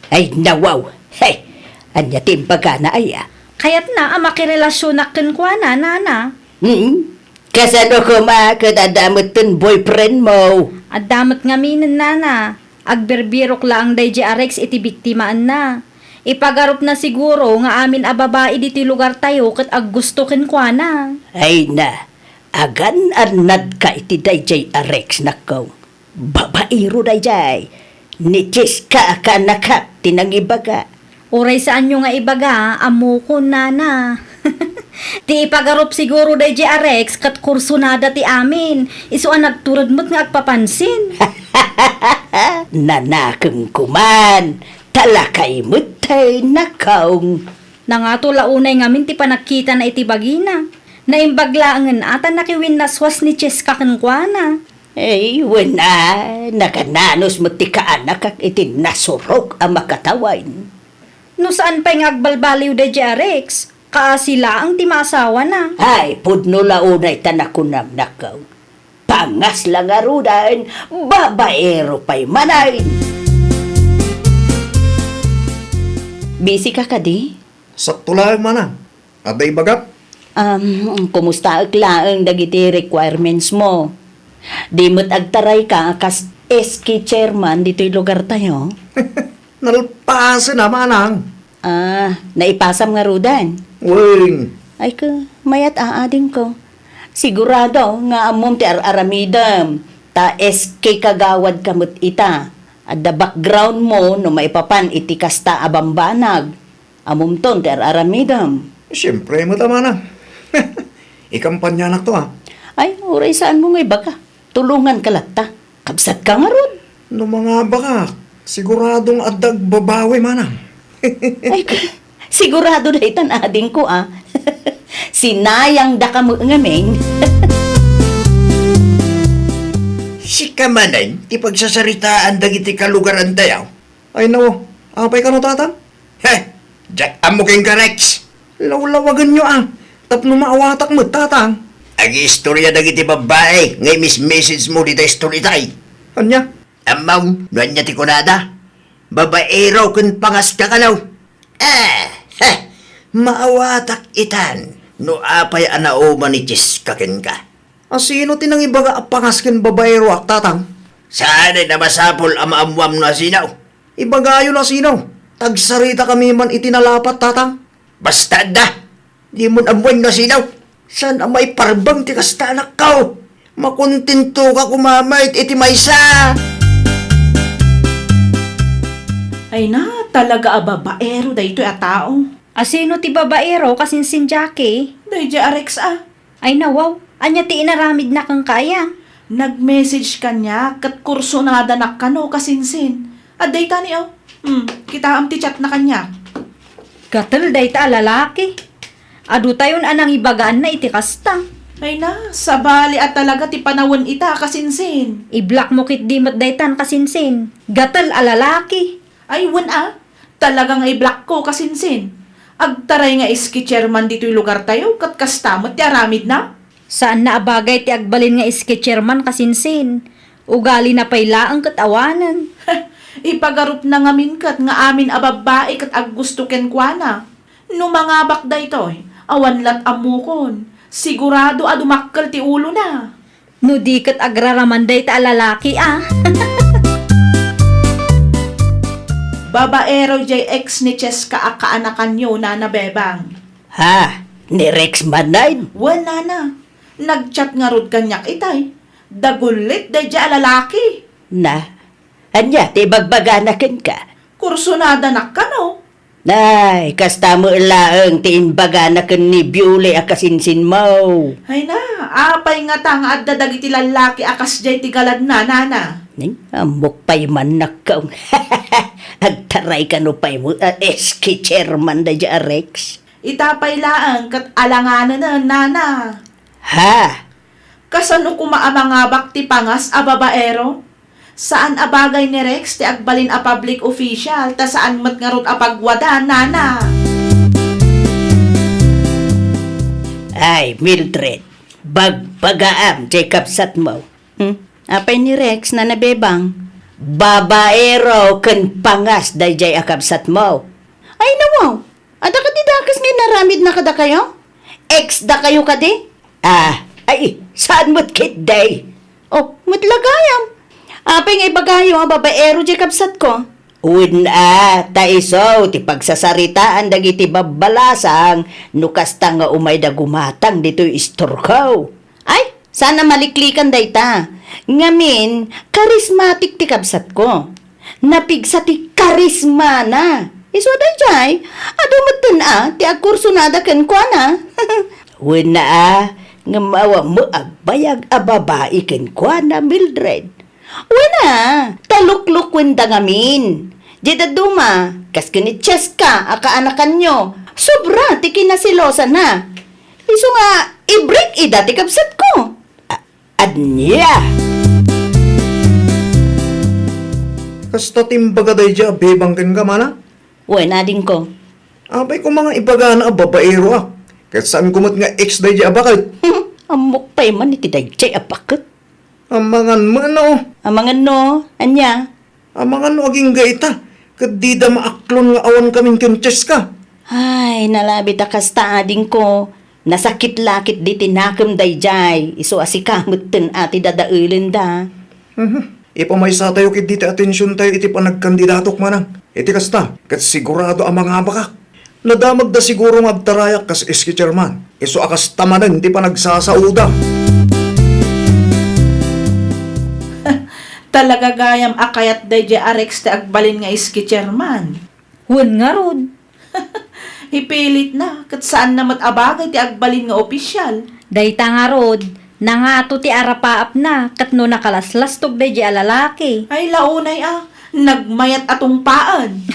Ay, nawaw! Hey! Ania ti imbagana aya? Kayatna a makirelasionak kenkuana, nana. Hmm? Kasano koma ket adda metten boyfriend mo? Adda met ngaminen, nana. Agbirbirok laeng daydiay a Rex iti biktimaenna. Ipagarupna siguro nga amin a babai ditoy lugartayo ket aggusto kenkuana. Ay na, agan-annadka iti daydiay a Rex, nakko. Babaero daydiay. Ni Cheska a kaanakak ti nangibaga. Uray saanyo nga ibaga, ammokon, nana. Ti ipagarup siguro daydiay a Rex ket kursunada ti amin. Isu a nagtured met nga agpapansin. Nanakemko man, ta lakay met tay nakawng. Nangato la unay ngamin ti panagkitana iti bagina. Naimbag laengen a ta nakiwinnaswas ni Cheska kenkuana. Ay, wen a, nakananus met ti kaanakak iti nasurok a makatawen. No saan pay nga agbalbaliw daydiay a Rex, kaasi laeng ti maasawana. Ay, pudno la unay ta nakunam, nakkaw. Pangas la ngaruden, babaero pay manen. Busy ka kadi? Sakto laeng, manang. Adda ibagak? Um, kumustaek laeng dagiti requirements mo? Di met agtarayka a kas S K chairman ditoy lugartayo? Nalpasen a, manang. Ah, naipasam ngaruden? Wen. Ay ka, mayat a, adingko. Sigurado nga ammom ti ar-aramidem, ta S K kagawad ka met ita. Adda background mo no maipapan iti kasta a bambanag. Ammomton ti ar-aramidem. Siempre met a, manang. Ikampanyanakto a. Ay, uray saanmo nga ibaga. Tulonganka latta. Kabsatka ngarud. No mangabakak, siguradong adda agbabawi, manang. Ay, sigurado daytan, adingko a. Sinayangdaka met ngamin. Sika manen ti pagsasaritaan dagiti kalugarantayo? Ay, nawa. Apay kano, tatang? He! Diak ammo kenka, Rex. Lawlawagenyo a, tapno maawatak met, tatang. Agiistoria dagiti babbai nga imis-message mo dita istoritayo. Ania? Ammom no ania ti kunada? Babaero ken pangaska kano? Eh, he! Maawatak itan no apay a nauman ni Cheska kenka. A, sino ti nangibaga a pangas ken babaeroak, tatang? Saanen a masapul a maammuam no asino. Ibagayo no asino. Ta agsaritakami man iti nalapat, tatang. Basta adda. Dimon ammoen no asino. Saan a maiparbeng ti kasta, anakko. Makontentoka koma met iti maysa. Ay na, talaga a babaero daytoy a tao. Asino ti babaero, kasinsin, Jackie? Daydiay a Rex a. Ay, nawaw. Ania ti inaramidna kenka aya? Nag-message kaniak ket kursonadanak kano, kasinsin. Adda itay, o. Hmm, kitaem ti chatna kaniak. Gatel dayta a lalaki. Adutayon a nangibagaanna iti kasta. Ay na, sabali a talaga ti panawen ita, kasinsin. I-block mo ketdi met daytan, kasinsin. Gatel a lalaki. Ay, wen a, talaga nga i-blockko, kasinsin. Agtaray nga S K chairman ditoy lugartayo, ket kasta met ti aramidna. Saanna a bagay ti agbalin nga S K chairman, kasinsin. Ugalina pay laeng ket awanen. Ipagarupna ngamin ket nga amin a babbai ket aggusto kenkuana. No mangabak daytoy, awan lat ammokon. Sigurado a dumakkel ti ulona. No di ket agraraman dayta a lalaki a. Babaero jay ex ni Cheska a kaanakanyo, Nana Bebang. Ha? Ni Rex manen? Wen, Nana. Nag-chat ngarud kaniak itay. Dagullit daydiay a lalaki. Na, ania ti ibagbagana kenka? Kursonadanak kano? Ay, kasta met laeng ti imbagana ken ni Biuli a kasinsinmo. Ay na, apay ngata nga adda dagiti lallaki a kasdiay ti galadna, Nana? Ni, ammok pay man, nakkaw. Agtaray kano pay mo, a, S K chairman daydiay a Rex? Ita pay laeng ket alanganen, Nana. Ha? Kasano koma a mangabak ti pangas a babaero? Saan a bagay ni Rex ti agbalin a public official, ta saan met ngarud a pagwada, Nana. Ay, Mildred, bagbagaam jay kabsatmo. Hmm? Apay ni Rex, Nana Bebang? Babaero ken pangas daydiay a kabsatmo. Ay, nawaw. Adda kadi dakes nga inaramidna kadakayo? Ex dakayo kadi? Ah, ay, saan met ketdi? Oh, met la gayam. Apay nga ibagayo a babaero jay kabsatko? Wen a, ta isu ti pagsasaritaan dagiti babbalasang no kasta nga umayda gumatang ditoy istorko. Ay, saan a maliklikan dayta. Ngamin, charismatic ti kabsatko. Napigsa ti karismana. Isu daydiay, adu metten a ti agkursonada kenkuana. Wen a, ngem awan met agbayag a babai kenkuana, Mildred. Wen a, ta luklukuenda ngamin. Diay dadduma, kas ken ni Cheska a kaanakanyo, sobra ti kinaselosana. Isu nga, ida ti kabsatko. A-, ania? Kasta ti imbaga daydiay a bebang kenka, manang? Wen, adingko. Apay koma nga ibagana a babaeroak, ket saanko met nga ex daydiay a baket? Ammok pay man iti daydiay a baket. Amangan met no. Amangan no? Ania? Amangan no agingga ita, ket dida maaklon nga awan kamin ken Cheska. Ay, nalabit a kasta, adingko. Nasakit la ketdi ti nakem daydiay, isu a sika metten a ti dadaelenda. Mhm. Ipamaysatayo ketdi ti atensiontayo iti panagkandidatok, manang. Iti kasta, ket sigurado a mangabakak. Nadamagda siguro nga agtarayak kas S K chairman. Isu a kasta manen ti panagsasaoda. Talaga gayam a kayat daydiay a Rex ti agbalin nga S K chairman. Wen ngarud. Ipilitna, ket saanna met a bagay ti agbalin nga opisial. Dayta ngarud, nangato ti arapaapna, ket no nakalaslastog daydiay a lalaki. Ay, la unay a, nagmayat a tungpaen.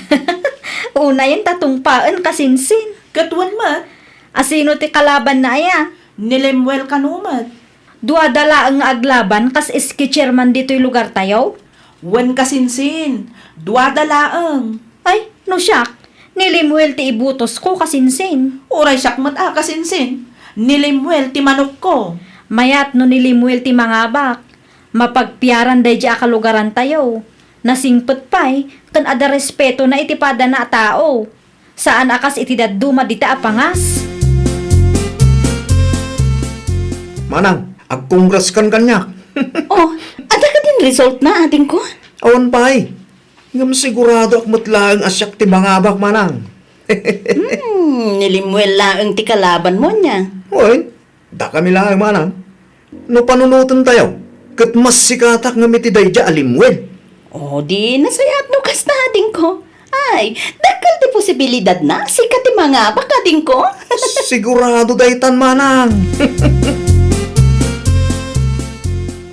Unayen ta tungpaen, kasinsin. Ket wen met? Asino ti kalabanna aya? Ni Lemuel kano met. Duada laeng nga aglaban kas S K chairman ditoy lugartayo? Wen, kasinsin, duada laeng. Ay, no siak, ni Lemuel ti ibutosko, kasinsin. Uray siak met a, kasinsin, ni Lemuel ti manokko. Mayat no ni Lemuel ti mangabak. Mapagpiaran daydiay a kalugarantayo. Nasingpet pay, ken adda respetona iti padana a tao. Saan a kas iti dadduma dita a pangas. Manang, agkongraskan kaniak. Oh, adda kadin resultna, adingko? Awan pay. Ngem siguradoak met laeng a siak ti mangabak, manang. Hmm, ni Lemuel laeng ti kalabanmo ania? Wen, dakami laeng, manang. No panunotentayo, ket mas sikatak ngem iti daydiay a Lemuel. O, di nasayaat no kasta, adingko. Ay, dakkel ti posibilidadna a sika ti mangabak, adingko. Sigurado daytan, manang.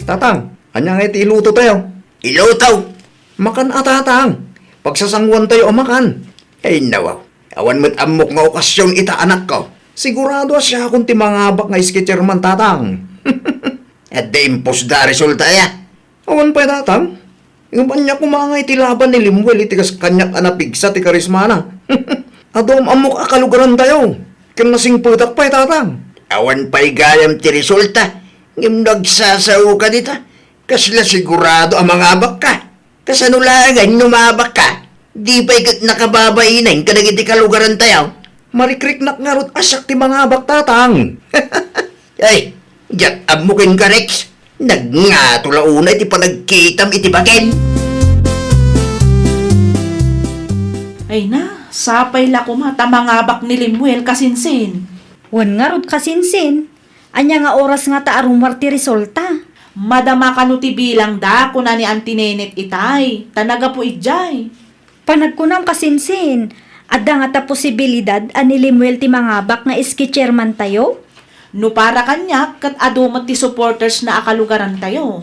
Tatang, ania ngay ti ilutotayo? Iluto? Makan a, tatang. Pagsasanguantayo a makan. Ay, nawaw. Awan met ammok nga okasion ita, anakko. Sigurado a siakon ti mangabak nga S K chairman, tatang. Adda impusda a resulta aya? Awan pay, tatang. Ngem ania koma ngay ti laban ni Lemuel iti kas kaniak a napigsa ti karismana? Adu am-ammok a kalugarantayo. Ken nasingpetak pay, tatang. Awan pay gayam ti resulta. Ngem no agsasaoka dita, kasla sigurado a mangabakka. Kasano laengen no maabakka? Di pay ket nakababainen kadagiti kalugarantayo? Marikriknak ngarud a siak ti mangabak, tatang. Ay, diak ammo kenka, Rex. Nagngato la unay ti panagkitam iti baken. Ay na, sapay la koma ta mangabak ni Lemuel, kasinsin. Wen ngarud, kasinsin. Ania nga oras ngata a rummuar ti resulta? Madama kano ti bilangda, kuna ni Auntie Nenet itay, ta naggapu idiay. Panagkunam, kasinsin, adda ngata posibilidad a ni Lemuel ti mangabak nga S K chairman tayo? No para kaniak, ket adu met ti supporters na a kalugaran tayo.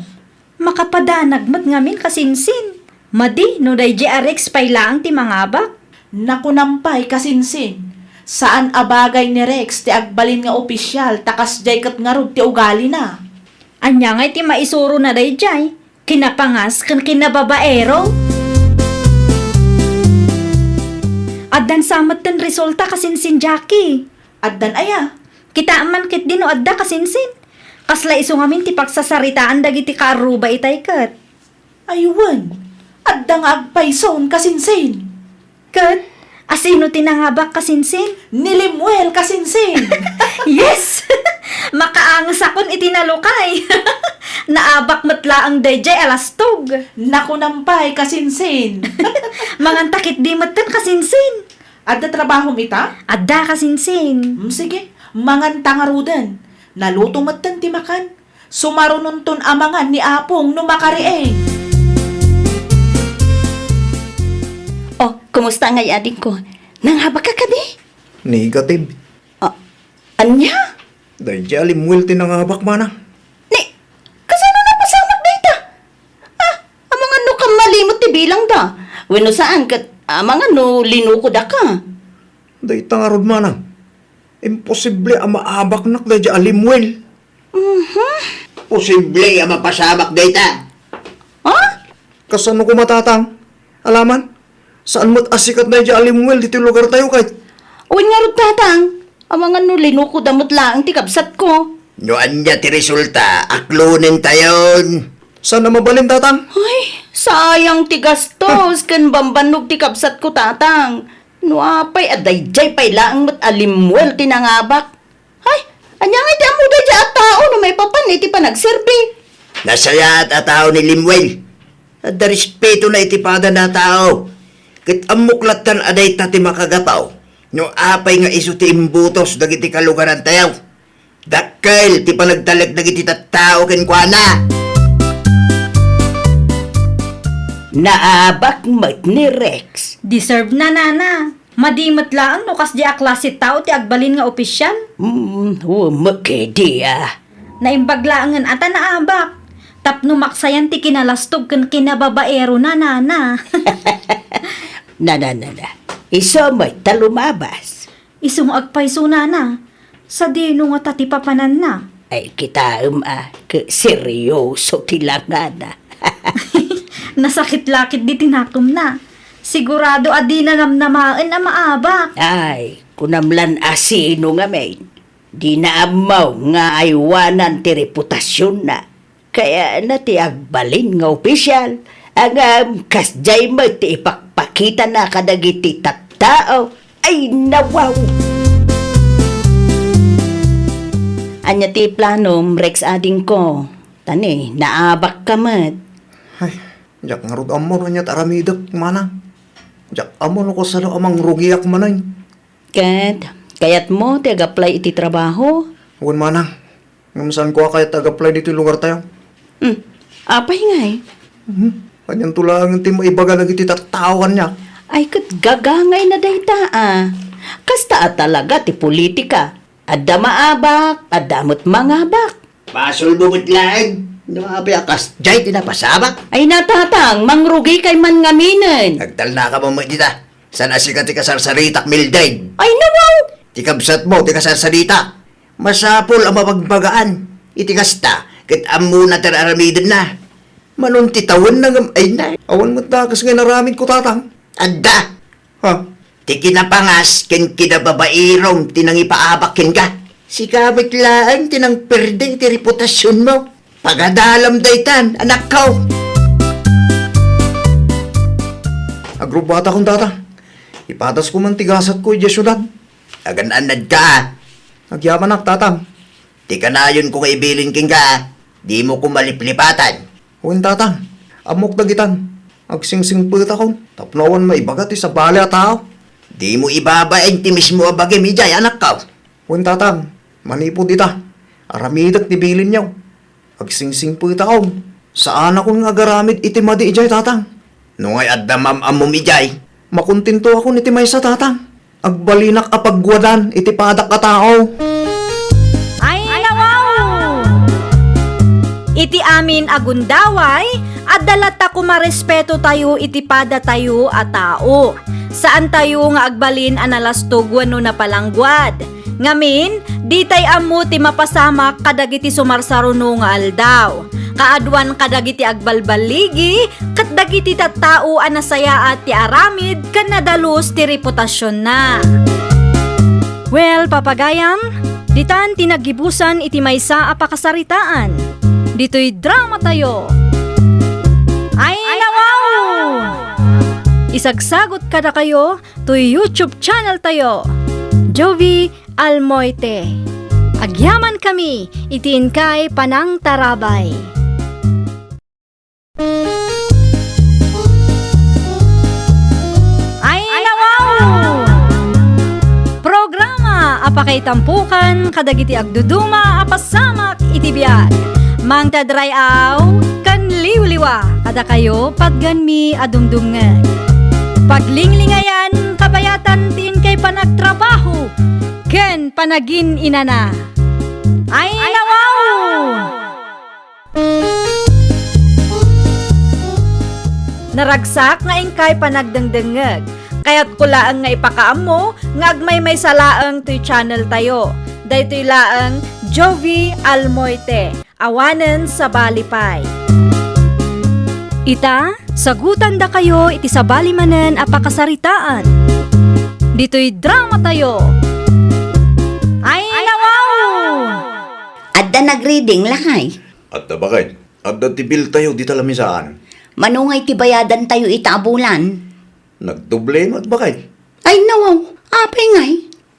Makapadanag met ngamin, kasinsin. Madi no daydiay a Rex pay laeng ti mangabak. Nakunam pay, kasinsin, saan a bagay ni Rex ti agbalin nga opisial ta kasdiay ket ngarud ti ugalina. Ania ngay ti maisurona daydiay? Kinapangas ken kinababaero? Addan sa metten resulta, kasinsin, Jackie. Addan aya? Kitaem man ketdi no adda, kasinsin. Kasla isu ngamin ti pagsasaritaan dagiti kaarruba itay ket. Ay wen, adda nga agpayson, kasinsin. Ket, asino ti nangabak, kasinsin? Ni Lemuel, kasinsin. Yes! Makaangesakon iti nalukay. Naabak met laeng daydiay a lastog. Nakunam pay, kasinsin. Manganta ketdi metten, kasinsin. Adda trabahom ita? Adda, kasinsin. Mm, sige, manganta ngaruden. Naluto metten ti makan. Sumarunonton a mangan ni Apong no makariing. Oh, kumusta ngay, adingko? Nangabak ka kadi? Negative. Ah, ania? Daydiay a Lemuel ti nangabak, manang. Ni, kasano napasamak dayta? Ah, amangan no kammalimot ti bilangda. Wenno saan ket amangan no linukodaka. Dayta ngarud, manang. Imposible a maabaknak daydiay a Lemuel. Mhm. Posible a mapasamak dayta. Ha? Kasano koma, Tatang? Alaman, saan met a sikat daydiay a limmuel ditoy lugartayo, kay? Wen ngarud, Tatang. Amangan no linukoda met laeng ti kabsatko. No ania ti resulta, aklonentayon. Saan a mabalin, Tatang? Ay, sayang ti gastos ken bambannog ti kabsatko, Tatang. No apay a daydiay pay laeng met a limmuel ti nangabak. Ay, ania ngay ti ammo daydiay a tao no maipapan iti panagserbi? Nasayaat a tao ni Lemuel. Adda respetona iti padana a tao. Ket ammok lattan a dayta ti makagapu no apay nga isu ti imbutos dagiti kalugarantayo. Dakkel ti panagtalek dagiti tattao kenkuana. Naabak met ni Rex. Deserve na, Nana. Madi met laeng no kasdi a klase tao ti agbalin nga opisyal. Hmm, wen met kadi a. Naimbag laengen a ta naabak. Tapno maksayan ti kinalastog ken kinababaerona, Nana. Nana, nana. Isu met ta lumabas. Isu nga agpayso, Nana. Sadino ngata ti papananna? Ay, kitaem a, ket seryoso ti langana. Nasakit la ketdi ti nakemna. Sigurado a dina namnamaen a maabak. Ay, kunam lan a sino ngamin. Dina ammo nga aywanan ti reputasionna. Kayatna ti agbalin nga opisyal, ngem kasdiay met ti ipakpakitana kadagiti tattao. Ay, nawaw! Ania ti planom, Rex adingko? Ta ni, naabakka met. Ay, diak ngarud ammo no ania ti aramidek, manang. Diak ammo no kasano a mangrugiak manen. Ket, kayatmo ti ag-apply iti trabaho? Wen, manang. Ngem saanko a kayat ti ag-apply ditoy lugartayo. Hmm. Apay ngay? Hmm. Anianto laeng ti maibaga dagiti tattao kaniak? Ay, ket gagangayna dayta a. Kasta a talaga ti politika. Adda maabak, adda met mangabak. Basolmo met laeng no apay a kasdiay ti napasamak. Ay, natatang, mangrugikay man ngaminen. Agtalnaka man met dita. Saan a sika ti kasarsaritak, Mildred? Ay, nawaw! Ti kabsatmo ti kasarsaritak. Masapul a mabagbagaan iti kasta ket ammona ti ar-aramidenna. Manon ti tawenna ngem ay na. Awan met dakes nga inaramidko, Tatang. Adda. Ha? Ti kinapangas ken kinababaerom ti nangipaabak kenka. Sika met laeng ti nangperde iti reputasionmo. Pagadalam daytan, anakko. Agrubbatakon, Tatang. Ipadasko man ti gasatko idiay siudad. Agan-annadka. Agyamanak, Tatang. Ti kanayonko nga ibilin kenka, dimo koma liplipatan. Wen, Tatang. Ammok dagitan. Agsingsingpetakon tapno awan maibaga ti sabali a tao. Dimo ibabain ti mismo a bagim idiay, anakko. Wen, Tatang, manipud ita, aramidek ti bilinyo. Agsingsingpetakon. Saanakon nga agaramid iti madi idiay, Tatang. No ngay adda maam-ammom idiay, makontentoakon iti maysa, Tatang. Agbalinak a pagguadan iti padak a tao. Ay, nawaw! Iti amin a gundaway, adda latta koma respetotayo iti padatayo a tao. Saantayo nga agbalin a nalastog wenno napalangguad. Ngamin, ditay ammo ti mapasamak kadagiti sumarsaruno nga aldaw. Kaaduan kadagiti agbalballigi ket dagiti tattao a nasayaat ti aramid ken nadalus ti reputasionna. Well, papagayam, ditan ti naggibusan iti maysa a pakasaritaan. Ditoy dramatayo. Ay, nawaw! Isagsagot kadakayo toy YouTube channeltayo, Jovie Almoite. Agyamankami iti inkay panangtarabay. Ay, nawaw! Programa a pakaitampokan kadagiti agduduma a pasamak iti biag. Mangted ray-aw ken liwliwa kadakayo, patganmi a dumdumngeg. Paglinglingayan, kabayatan ti inkay panagtrabaho ken panagin-inana. Ay, nawaw! Naragsak nga inkay panagdengdengngeg. Kayatko laeng nga ipakaammo nga agmaymaysa laeng toy channeltayo. Daytoy laeng Jovi Almoite, awanen sabali pay. Ita, sagutandakayo iti sabali manen a pakasaritaan. Ditoy dramatayo. Ay, nawaw! Adda nagreading, lakay? Adda, baket. Adda ti bill tayo dita lamisaan. Mano ngay ti bayadan tayo ita a bulan? Nagdoble met, baket. Ay, nawaw. Apay ngay?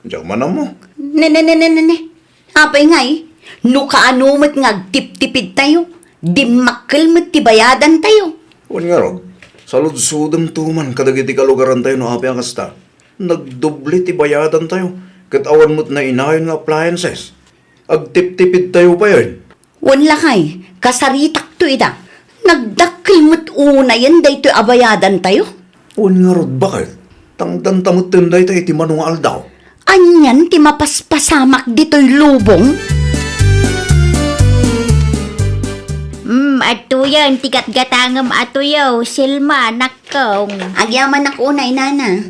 Diak man ammo. Ne, ne, ne, ne, ne, ne. Apay ngay? No kaano met nga agtiptipid tayo, dimmakkel met ti bayadan tayo. Wen ngarud, saludsodem to man kadagiti kalugaran tayo no apay a kasta. Nagdoble ti bayadan tayo, ket awan met nainayon nga appliances. Agtiptipid tayo payen. Wen lakay, kasaritakto ida. Nagdakkel met unayen daytoy a bayadantayo. Wen ngarud, baket? Tangdanta metten dayta iti mano nga aldaw. Anian ti mapaspasamak ditoy lubong? Hmm, adtoyen ti gatgatangem a tuyo, Selma, nakkong. Agyamanak unay, nana.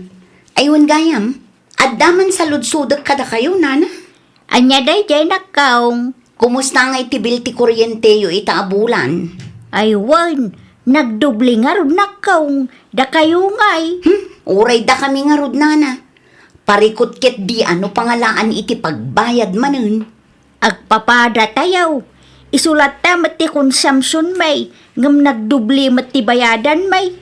Ay, wen gayam. Adda man saludsodek kadakayo, nana? Ania daydiay, nakkong? Kumusta ngay ti bill ti kuryenteyo ita a bulan? Ay wen, nagdoble ngarud, nakkong. Dakayo ngay? Hmm, uray dakami ngarud, nana. Parikut ketdi a no pangalaan iti pagbayad manen. Agpapada tayo. Isu latta met ti konsumpsionmi, ngem nagdoble met ti bayadanmi.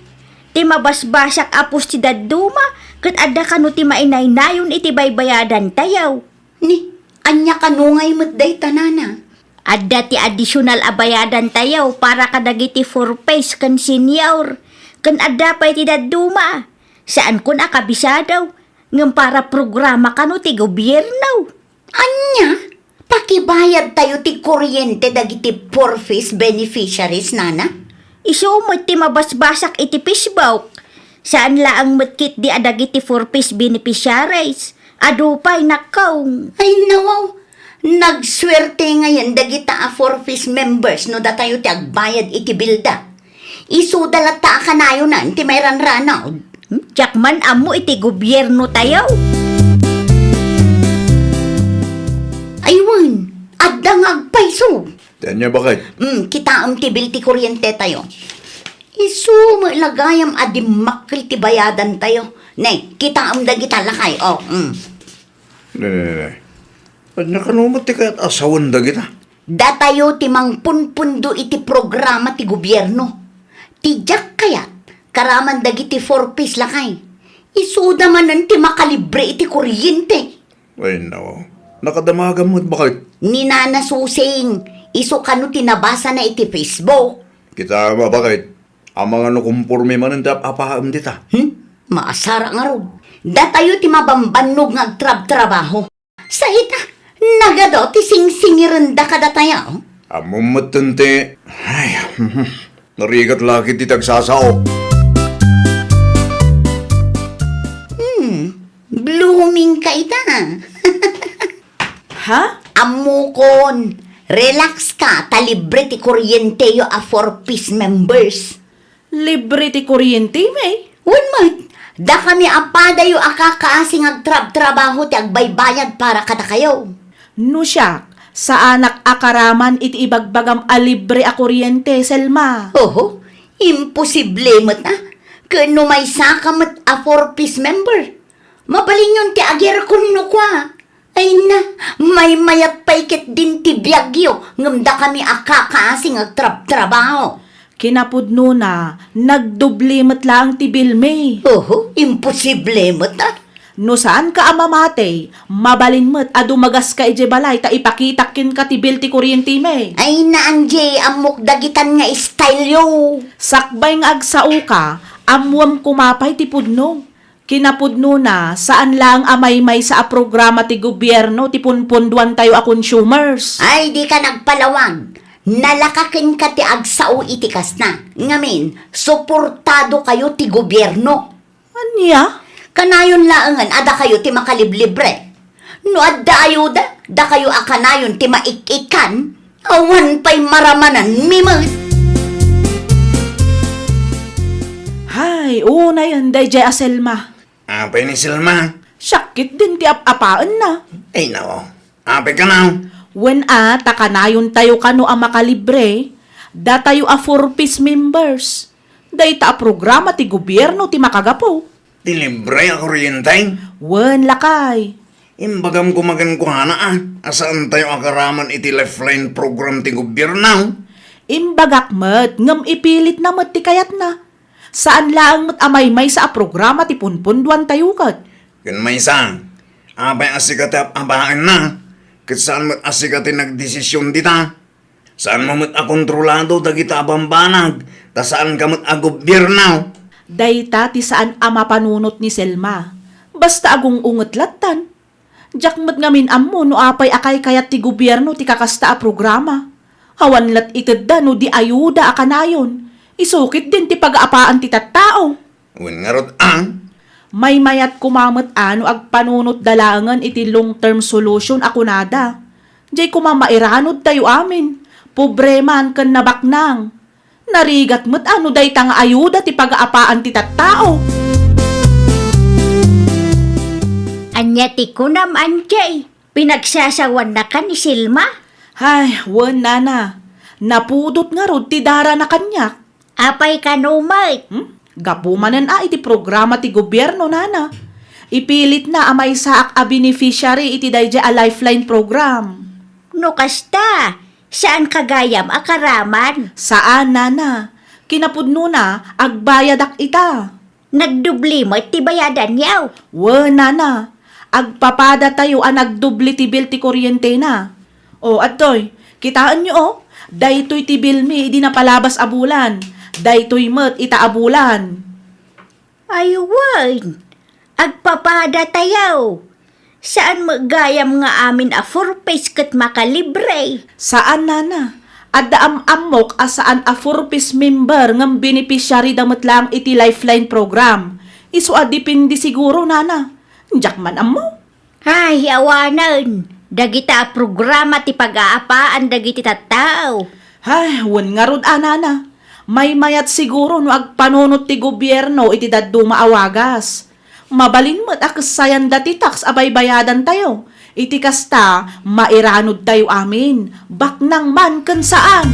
Ti mabasbasak a pos ti dadduma, ket adda kano ti mainaynayon iti baybayadantayo. Ni, ania kano ngay met dayta, nana? Adda ti additional a bayadantayo para kadagiti four Ps ken senior, ken adda pay ti dadduma. Saankon a kabisado, ngem para programa kano ti gobierno. Ania? Pakibayadtayo ti kuryente dagiti four Ps beneficiaries, nana? Isu met ti mabasbasak iti Facebook. Saan laeng met ketdi a dagiti four Ps beneficiaries. Adu pay, nakkong. Ay, nawaw. Nagsuerte ngayen dagita a four Ps members no datayo ti agbayad iti bilda. Isuda latta a kanayonan ti mairanranaw. Hmm? Diak man ammo iti gobiernotayo. Ay wen, adda nga agpayso. Ti ania, baket? Hmm, kitaem ti bill ti kuryentetayo. Isu met la gayam a dimmakkel ti bayadantayo. Ne, kitaem dagita, lakay. O, hmm. Ne, ne, ne, ne. Ania kano met ti kayat a sawen dagita? Datayo ti mangpunpundo iti programa ti gobierno. Ti diak kayat, karaman dagiti four Ps, lakay. Isuda manen ti makalibre iti kuryente. Ay, nawaw. Nakadamagam met, baket? Ni Nana Susing, isu kano ti nabasana iti Facebook. Kitaem a, baket? Amangan no komporme manen ti ap-apaem dita. Hmm? Maasara ngarud. Datayo ti mabambannog nga agtrabtrabaho. Sa ita, nagadu ti singsingirenda kadatayo. Ammom metten ti, ay, narigat la ketdi ti agsasao. Hmm, blooming ka ita. Ha? Ammokon, relax ka, ta libre ti kuryenteyo a four Ps members. Libre ti kuryente, may? Wen met, dakami a padayo a kakaasi nga agtrabtrabaho ti agbaybayad para kadakayo. No siak, saanak a karaman iti ibagbagam a libre a kuryente, Selma. Oho, imposible met a. Ken no maysaka met a four Ps member, mabalinyon ti agirkon no kua. Ay na, maymayat pay ketdin ti biagyo, ngem dakami a kakaasi nga agtrabtrabaho. Kinapudnona, nagdoble met laeng ti bilmi. Oho, imposible met a. No saanka a mamati, mabalin met a dumagaska idiay balay ta ipakitak kenka ti bil ti kuryentemi. Ay na, Angie, ammok dagitan nga style yo. Sakbay nga agsaoka, ammuem koma pay ti pudno. Kinapudnona, saan laeng a maymaysa a programa ti gobierno ti punpunduantayo a consumers. Ay, dika nagpalawag. Nalaka kenka ti agsao iti kasta. Ngamin, suportadokayo ti gobierno. Ania? Kanayon laengen a dakayo ti makaliblibre. No adda ayuda, dakayo a kanayon ti maik-ikkan. Awan pay maramananmi met. Hay, unayen daydiay a Selma. Apay ni Selma? Siak ketdin ti ap-apaenna. Ay, nao. Apay kano? Wen a, ta kanayontayo kano a makalibre, datayo a four Ps members. Dayta a programa ti gobierno ti makagapu. Ti libre a kuryente? Wen, lakay. Imbagam koma kenkuana a, a saantayo a karaman iti Lifeline program ti gobierno. Imbagak met, ngem ipilitna met ti kayatna. Saan laeng met a maymaysa a programa ti punpundoantayo ket. Ken maysa, apay a sika ti ap-apaenna, ket saan met a sika ti nagdesision dita? Saanmo met a kontrolado dagita a bambanag, ta saanka met a gobierno. Dayta ti saan a mapanunot ni Selma. Basta agung-unget lattan. Diak met ngamin ammo no apay a kaykayat ti gobierno ti kakasta a programa. Awan lat itedda no di ayuda a kanayon. Isu ketdin ti pagaapaan ti tattao. Wen ngarud a? Maymayat koma met a no agpanunotda laengen iti long-term solution a kunada. Diay koma mairanudtayo amin, pobre man ken nabaknang. Narigat met a no dayta nga ayuda ti pagaapaan ti tattao. Ania ti kunam, Anjay? Pinagsasawannakan ni Selma? Ay, wen, nana. Napudot ngarud ti darana kaniak. Apay kano met? Hmm? Gapu manen a iti programa ti gobierno, nana. Ipilitna a maysaak a beneficiary iti daydiay a Lifeline program. No kasta, saanka gayam a karaman? Saan, nana. Kinapudnona, agbayadak ita. Nagdubli met ti bayadanyo? Wen, nana. Agpapadatayo a nagdubli ti bill ti kuryentena. O, adtoy, kitaenyo, o. Daytoy ti billmi idi napalabas a bulan. Daytoy met ita a bulan. Ay wen, agpapadatayo. Saan met gayam nga amin a four Ps ket makalibre? Saan, nana. Adda am-ammok a saan a four Ps member ngem beneficiary da met laeng iti Lifeline program. Isu a depende siguro, nana. Diak man ammo. Ay, awanen, dagita a programa ti pagaapaan dagiti tattao. Ay, wen ngarud a, nana. Maymayat siguro no agpanunot ti gobierno iti dadduma a wagas. Mabalin met a kessayanda ti tax a baybayadantayo. Iti kasta, mairanudtayo amin, baknang man ken saan.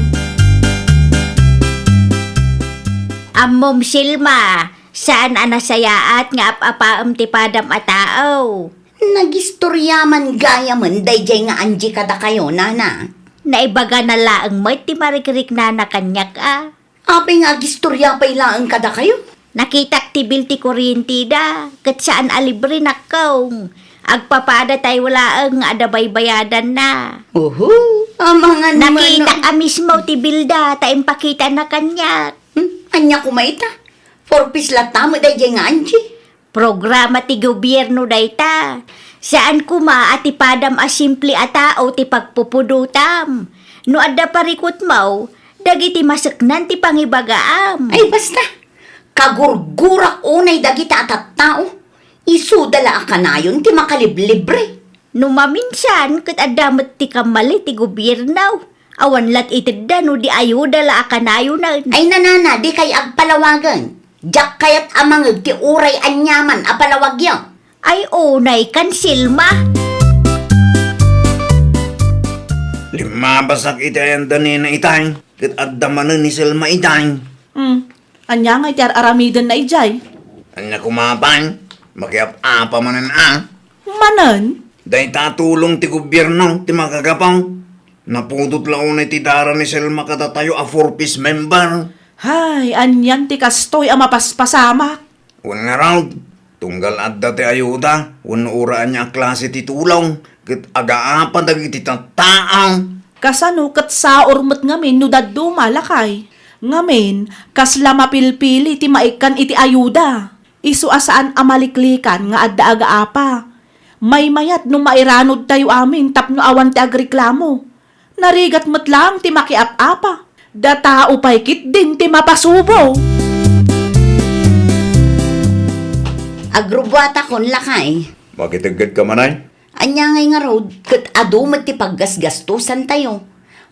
Ammom, Selma, saan a nasayaat nga ap-apaem ti padam a tao. Nagistorya man gayamen daydiay nga Angie kadakayo, nana. Naibagana laeng met ti marikriknana kaniak a. Apay nga agistorya pay laeng kadakayo? Nakitak ti bill ti kuryentida, ket saan a libre, nakkong. Agpapadatayo laeng nga adda baybayadanna. Oho, amangan. Nakitak a mismo ti billda, ta impakitana kaniak. Hmm? Ania koma ita? Four Ps latta met daydiay nga Angie. Programa ti gobierno dayta. Saan koma a ti padam a simple a tao ti pagpupudotam. No adda parikutmo, dagiti maseknan ti pangibagaam. Ay, basta. Kagurgurak unay dagita a tattao. Isuda la a kanayon ti makaliblibre. No maminsan, ket adda met ti kammali ti gobierno. Awan lat itedda no di ayuda la a kanayonen. Ay, nanana, dikay agpalawagen. Diak kayat a mangeg ti uray aniaman a palawagyo. Ay, unay kan Selma. Limmabasak iti ayanda nina itay, ket adda manen ni Selma itay. Hmm. Ania ngay ti ar-aramidenna idiay? Ania koma pay? Makiap-apa manen a. Manen? Dayta a tulong ti gobierno ti makagapu. Napudot la unay ti dara ni Selma kadatayo a four Ps member. Hay, anian ti kastoy a mapaspasamak? Wen ngarud, tunggal adda ti ayuda, wenno uray ania a klase ti tulong, ket agaapa dagiti tattao. Kasano ket saor met ngamin no dadduma, lakay? Ngamin, kasla mapilpili ti maikkan iti ayuda. Isu a saan a maliklikan nga adda agaapa. Maymayat no mairanudtayo amin tapno awan ti agreklamo. Narigat met laeng ti makiap-apa. Datao pay ketdin ti mapasubo. Agrubbuatakon, lakay. Makiteggedka manay? Ania ngay ngarud, ket adu met ti paggasgastosantayo.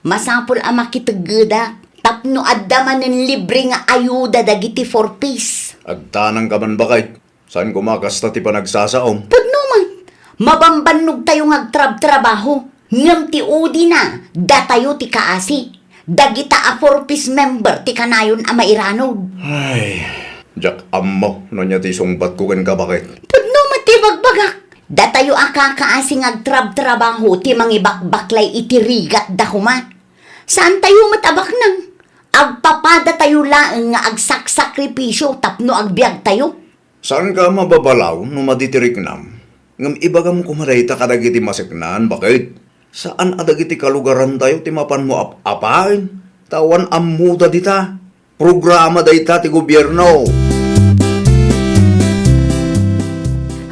Masapul a makiteggedak tapno adda manen libre nga ayuda dagiti four Ps. Agtanangka man, baket. Saan koma kasta ti panagsasaom? Pudno met. Mabambannogtayo nga agtrabtrabaho. Ngem ti udina, datayo ti kaasi. Dagita a four Ps member ti kanayon a mairanod. Ay, diak ammo no ania ti isungbatko kenka, baket. Pudno met ti bagbagak. Datayo a kakaasi nga agtrabtrabaho ti mangibakbaklay iti rigatda koma. Saantayo met a baknang. Agpapadatayo laeng nga agsaksakripisio tapno agbiagtayo. Saanka a mababalaw no madi ti riknam, ngem ibagam koma dayta kadagiti maseknan, baket. Saan a dagiti kalugarantayo ti mapanmo ap-apaen, ta awan ammoda dita. Programa dayta ti gobierno.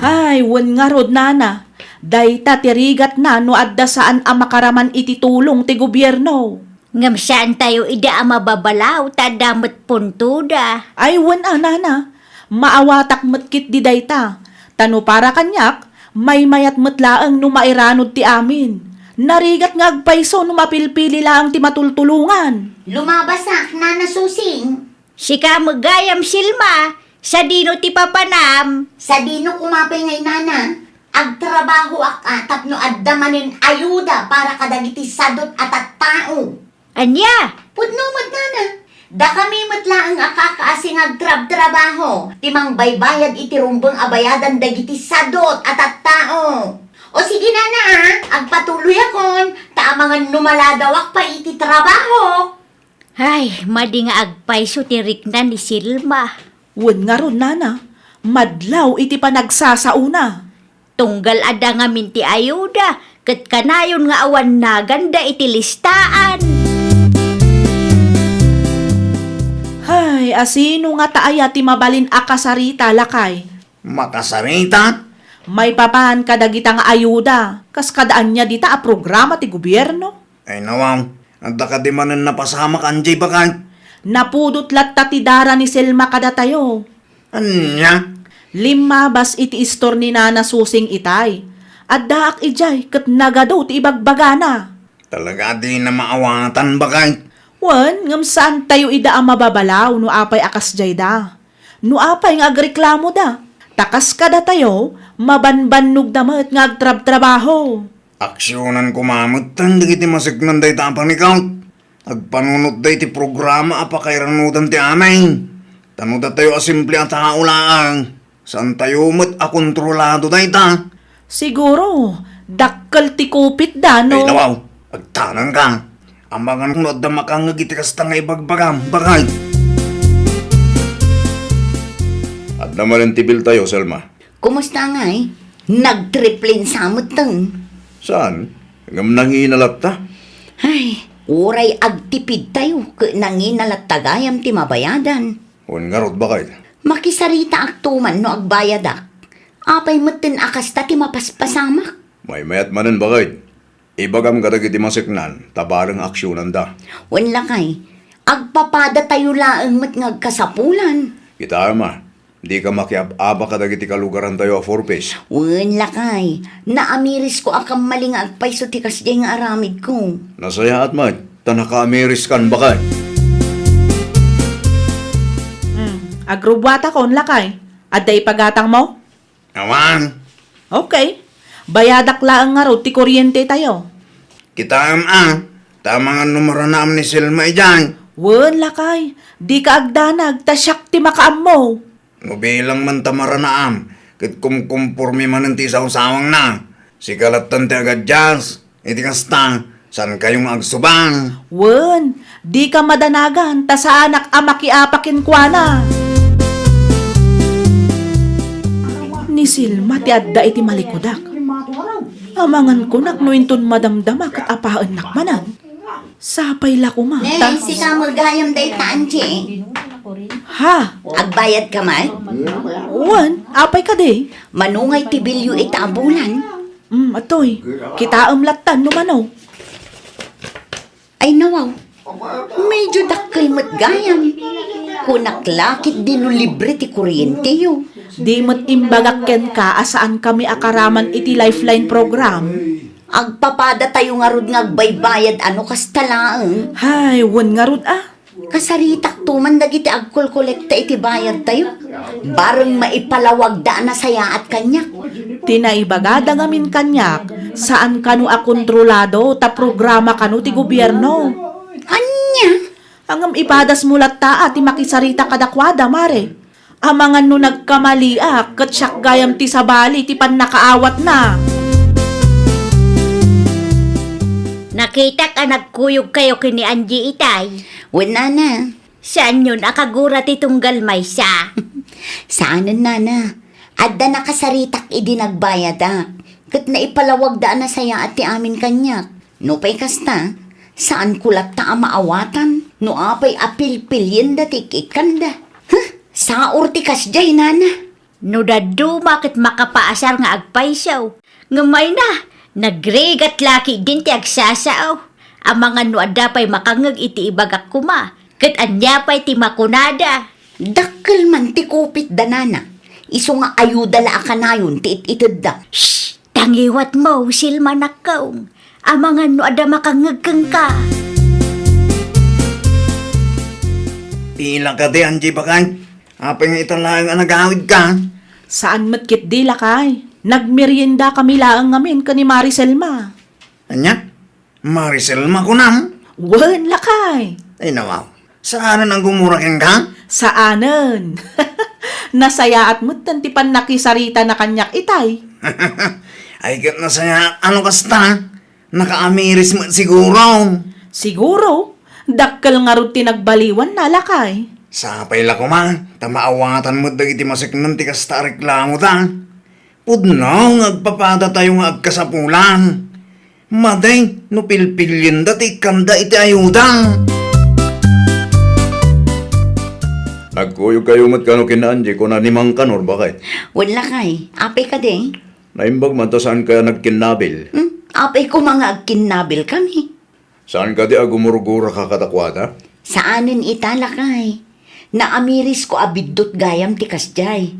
Hay, wen ngarud, nana. Dayta ti rigatna no adda saan a makaraman iti tulong ti gobierno. Ngem saantayo idi a mababalaw ta adda met puntoda. Ay, wen a, nana. Maawatak met ketdi dayta. Ta no para kaniak, maymayat met laeng no mairanod ti amin. Narigat nga agpayso no mapilpili laeng ti matultulongan. Lumabasak, Nana Susing. Sika met gayam, Selma, sadino ti papanam? Sadino koma pay ngay, nana? Agtrabahoak a tapno adda manen ayuda para kadagiti sadot a tattao. Ania? Pudno met, nana. Dakami met laeng a kakaasi nga agtrabtrabaho ti mangbaybayad iti rumbeng a bayadan dagiti sadot a tattao. O sige, nana, a, agpatuloyakon, ta amangan no maladawak pay iti trabaho. Ay, madi nga agpayso ti rikna ni Selma. Wen ngarud, nana, madlaw iti panagsasaona. Tunggal adda ngamin ti ayuda, ket kanayon nga awan naganda iti listaan. Hay, asino ngata aya ti mabalin a kasarita, lakay? Makasarita? Maipapan kadagita nga ayuda, kas kada ania dita a programa ti gobierno? Ay, nawaw. Adda kadi manen napasamak, anjay, baket? Napudot latta ti dara ni Selma kadatayo. Ania? Limmabas iti istor ni Nana Susing itay. Addaak idiay ket nagadu ti ibagbagana. Talaga a dina maawatan, baket? Wen, ngem saantayo ida a mababalaw no apay a kasdiayda. No apay nga agreklamoda, ta kas kadatayo, mabanbannogda met nga agtrabtrabaho. Aksionan koma metten dagiti maseknan dayta a panikaw. Agpanunotda iti programa a pakairanodan ti amin. Ta no datayo a simple a tao laeng, saantayo met a kontrolado dayta. Siguro, dakkel ti kupitda, no? Ay, nawaw, agtanangka. Amangan no adda makangngeg iti kasta nga ibagbagam, baket. Adda manen ti biltayo, Selma. Kumusta ngay? Nagtriplinsa metten. Saan? Ngem nangina latta? Ay, uray agtipidtayo ket nangina latta gayam ti mabayadan. Wen ngarud, baket? Makisaritaakto man no agbayadak. Apay metten a kasta ti mapaspasamak? Maymayat manen, baket. Ibagam kadagiti maseknan, ta bareng aksionanda. Wen lakay, agpapadatayo laeng met nga agkasapulan. Kitaem a, dika makiab-aba kadagiti kalugarantayo a four Ps. Wen lakay, naamirisko a kammali nga agpayso ti kasdiay nga aramidko. Nasayaat met, ta nakaamiriskan, baket. Hmm, agrubbuatakon, lakay. Adda ipagatangmo? Awan. Okay. Bayadak laeng ngarud ti kuryentetayo. Kitaem a, ta amangan no maranaam ni Selma idiay. Wen, lakay, dika agdanag, ta siak ti makaammo. No bilang man ta maranaam, ket kumkumporme manen ti isawsawangna. Sika lattan ti agaddias. Iti kasta, saankayo nga agsubang? Wen, dika madanagan ta saanak a makiapa kenkuana. Ni Selma ti adda iti malikudak. Amangan kunak no inton madamdama ket apaennak manen. Sapay la koma, ta. Ne, sika met gayam dayta, Angie. Ha? Agbayadka met? Wen, apay kadi? Mano ngay ti bilyo ita a bulan? Mm, atoy, kitaem lattan no mano. Ay, nawaw. Medyo dakkel met gayam. Kunak la ketdi no libre ti kuryentetayo. Di met imbagak kenka a saankami a karaman iti Lifeline program. Agpapadatayo ngarud nga agbaybayad a no kasta laeng. Hay, wen ngarud a. Kasaritakto man dagiti agkolkolekta iti bayadtayo. Bareng maipalawagda a nasayaat kaniak. Ti naibagada ngamin kaniak, saan kano a kontrolado ta programa kano ti gobierno. Ania? Ngem ipadasmo latta a ti makisarita kadakuada, Mare. Amangan no nagkamaliak, ket siak gayam ti sabali ti pannakaawatna. Nakitak a nagkuyogkayo ken ni Angie itay. Wen, nana. Saanyon a kagura ti tunggal maysa? Saanen, nana. Adda nakasaritak idi nagbayadak, ket naipalawagda a nasayaat ti amin kaniak. Nupay kasta, saanko latta a maawatan no apay a pilpilienda ti ik-ikkanda. Huh! Saor ti kasdiay, nana. No dadduma ket makapaasar nga agpayso, ngem mayna, nagrigat la ketdin ti agsasao. Amangan no adda pay makangngeg iti ibagak koma, ket ania pay ti makunada? Dakkel man ti kupitda, nana. Isu nga ayuda la a kanayon ti it-itedda. Shh! Tangiwatmo, Selma nakkaw. Amangan no adda makangngeg kenka. Ila kadi, Angie, baket? Apay nga ita laeng a nagawidka? Saan met ketdi, lakay. Nagmeriendakami laeng ngamin ken ni Mari Selma. Ania? Mari Selma kunam? Wen, lakay. Ay, nawaw. Saanen a gumura kenka? Saanen. Nasayaat metten ti pannakisaritana kaniak itay. Ay, ket nasayaat a no kasta. Nakaamiris met siguro. Siguro. Dakkel ngarud ti nagbaliwanna, lakay. Sapay la koma, ta maawatan met dagiti maseknen ti kasta a reklamoda. Pudno nga agpapadatayo nga agkasapulan. Madi no pilpilienda ti ikkanda iti ayuda. Nagkuyogkayo met kano ken Angie, kuna ni Mang Kanor, baket? Wen, lakay. Apay kadi? Naimbag man ta saankayo a nagkinnabil. Hmm? Apay koma nga agkinnabilkami? Saan kadi a gumurguraka kadakuada? Saanen ita, lakay. Naamirisko a biddut gayam ti kasdiay.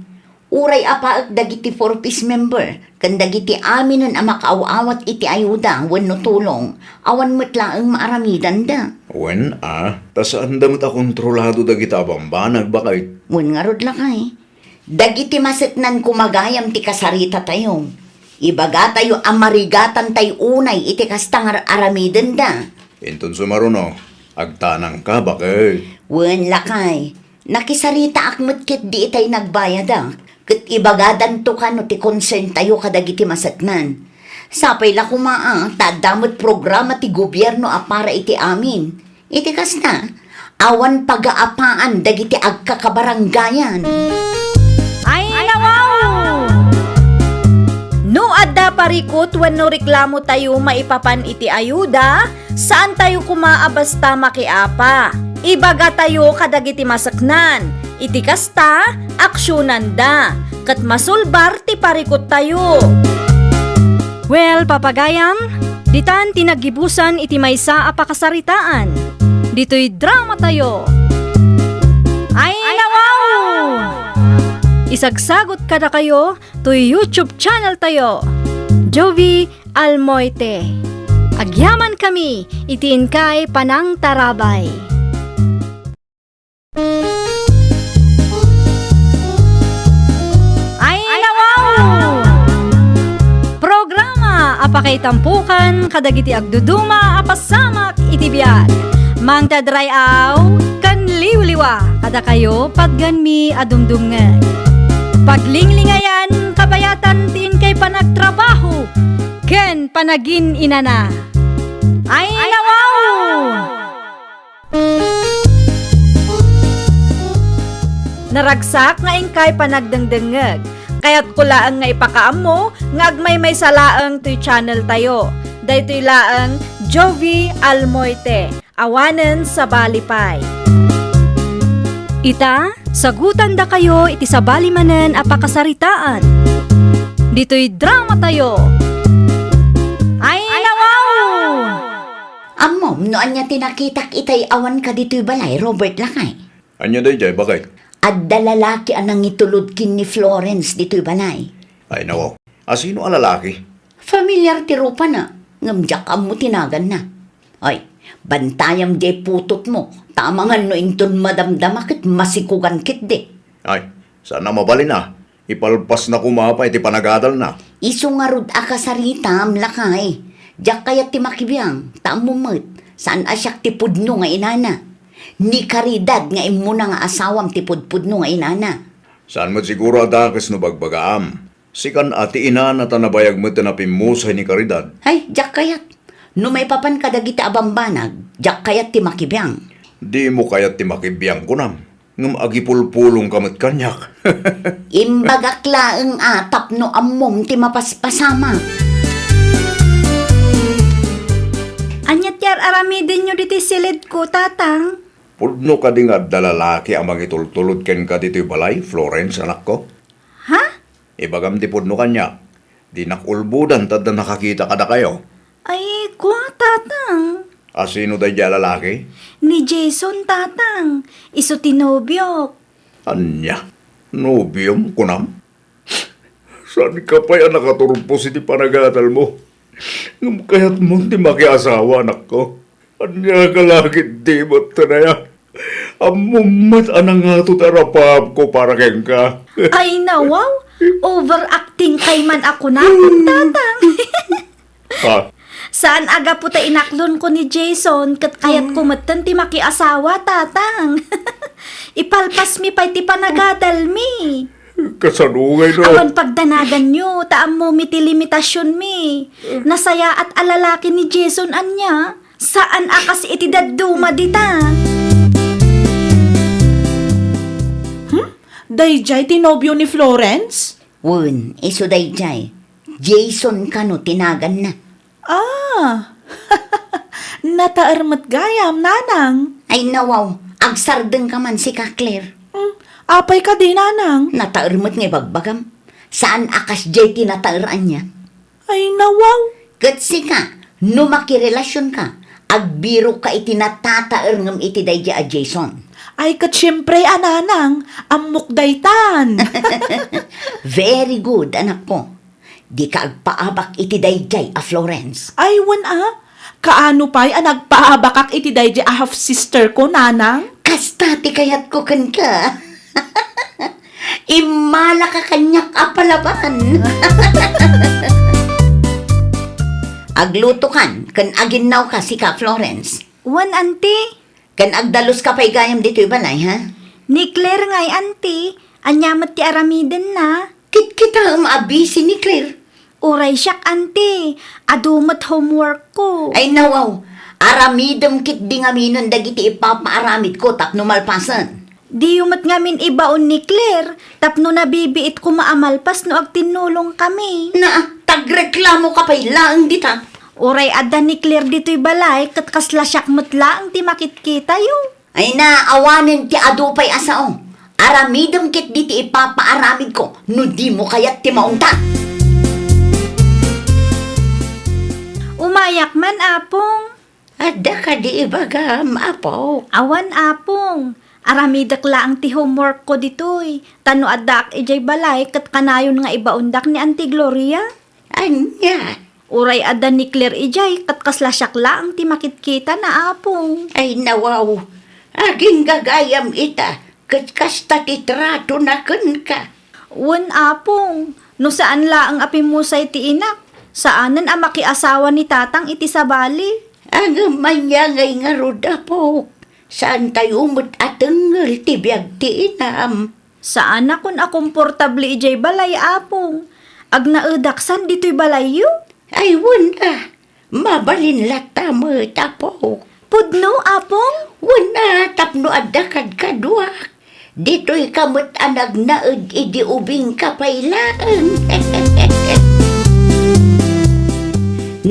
Uray apaek dagiti Four Ps member ken dagiti aminen a makaaw-awat iti ayuda wenno tulong, awan met laeng maaramidanda. Wen a, ta saanda met a kontrolado dagita a bambanag, baket? Wen ngarud, lakay. Dagiti maseknan koma gayam ti kasaritatayo. Ibagatayo a marigatantay unay iti kasta nga ar-aramidenda. Inton sumaruno, agtanangka, baket. Wen, lakay. Nakisaritaak met ketdi itay nagbayadak, ket ibagadanto kano ti concerntayo kadagiti maseknan. Sapay la koma a, ta adda met programa ti gobierno a para iti amin. Iti kasta, awan pagaapaan dagiti agkakabarangayan. Ay, nawaw! No adda parikut wenno reklamotayo maipapan iti ayuda, saantayo koma a basta makiapa. Ibagatayo kadagiti maseknan. Iti kasta, aksionanda, ket masulbar ti parikuttayo. Well, papagayam, ditan ti naggibusan iti maysa a pakasaritaan. Ditoy dramatayo. Ay, nawaw! Isagsagot kadakayo toy YouTube channeltayo, Jovie Almoite. Agyamankami iti inkay panangtarabay. Ay, nawaw! Programa a pakaitampokan kadagiti agduduma a pasamak iti biag. Mangted ray-aw ken liwliwa kadakayo patgenmi a dumdumngeg. Paglinglingayan, kabayatan ti inkay panagtrabaho ken panagin-inana. Ay, nawaw! Naragsak nga inkay panagdengdengngeg. Kayatko laeng nga ipakaammo nga agmaymaysa laeng toy channeltayo. Daytoy laeng Jovie Almoite, awanen sabali pay. Ita, sagutandakayo iti sabali manen a pakasaritaan. Ditoy dramatayo. Ay, nawaw! Ammom no ania ti nakitak itay awanka ditoy balay, Robert, lakay? Ania daydiay, baket? Adda lalaki a nangitulod ken ni Florence ditoy balay. Ay, nawaw. Asino a lalaki? Familiar ti rupana, ngem diak ammo ti naganna. Ay, Bantayam diay putotmo, ta amangan no inton madamdama ket masikugan ketdi. Ay, saan a mabalin a. Ipalpasna koma pay ti panagadalna. Isu ngarud a kasaritam, lakay. Diak kayat ti makibiang, ta ammom met, saan a siak ti pudno nga inana. Ni Caridad nga immuna nga asawam ti pudpudno nga inana. Saan met siguro a dakes no bagbagaam. Sikan a ti inana ta nabayag met a pimmusay ni Caridad. Ay, diak kayat. No maipapan kadagiti a bambanag, diak kayat ti makibiang. Dimo kayat ti makibiang, kunam? Ngem agipulpulongka met kaniak. Imbagak laeng a tapno ammom ti mapaspasamak. Ania ti ar-aramidenyo ditoy siledko, Tatang? Pudno kadi nga adda lalaki a mangitultulod kenka ditoy balay, Florence, anakko? Ha? Ibagam ti pudno kaniak. Dinak ulbodan ta adda nakakita kadakayo. Ay, kua, Tatang. A, sino daydiay a lalaki? Ni Jason, Tatang. Isu ti nobiok. Ania? Nobiom, kunam? Saanka pay a nakaturpos iti panagadalmo? Ngem kayatmon ti makiasawa, anakko. Ania ka la ketdi met, Tanaya? Ammom met a nangato ti arapaapko para kenka. Ay, nawaw! Overacting kay man a kunam, Tatang. Ha? Saan a gapu ta inaklonko ni Jason, ket kayatko metten ti makiasawa, Tatang. Ipalpasmi pay ti panagadalmi. Kasano ngay no? Awan pagdanaganyo, ta ammomi ti limitasionmi. Nasayaat a lalaki ni Jason ania. Saan a kas iti dadduma dita. Hmm? Daydiay ti nobio ni Florence? Wen, isu daydiay. Jason kano ti naganna. Ah! Nataer met gayam, nanang. Ay, nawaw, agsardengka man sika, Claire. Hmm, apay kadi, nanang? Nataer met nga ibagbagam. Saan a kasdiay ti nataer ania? Ay, nawaw. Ket sika, no makirelasionka, agbirokka iti natataer ngem iti daydiay a Jason. Ay, ket siempre a, nanang, ammok daytan. Very good, anakko. Dika agpaabak iti daydiay a Florence. Ay, wen a. Kaano pay a nagpaabakak iti daydiay a half-sister ko, nanang? Kasta ti kayatko kenka. Immalaka kaniak a palaban. Aglutokan ken aginnawka sika, Florence. Wen, anti. Ken agdaluska pay gayam ditoy balay, ha? Ni Claire ngay, anti. Ania met ti aramidenna? Kitkitaem a busy ni Claire. Uray siak, anti. Adu met homework ko. Ay, nawaw. Aramidem ketdi ngaminen dagiti ipapaaramidko tapno malpasen. Diyo met ngamin ibaon ni Claire tapno nabibiit koma a malpas no agtinnulongkami. Na, tagreklamoka pay laeng dita. Uray adda ni Claire ditoy balay ket kasla siak met laeng ti makitkitayo. Ay na, awanen ti adu pay a sao. Aramidem ketdi ti ipapaaramidko no dimo kayat ti maungta. Umayak man, Apong. Adda kadi ibagam, Apo? Awan, Apong. Aramidek laeng ti homework ko ditoy. Ta no addaak idiay balay, ket kanayon nga ibaondak ni Auntie Gloria. Ania? Uray adda ni Claire idiay, ket kasla siak laeng ti makitkitana, Apong. Ay, nawaw. Agingga gayam ita, ket kasta ti tratona kenka. Wen, Apong, no saan laeng a pimmusay ti inak, saanen a makiasawa ni Tatang iti sabali. Ngem ania ngay ngarud, Apok? Saantayo met a tengngel ti biag ti inam. Saanakon a komportable idiay balay, Apong. Agnaedak san ditoy balayyo? Ay, wen a. Mabalin latta met, Apok. Pudno, Apong? Wen a, tapno adda kadkaduak. Ditoyka met a nagnaed idi ubingka pay laeng.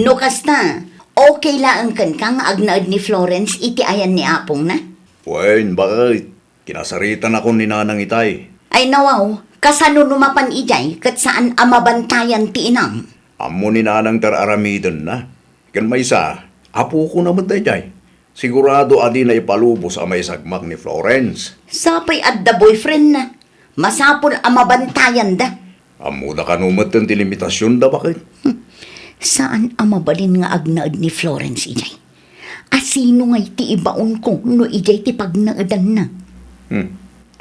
No kasta, okay laeng kenka nga agnaed ni Florence iti ayan ni apongna? Wen, bakit? Kinasaritanakon ni Nanang itay. Ay, nawaw, kasano no mapan idiay ket saan a mabantayan ti inam? Ammo ni Nanang ti ar-aramidenna. Ken maysa, apokona met daydiay. Sigurado a dina ipalubos a maisagmak ni Florence. Sapay adda boyfriendna. Masapul a mabantayanda. Ammoda kano metten ti limitasionda, bakit? Hmm. Saan a mabalin nga agnaed ni Florence idiay. Asino ngay ti ibaonko no idiay ti pagnaedanna? Hmm.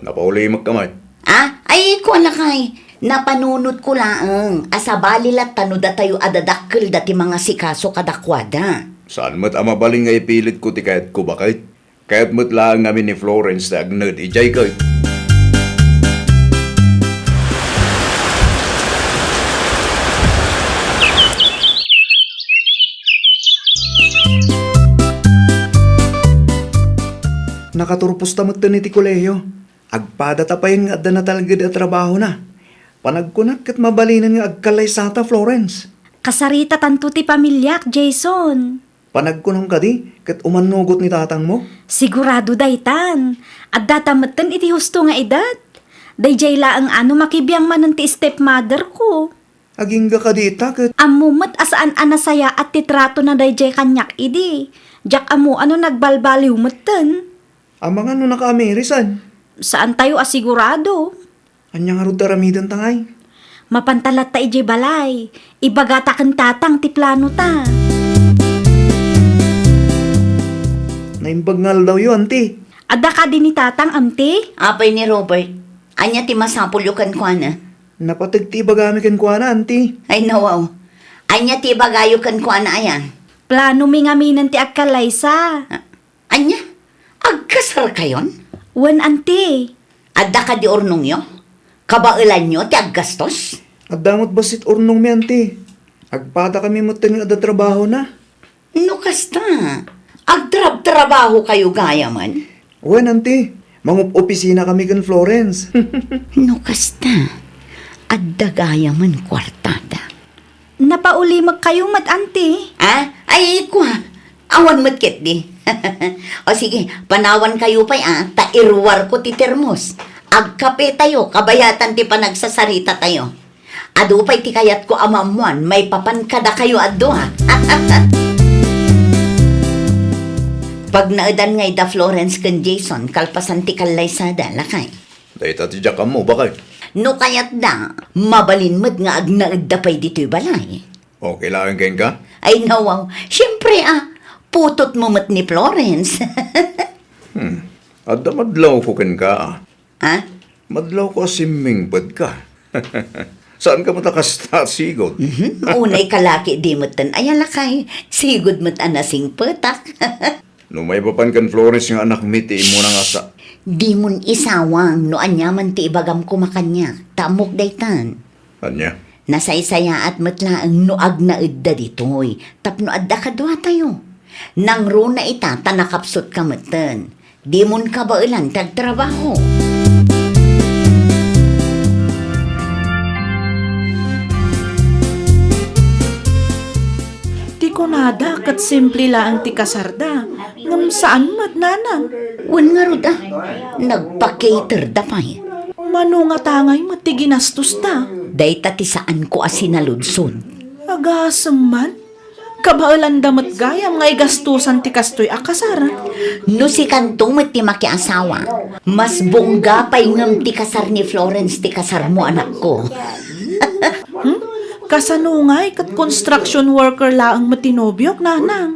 Napaulimek ka met. Ah, ay, kua lakay. Napanunotko laeng a sabali latta no datayo a dadakkelda ti mangasikaso kadakuada. Saan met a mabalin nga ipilitko ti kayatko, baket? Kayat met laeng ngamin ni Florence ti agnaed idiay ket. Nakaturposta metten iti kolehio. Agpadata pay nga adda natalged a trabahona. Panagkunak ket mabalinen nga agkallaysata, Florence. Kasaritatanto ti pamiliak, Jason. Panagkunam kadi ket umannugot ni tatangmo? Sigurado daytan. Addata metten iti husto nga edad. Daydiay laeng a no makibiang manen ti stepmother ko. Agingga kadi ita ket. Ammo met a saan a nasayaat ti tratona daydiay kaniak idi. Diak ammo a no nagbalbaliw metten. Amangan no nakaamirisan. Saantayo a sigurado. Ania ngarud ti aramidenta ngay? Mapanta latta idiay balay. Ibagata ken tatang ti planota. Naimbag nga aldawyo, anti. Adda kadi ni tatang, anti? Apay ni Robert, ania ti masapulyo kenkuana? Napateg ti ibagami kenkuana, anti. Ay, nawaw. Ania ti ibagayo kenkuana, aya? Planomi ngaminen ti agkallaysa. Ah, Ania? Agkasarkayon? Wen, anti. Adda kadi urnongyo? Kabaelanyo ti aggastos? Adda met bassit urnongmi, anti. Agpadakami metten nga adda trabahona. No kasta, agtrabtrabahokayo gayamen? Wen, anti. Mangup-opisinakami ken Florence. No kasta, adda gayamen kuartada. Napaulimekkayo met, anti? Ah? Ay, kua. Awan met ketdi. O sige, panawankayo pay, ah, ta iruarko ti termos. Agkapetayo, kabayatan ti panagsasaritatayo. Adu pay ti kayatko a maammoan maipapan kadakayo a dua. Pagnaedan ngay da Florence ken Jason kalpasan ti kallaysada, lakay. Dayta ti diak ammo, baket. No kayatda, mabalin met nga agnaedda pay ditoy balay. Okay laeng kenka? Ay, nawaw. Siempre, ah. Putotmo met ni Florence. Hmm. Adda madlawko kenka, ah. Ha? Madlawko a simmingpet ka. Saanka met a kasta a sigud? Mhm. Unay kalaki di metten aya lakay. Sigud met a nasingpetak. No maipapan ken Florence nga anakmi ti immuna nga sa- Dimon isawang no aniaman ti ibagam koma kaniak, ta ammok daytan. Ania? Nasaysayaat met laeng no agnaedda ditoy, tapno adda kaduatayo. Nangruna ita ta nakapsutka metten. Dimon kabaelan ti agtrabaho. Ti kunada ket simple laeng ti kasarda, ngem saan met, nanang. Wen ngarud a, nagpa-caterda pay. Mano ngata ngay met ti ginastosta? Dayta ti saanko a sinaludsod. Agasem man, kabaelanda met gayam nga igastosan ti kastoy a kasar. No sikanto met ti makiasawa, mas bongga pay ngem ti kasar ni Florence ti kasarmo, anakko. Hmm? Kasano ngay ket construction worker laeng met ti nobiok, nanang?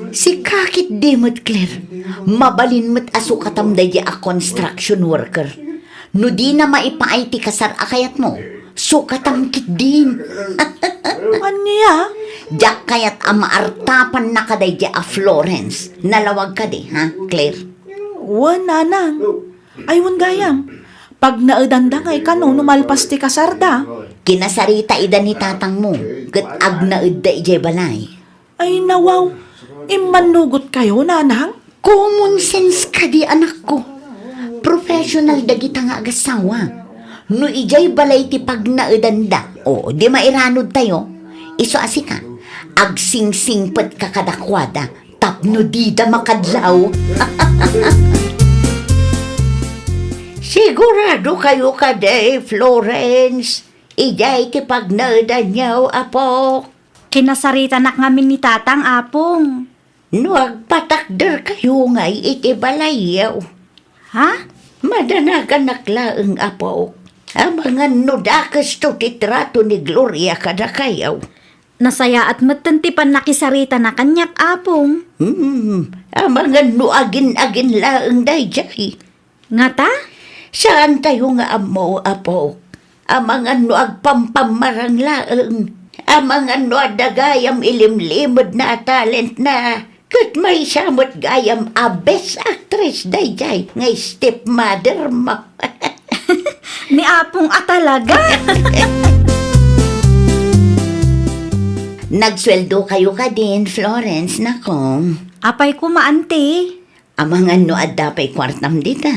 Sika ketdi met, Claire. Mabalin met a sukatam daydi a construction worker. No dina maipaay ti kasar a kayatmo, sukatam ketdin. Ania? Diak kayat a maartapanna kadaydi a Florence. Nalawag kadi, ha, Claire? Wen, nanang. Ay, wen gayam. Pagnaedanda ngay kano no malpas ti kasarda? Kinasarita ida ni tatangmo, ket agnaedda idiay balay. Ay, nawaw. Immannugotkayo, nanang? Common sense kadi, anakko. Professional dagita nga agassawa. No idiay balay ti pagnaedanda, o di mairanodtayo, isu a sika, agsingsingpetka kadakuada tapno dida makadlaw. Siguradokayo kadi, Florence, idiay ti pagnaedanyo, apok? Kinasaritanak ngamin ni tatang, apong. No agpatakderkayo ngay iti balayyo. Ha? Madanaganak laeng, apok. Amangan no dakesto ti trato ni Gloria kadakayo. Nasayaat metten ti pannakisaritana kaniak, Apong. Hmm, amangan no agin-agin laeng daydiay. Ngata? Saantayo nga ammo, Apo. Amangan no agpampammarang laeng. Amangan no adda gayam ilimlimedna a talentna. Ket maysa met gayam a best actress daydiay nga stepmother mo. Ni Apong a talaga. Nagsueldo kayo kadin, Florence, nako. Apay koma, Auntie? Amangan no adda pay kuartam dita.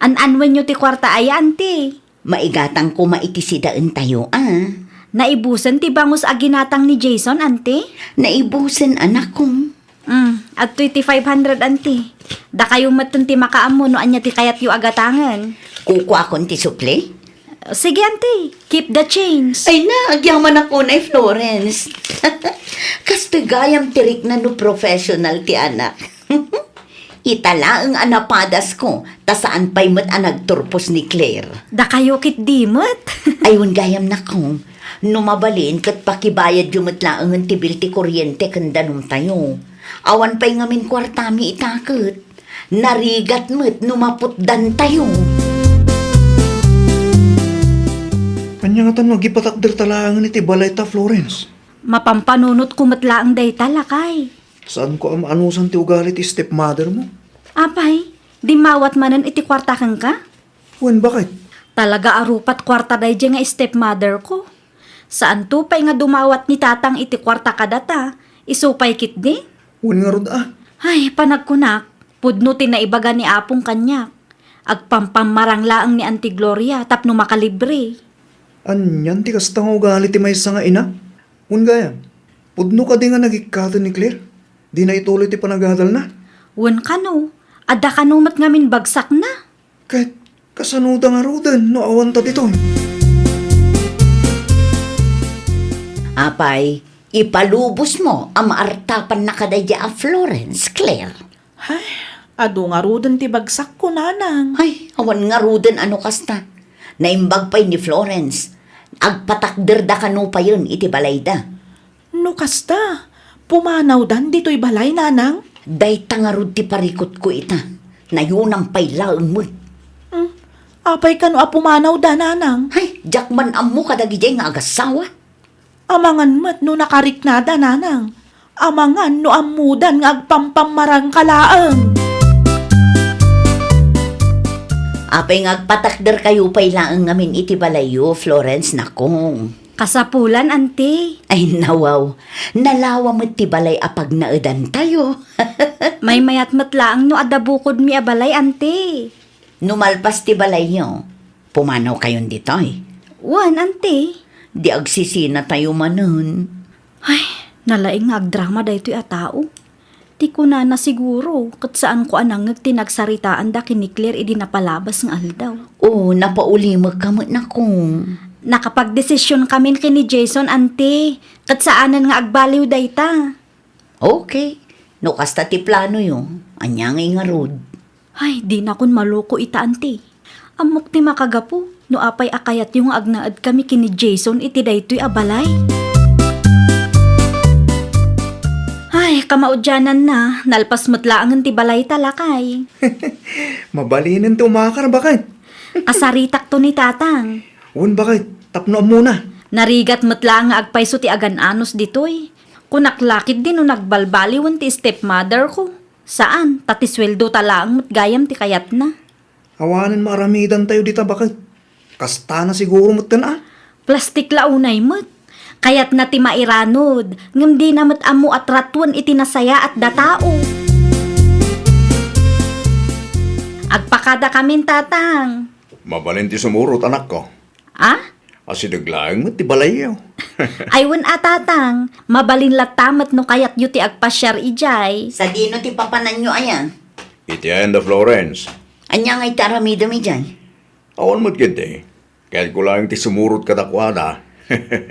An-anwenyo ti kuarta aya, Auntie? Maigatang koma iti sidaentayo, a. Naibusen ti bangus a ginatang ni Jason, Auntie? Naibusen, anakko. Mm, adtoy ti five hundred, Auntie. Dakayo metten ti makaammo no ania ti kayatyo a gatangen. Kukuakon ti sukli? Sige, Auntie. Keep the change. Ay na, agyamanak unay, Florence. Kastoy gayam ti rikna no professional ti anak. Ita laeng a napadasko, ta saan pay met a nagturpos ni Claire. Dakayo ketdi met. Ay, wen gayam, nako. No mabalin, ket pakibayadyo met laengen ti bill ti kuryente ken danumtayo. Awan pay ngamin kuartami ita ket. Narigat met no maputdantayo. Ania ngata no agipatakderta laengen iti balayta, Florence? Mapampanunotko met laeng dayta, lakay. Saanko a maanusan ti ugali ti stepmother mo. Apay, dimmawat manen iti kuarta kenka? Wen, baket? Talaga a rupat kuarta daydiay nga stepmother ko. Saanto pay nga dumawat ni Tatang iti kuarta kadata, isu pay ketdi? Wen ngarud a. Ay, panagkunak, pudno ti naibaga ni Apong kaniak. Agpampammarang laeng ni Auntie Gloria tapno makalibre. Anian ti kasta nga ugali ti maysa nga ina? Wen gayam, pudno kadi nga nagikkaten ni Claire? Dina ituloy ti panagadalna? Wen kano, adda kano met ngamin bagsakna? Ket kasanoda ngaruden no awanta ditoy? Apay, ipalubosmo a maartapanna kadaydiay a Florence, Claire. Ay, adu ngaruden ti bagsakko, nanang. Ay, awan ngaruden a no kasta. Naimbag pay ni Florence. Agpatakderda kano payen iti balayda. No kasta, pumanawdan ditoy balay, nanang? Dayta ngarud ti parikutko ita. Nayonam pay laeng met. Hmm, apay kano a pumanawda, nanang? Ay, diak man ammo kadagidiay nga agassawa. Amangan met no nakariknada, nanang. Amangan no ammodan nga agpampammarangka laeng. Apay nga agpatakderkayo pay laeng ngamin iti balayyo, Florence, nakong? Kasapulan, Auntie. Ay, nawaw. Nalawa met ti balay a pagnaedantayo. Maymayat met laeng no adda bukodmi a balay, Auntie. No malpas ti balayyo, pumanawkayon ditoy? Wen, Auntie. Di agsisinatayo manen. Ay, nalaing nga agdrama daytoy a tao. Ti kunana siguro, ket saanko a nangngeg ti nagsaritaanda ken ni Claire idi napalabas nga aldaw. O, napaulimekka met, nakong? Nakapagdesisionkamin ken ni Jason, Auntie, ket saanen nga agbaliw dayta. Okay. No kasta ti planoyo, ania ngay ngarud? Ay, dinakon maloko ita, Auntie. Ammok ti makagapu no apay a kayatyo nga agnaedkami ken ni Jason iti daytoy a balay. Ay, kamaudiananna, nalpas met laengen ti balayta, lakay. Mabalinen ti umakar, baket? Asaritakto ni Tatang. Wen, baket, tapno ammona. Narigat met laeng nga agpayso ti agan-anos ditoy. Kunak la ketdi no nagbalbaliwen ti stepmother ko. Saan, ta ti sueldota laeng met gayam ti kayatna. Awanen maaramidantayo dita, baket. Kastana siguro metten a. Plastik la unay met. Kayatna ti mairanod, ngem dina met ammo a tratuen iti nasayaat da tao. Agpakadakamin, Tatang. Mabalin ti sumurot, anakko. A? Asideg laeng met ti balayyo. Ay, wen a, Tatang, mabalin latta met no kayatyo ti agpasiar idiay. Sadino ti papananyo aya? Iti ayan da Florence? Ania ngay ti aramidem idiay? Awan met ketdi. Kayatko laeng ti sumurot kadakuada.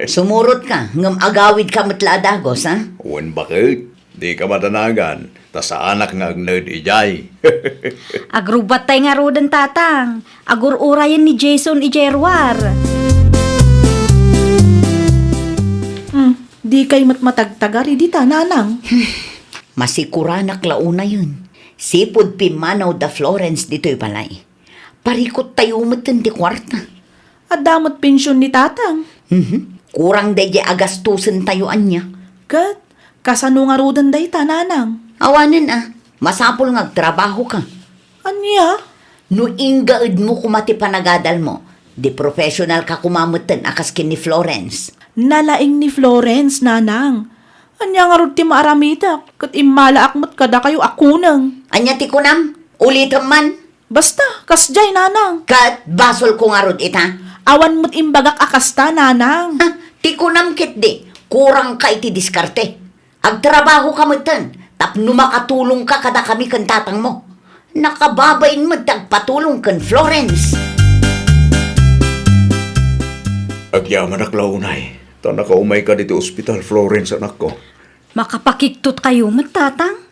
Sumurotka, ngem agawidka met la a dagus, a? Wen, baket. Dika madanagan, ta saanak nga agnaed idiay. Agrubbattay ngaruden, Tatang. Agur-urayen ni Jason idiay ruar. Hmm, di Ikay met matagtagar idi ta, nanang. Masikuranak la unayen. Sipud pimmanaw da Florence ditoy balay, parikut tayo metten ti kuarta. Adda met pension ni tatang. Mhm. Kurang daydi agastusen tayo ania. Ket, kasano ngaruden dayta, nanang? Awanen a, masapul nga agtrabaho ka. Ania? No inggaedmo koma ti panagadalmo, di professional ka koma metten a kas ken ni Florence. Nalaing ni Florence, nanang. Ania ngarud ti maaramidek, ket immalaak met kadakayo a kuneng. Ania ti kunam? Ulitem man. Basta, kasdiay, nanang. Ket basolko ngarud ita? Awan met imbagak a kasta, nanang. Ha? Ti kunam ketdi, kurang ka iti diskarte. Agtrabaho ka metten tapno makatulong ka kadakami ken tatangmo. Nakababain met ti agpatulong ken Florence. Agyamanak la unay, ta nakaumay ka ditoy ospital, Florence, anakko. Makapakigtot kayo met, tatang.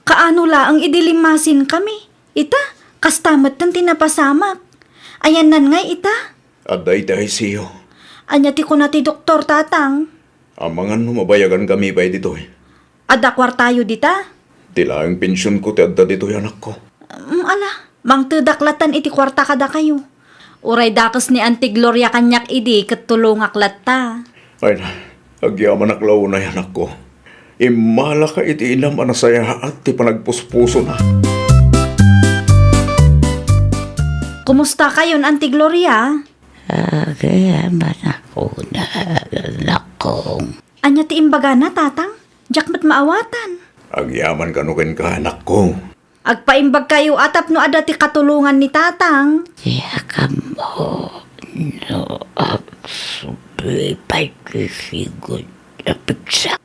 Kaano laeng idi limmasinkami? Ita, kasta metten ti napasamak. Ayannan ngay ita? Adda iti I C U. Ania ti kuna ti doktor, tatang? Amangan no mabayagankami pay ditoy. Adda kuartayo dita? Ti laeng pensionko ti adda ditoy, anakko. Mm, ala, mangtedak latan iti kuarta kadakayo. Uray dakes ni Auntie Gloria kaniak idi ket tulongak latta. Ay na, agyamanak la unay, anakko. Immalaka iti inam a nasayaat ti panagpuspusona. Kumusta kayon, Auntie Gloria? Agyamanak unay, anakko. Ania ti imbagana, tatang? Diak met maawatan. Agyaman kano kenka, anakko. Agpaimbag kayo a tapno adda ti katulongan ni tatang. Diak ammo no agsubli pay ti sigud a pigsa.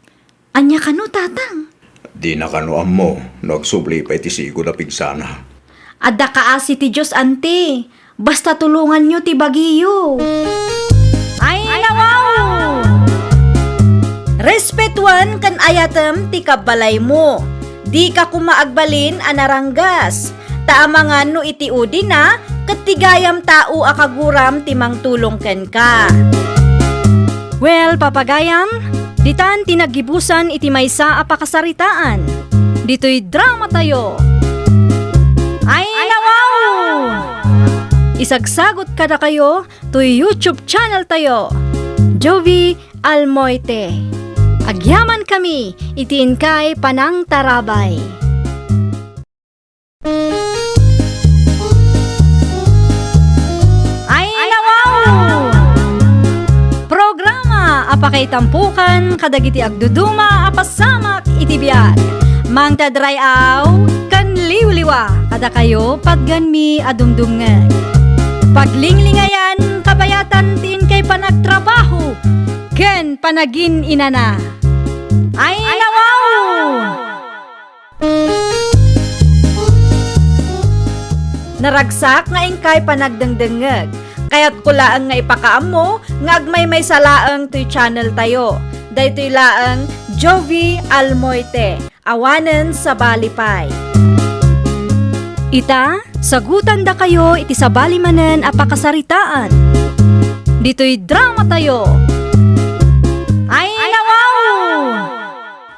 Ania kano, tatang? Dina kano ammo no agsubli pay ti sigud a pigsana. Adda kaasi ti Dios, anti. Basta tulonganyo ti bagiyo. Ay, nawaw! Respetuan ken ayatem ti kabbalaymo. Dika koma agbalin a naranggas. Ta amangan no iti udina, ket ti gayam tao a kaguram ti mangtulong kenka. Well, papagayam, ditan ti naggibusan iti maysa a pakasaritaan. Ditoy drama tayo. Ay, nawaw! Isagsagot kadakayo toy YouTube channel tayo, Jovi Almoite. Agyaman kami iti inkay panangtarabay. Ay, nawaw! Programa a pakaitampokan kadagiti agduduma a pasamak iti biag. Mangted ray-aw ken liwliwa kadakayo patgenmi a dumdumngeg. Paglinglingayan, kabayatan ti inkay panagtrabaho ken panagin-inana. Ay, nawaw! Naragsak nga inkay panagdengdengngeg. Kayatko laeng nga ipakaammo nga agmaymaysa laeng toy channel tayo. Daytoy laeng Jovi Almoite, awanen sabali pay. Ita, sagutandakayo iti sabali manen a pakasaritaan. Ditoy drama tayo. Ay, nawaw!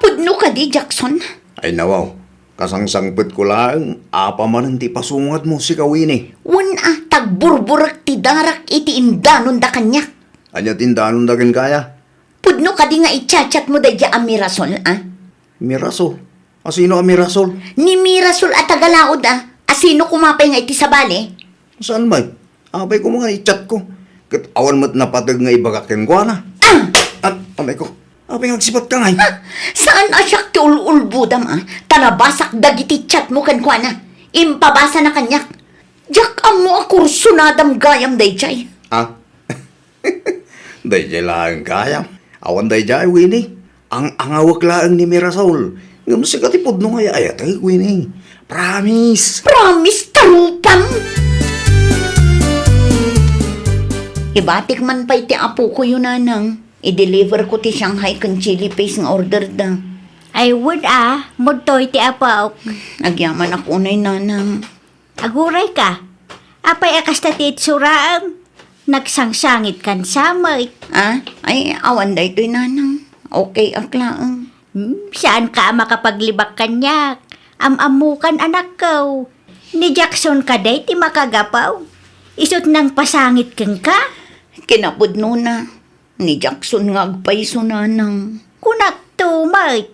Pudno kadi, Jackson? Ay, nawaw. Kasangsangpetko laeng, apay manen ti pasungadmo, sika, Winnie? Wen a, tagburburek ti darak iti indanonda kaniak. Ania ti indanonda kenka? Pudno kadi nga i-chat-chatmo daydiay a Mirasol, a? Mirasol? Asino a Mirasol? Ni Mirasol a taga-Laod, a. Asino koma pay nga iti sabali? Saan met? Apay koma nga i-chatko, ket awan met napateg nga ibagak kenkuana. Ah! An-, amay ko, apay nga agsipatka ngay? Ha? Saan a siak ti ul-ulbodam, a? Ta nabasak dagiti chatmo kenkuana. Impabasana kaniak. Diak ammo a kursunadam gayam daydiay. Ah? Daydiay laeng gayam. Awan daydiay, Winnie. Ang-angawek laeng ni Mirasol. Ngem sika ti pudno nga ay-ayatek, Winnie. Promise. Promise, tarupam! Ibatik man pay ti apokoyo, nanang. I-deliver ko ti Shanghai ken chili paste nga order da. Ay, wen a, mudtoy ti apok. Agyamanak unay, nanang. Aguray ka. Apay a kasta ti itsuram? Nagsangsangit kan samay. Ah? Ay, awan daytoy, nanang. Okay ak laeng. Hmm, saanka a makapaglibak kaniak. Am-ammokan, anakko. Ni Jackson kadi ti makagapu. Isu't nangpasangit kenka? Kinapudnona, ni Jackson nga agpayso, nanang. Kunakto met.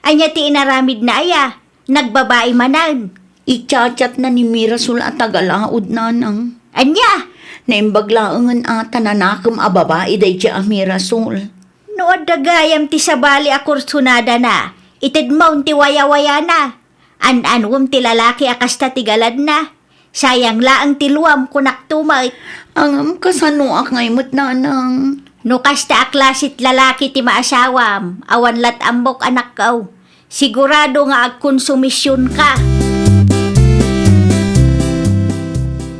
Ania ti inaramidna aya? Nagbabai manen. Ichat-chatna ni Mirasol a taga-Laod, nanang. Ania? Naimbag laengen a ta nanakem a babai daydiay a Mirasol. No adda gayam ti sabali a kursunadana, itedmon ti wayawayana. An-anuem ti lalaki a kasta ti galadna. Sayang laeng ti luam, kunakto met. Ngem kasanoak ngay met, nanang? No kasta a klasit lalaki ti maasawam, awan lat' ammok, anakko. Sigurado nga agkonsumisionka.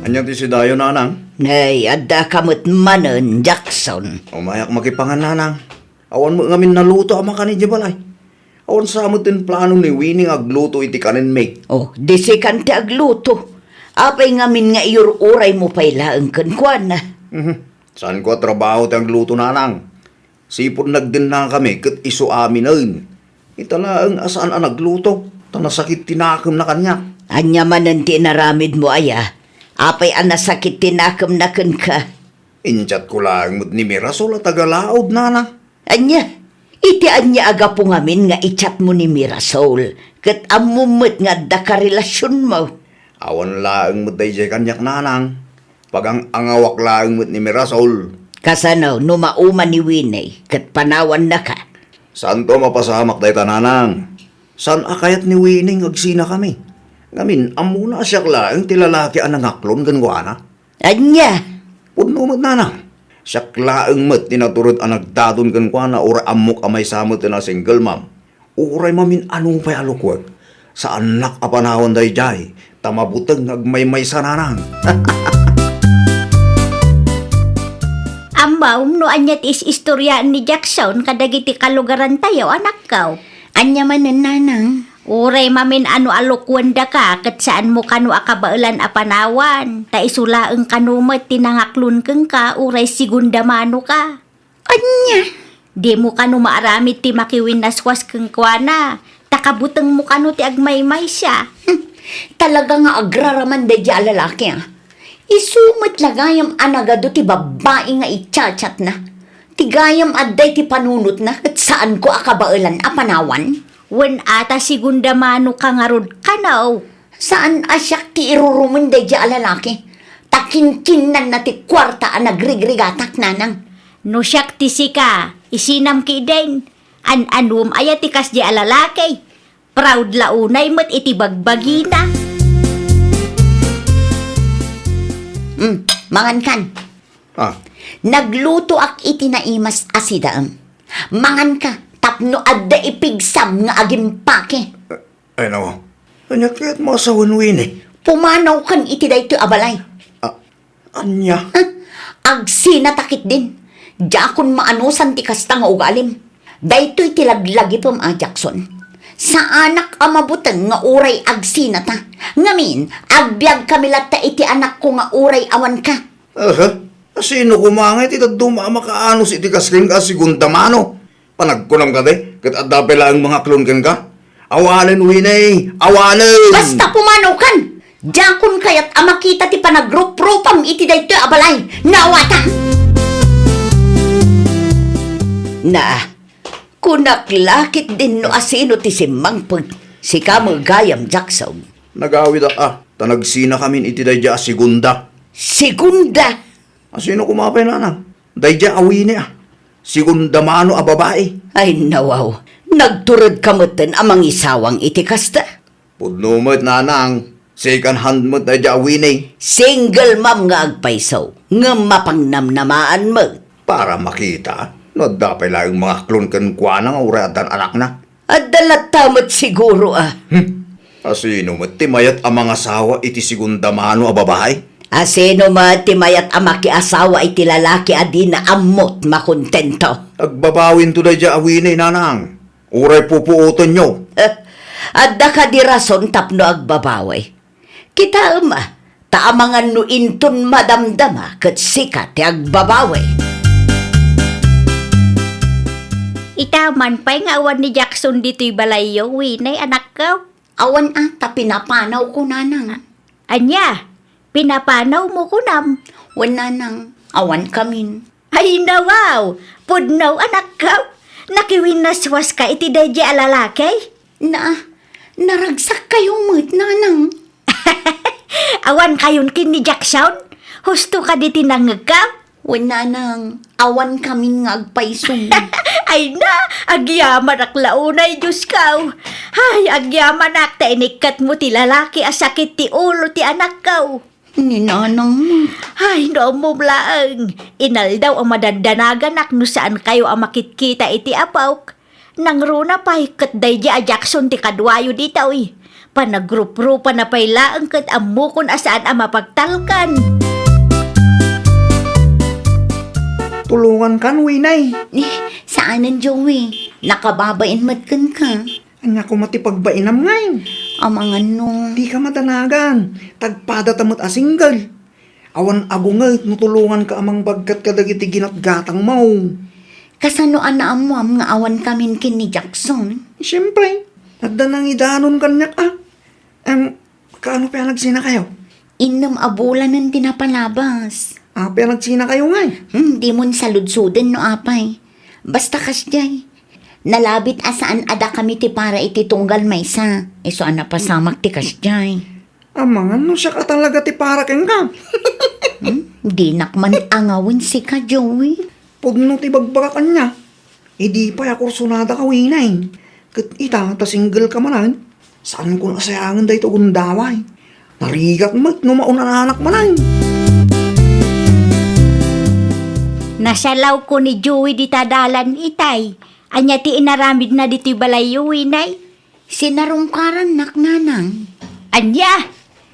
Ania ti sidayo, nanang? Nay, addaka met manen, Jackson. Umayak makipangan, nanang. Awan met ngamin naluto a makan idiay balay. Awan sa met ti plano ni Winnie nga agluto iti kanenmi. Oh, di sikan ti agluto. Apay ngamin nga iyur-uraymo pay laeng kenkuana? Mhm. Saanko a trabaho ti agluto, nanang. Sipud nagdennakami ket isu aminen. Ita laeng a saan a nagluto, ta nasakit ti nakemna kaniak. Ania manen ti inaramidmo aya? Apay a nasakit ti nakemna kenka? Inchatko laeng met ni Mirasol a taga-Laod, nanang. Ania? Iti ania a gapu ngamin nga ichatmo ni Mirasol, ket ammom met nga adda karelasionmo? Awan laeng met daydiay kaniak, nanang. Pagang-angawak laeng met ni Mirasol. Kasano no mauman ni Winnie ket panawannaka? Saanto a mapasamak dayta, nanang. Saan a kayat ni Winnie nga agsinakami. Ngamin, ammona a siak laeng ti lalaki a nangaklon kenkuana. Ania? Pudno met, nanang. Siak laeng met ti natured a nagdaton kenkuana uray ammok a maysa met a single mom. Uray mamin-ano pay a lukuek, saannak a panawan daydiay, ta mabuteng nga agmaymaysa, nanang. Ammom no ania ti is-istoriaan ni Jackson kadagiti kalugarantayo, anakko? Ania manen, nanang? Uray mamin-ano a lukuendaka ket saanmo kano a kabaelan a panawan, ta isu laeng kano met ti nangaklon kenka uray segunda manoka. Ania? Dimo kano maaramid ti makiwinnaswas kenkuana, ta kabutengmo kano ti agmaymaysa. Hmm, talaga nga agraraman daydiay a lalaki, a. Isu met la gayam a nagadu ti babbai nga ichat-chatna. Ti gayam adda iti panunotna ket saanko a kabaelan a panawan. Wen a ta segunda manoka ngarud kano. Saan a siak ti irurumen daydiay a lalaki, ta kinkinnanna ti kuarta a nagrigrigatak, nanang. No siak ti sika, isinam ketdin. An-anuem aya ti kasdiay a lalaki? Proud la unay met iti bagbagina. Mm, mangankan. Ah. Naglutoak iti naimas a sidaem. Manganka tapno adda ipigsam nga agimpake. Ay, nawa. Ania kayat mo a sawen, Winnie? Pumanawkan iti daytoy a balay. Ah, ania? Ah, agsinata ketdin. Diakon maanusan ti kasta nga ugalim. Daytoy ti laglagipem a Jackson. Saanak a mabuteng nga uray agsinata. Ngamin, agbiagkami latta iti anakko nga uray awanka. Aha. Asino koma ngay ti dadduma a makaanus iti kas kenka a segunda mano? Panagkunam kadi, ket adda pay laeng mangaklon kenka? Awanen, Winnie! Awanen! Basta pumanawkan! Diakon kayat a makita ti panagruprupam iti daytoy a balay. Naawatan! Na, kunak la ketdin no asino ti simmangpet. Sika met gayam, Jackson. Nagawidak a, ta nagsinakamin iti daydiay a segunda. Segunda? Asino koma pay, nanang? Daydiay a Winnie a. Segunda mano a babai. Ay, nawaw. Nagturedka metten a mangisawang iti kasta? Pudno met, nanang. Second hand met daydiay a Winnie. Single mom nga agpayso, ngem mapangnamnamaan met. Para makita no adda pay laeng mangaklon kenkuana nga uray addan anakna. Adda latta met siguro a. Hmm. Asino met ti mayat a mangasawa iti segunda mano a babai? Asino met ti mayat a makiasawa iti lalaki a dina ammot makontento? Agbabawinto daydiay a Winnie, nanang. Uray pupuotenyo. Eh, adda kadi rason tapno agbabawi? Kitaem a, ta amangan no inton madamdama ket sika ti agbabawi. Ita man pay nga awan ni Jackson ditoy balayyo, Winay, anakko. Awan a, ta pinapanawko, nanang. Ania? Pinapanawmo kunam? Wen, nanang, awan kamin. Ay, nawaw! Pudno, anakko! Nakiwinnaswaska iti daydi a lalaki? Na, naragsakkayo met, nanang. Awan kayon ken ni Jackson? Husto kadi ti nangngegka? Wen, nanang, awan kamin nga agpayso. Ay na, agyamanak la unay, Diosko. Ay, agyamanak ta inikkatmo ti lalaki a sakit ti ulo ti anakko. Ni nanang met. Ay, no ammom laeng. Inaldaw a madaddanaganak no saankayo a makitkita iti apok. Nangruna pay ket daydi a Jackson ti kaduayo ditoy. Panagruprupana pay laeng ket ammokon a saan a mapagtalkan. Tulongankan, Winay. Eh, saanen, Joey. Nakababain met kenka. Ania koma ti pagbainam ngay? Amangan no. Dika madanagan. Tagpadata met a single. Awan agunget no tulonganka a mangbaggat kadagiti ginatgatangmo. Kasano a naammoam nga awan kamin ken ni Jackson? Siempre, adda nangidanon kaniak a. Em, kaano pay a nagsinakayo? Innem a bulanen ti napalabas. Apay a nagsinakayo ngay? Hmm, dimon saludsoden no apay. Basta kasdiay. Nalabit a saan a dakami ti para iti tunggal maysa. Isu a napasamak ti kasdiay. Amangan no siak a talaga ti para kenka. Hmm? Dinak man angawen sika, Joey. Pudno ti bagbagak ania. Idi pay a kursunadaka, Winay. Ket ita, ta single ka manen, saankon a sayangen daytoy a gundaway. Narigat met no maunananak manen. Nasalawko ni Joey dita dalan itay. Ania ti inaramidna ditoy balayyo, Winay? Sinarungkarannak, nanang. Ania?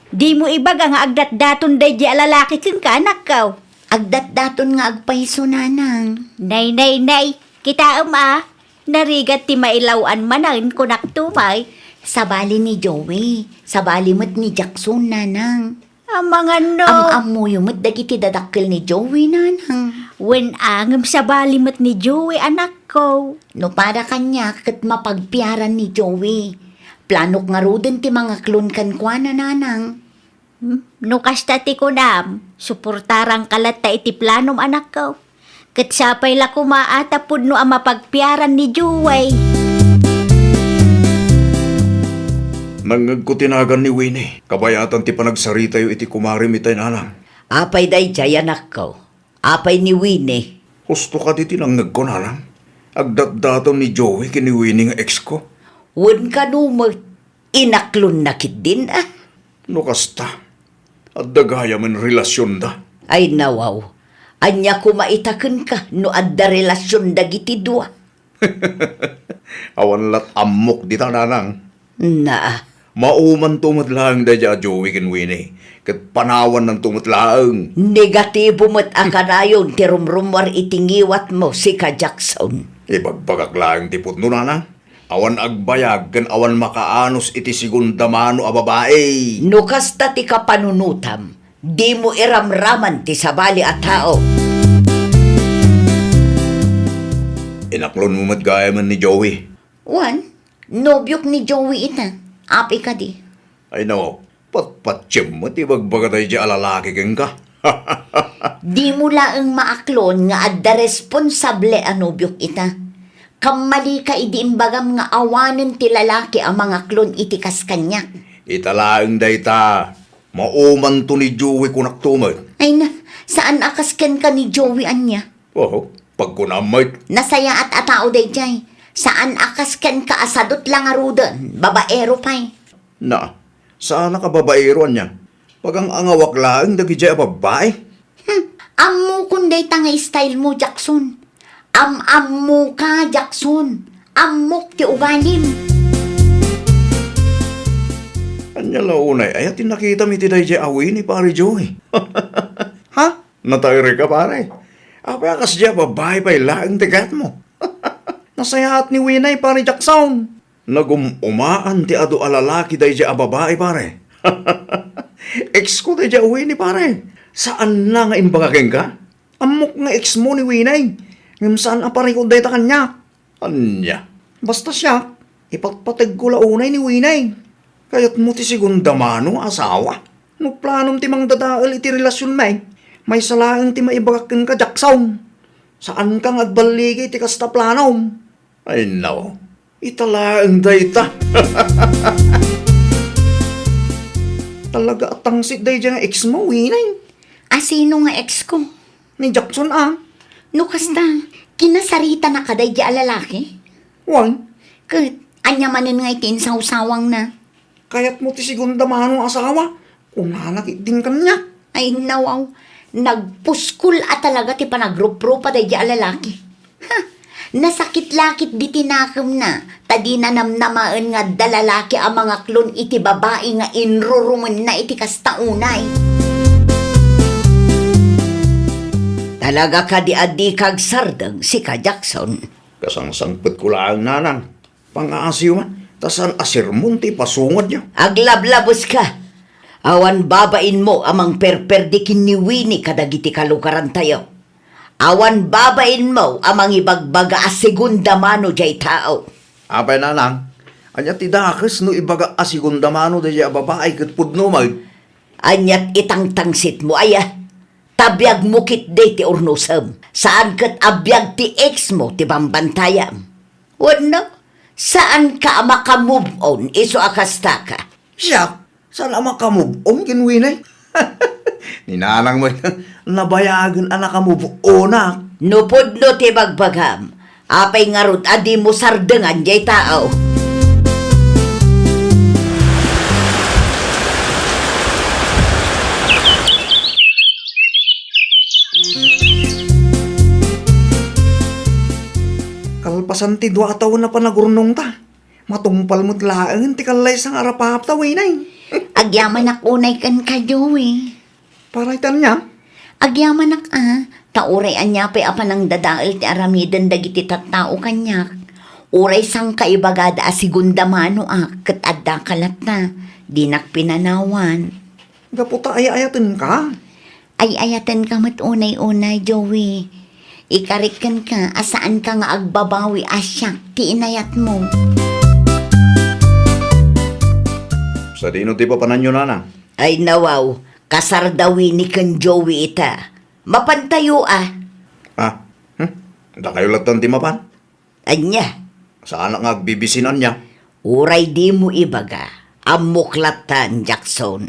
Dimo ibaga nga agdatdaton daydi a lalaki kenka, anakko? Agdatdaton nga agpayso, nanang. Nay, nay, nay. Kitaem a. Narigat ti mailaw-an manen, kunak tumay. Sabali ni Joey. Sabali met ni Jackson, nanang. Amangan no. Am-ammoyo met dagiti dadakkel ni Joey, nanang. Wen a, ngem sabali met ni Joey, anakko. No pada kaniak ket mapagpiaran ni Joey. Planok ngaruden ti mangaklon kenkuana, nanang. Hmm? No kasta ti kunam, suportaranka latta iti planom, anakko. Ket sapay la koma a ta pudno a mapagpiaran ni Joey. Nangngegko ti nagan ni Winnie. Kabayatan ti panagsaritayo iti kumarem itay, nanang. Apay daydiay, anakko? Apay ni Winnie? Husto kadi ti nangngegko, nanang? Agdatdaton ni Joey ken ni Winnie nga exko. Wen kano met. Inaklonna ketdin a? No kasta, adda gayamen relasionda. Ay, nawaw. Ania koma ita kenka no adda relasion dagiti dua? Awan lat ammok dita, nanang. Naa. Maumanto met laeng daydiay a Joey ken Winnie, ket panawannanto met laeng. Negatibo met a kanayon ti rumrummuar iti ngiwatmo, sika Jackson. Ibagbagak laeng ti pudno, nanang. Awan agbayag ken awan makaanus iti segunda mano a babai. No kasta ti kapanunotam, dimo iramraman ti sabali a tao. Inaklonmo met gayamen ni Joey. Wen, nobiok ni Joey ita. Apay kadi? Ay no, patpatiem met ti ibagbaga daydiay a lalaki kenka. Dimo laeng maaklon nga adda responsable a nobiok ita. Kammalika idi imbagam nga awanen ti lalaki a mangaklon iti kas kaniak. Ita laeng dayta, maumanto ni Joey, kunakto met. Ay na, saan a kas kenka ni Joey ania? Oho, pagkunam met. Nasayaat a tao daydiay. Saan a kas kenka a sadut la ngaruden, babaero pay. Na, saanak a babaero ania? Pagang-angawak laeng dagidiay a babbai. Hmm, ammokon dayta nga style mo, Jackson. Am-ammoka, Jackson. Ammok ti ugalim. Ania la unay aya ti nakitam iti daydiay a Winnie, Pare Joey? Ha? Nataerka, pare. Apay a kasdiay a babbai pay laeng ti kayatmo? Nasayaat ni Winnie, Pare Jackson. Nagum-umaan ti adu a lalaki daydiay a babai, pare. Ex ko daydiay a Winnie, pare. Saanna nga imbaga kenka? Ammok nga ex mo ni Winnie. Ngem saan a parikut dayta kaniak. Ania? Basta siak, ipatpategko la unay ni Winay. Kayatmo ti segunda mano a asawa? No planom ti mangdadael iti relasionmi, maysa laeng ti maibagak kenka, Jackson. Saanka nga agballigi iti kasta planom. Ay, naw. Ita laeng dayta. Talaga a tangsit daydiay nga ex mo, Winay. A sino nga ex ko? Ni Jackson, a. No kasta, kinasaritanaka daydiay a lalaki? Wen. Ket, ania manen nga iti insawsawangna? Kayatmo ti segunda mano a asawa? Kunana ketdin kaniak. Ay, nawaw. Nagpuskol a talaga ti panagruprupa daydiay a lalaki. Ha! Nasakit la ketdi ti nakemna, ta dina namnamaen nga adda lalaki a mangaklon iti babai nga inrurumenna iti kasta unay. Talaga kadi a dika agsardeng, sika, Jackson? Kasangsangpetko laeng, nanang. Pangaasiyo man, ta saan a sermon ti ipasungadyo. Aglablabeska! Awan babainmo a mangperperdi ken ni Winnie kadagiti kalugarantayo. Awan babainmo a mangibagbaga a segunda mano diay tao. Apay, nanang, ania ti dakes no ibaga a segunda mano daydiay a babai ket pudno met? Ania ti itangtangsitmo, aya? Ta biagmo ketdi ti urnosem. Saan ket a biag ti ex mo ti bambantayam. Wenno, saanka a maka-move on isu a kastaka? Siak? Saan a maka-move on ken Winnie? Ni nanang met, nabayagen a naka-move onak. No pudno ti bagbagam, apay ngarud a dimo sardengan diay tao? Kalpasan ti dua a tawen a panagurnongta, matungpal met laeng ti kallaysa nga arapapta, Winnie. Agyamanak unay kenka, Joey. Para iti ania? Agyamanak a, ta uray ania pay a panangdadael ti aramiden dagiti tattao kaniak, uray sangkaibagada a segunda manoak ket addaka latta, dinak pinanawan. Gapu ta ay-ayatenka? Ay-ayatenka met unay-unay, Joey. Ikarik kenka a saanka nga agbabawi a siak ti inayatmo. Sadino ti papananyo, nanang? Ay, nawaw, kasar da Winnie ken Joey ita. Mapantayo a. Ah, hmm? Dakayo lattan ti mapan? Ania? Saanak nga agbibisinan nia? Uray dimo ibaga, ammok lattan, Jackson.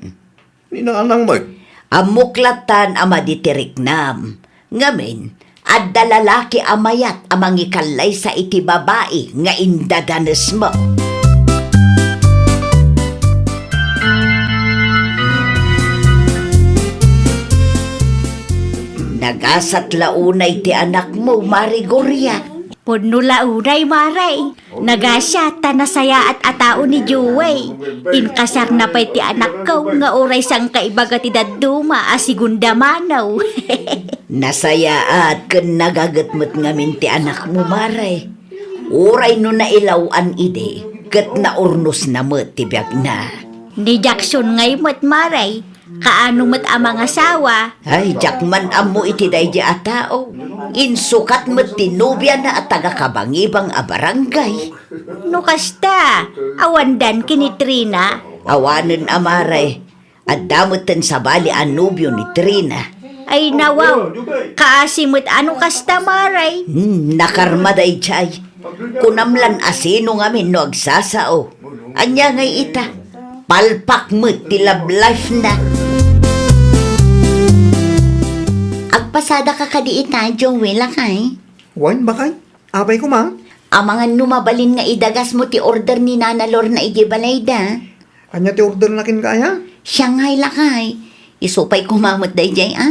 Ni nanang met? Ammok lattan a madi ti riknam. Ngamin, adda lalaki a mayat a mangikallaysa iti babai nga indadanesmo. Nagasat la unay ti anakmo, Mare Gloria. Pudno la unay, Mare. Nagasat ta nasayaat a tao ni Joey. Inkasarna pay ti anakko nga uray sangkaibaga ti dadduma a segunda mano. Nasayaat ken nagaget met ngamin ti anakmo, Mare. Uray no nailaw-an idi, ket naurnosna met ti biagna. Ni Jackson ngay met, Mare. Kaano met a mangasawa? Ay, diak man ammo iti daydi a tao. Insukat met ti nobiana a taga-Kabangibang a barangay. No kasta, awandan ken ni Trina? Awanen a, Mare. Adda metten sabali a nobio ni Trina. Ay, nawaw. Kaasi met a no kasta, Mare. Hmm, nakarma daydiay. Kunam lan a sino ngamin no agsasao. Ania ngay ita? Palpak met ti love life na. Agpasadaka kadi ita, Joey, lakay? Wen, bakay. Apay koma? Amangan no mabalin nga idagasmo ti order ni Nana Lorna idiay balayda. Ania ti orderna kenka aya? Siya ngay, lakay. Isu pay koma met daydiay, a?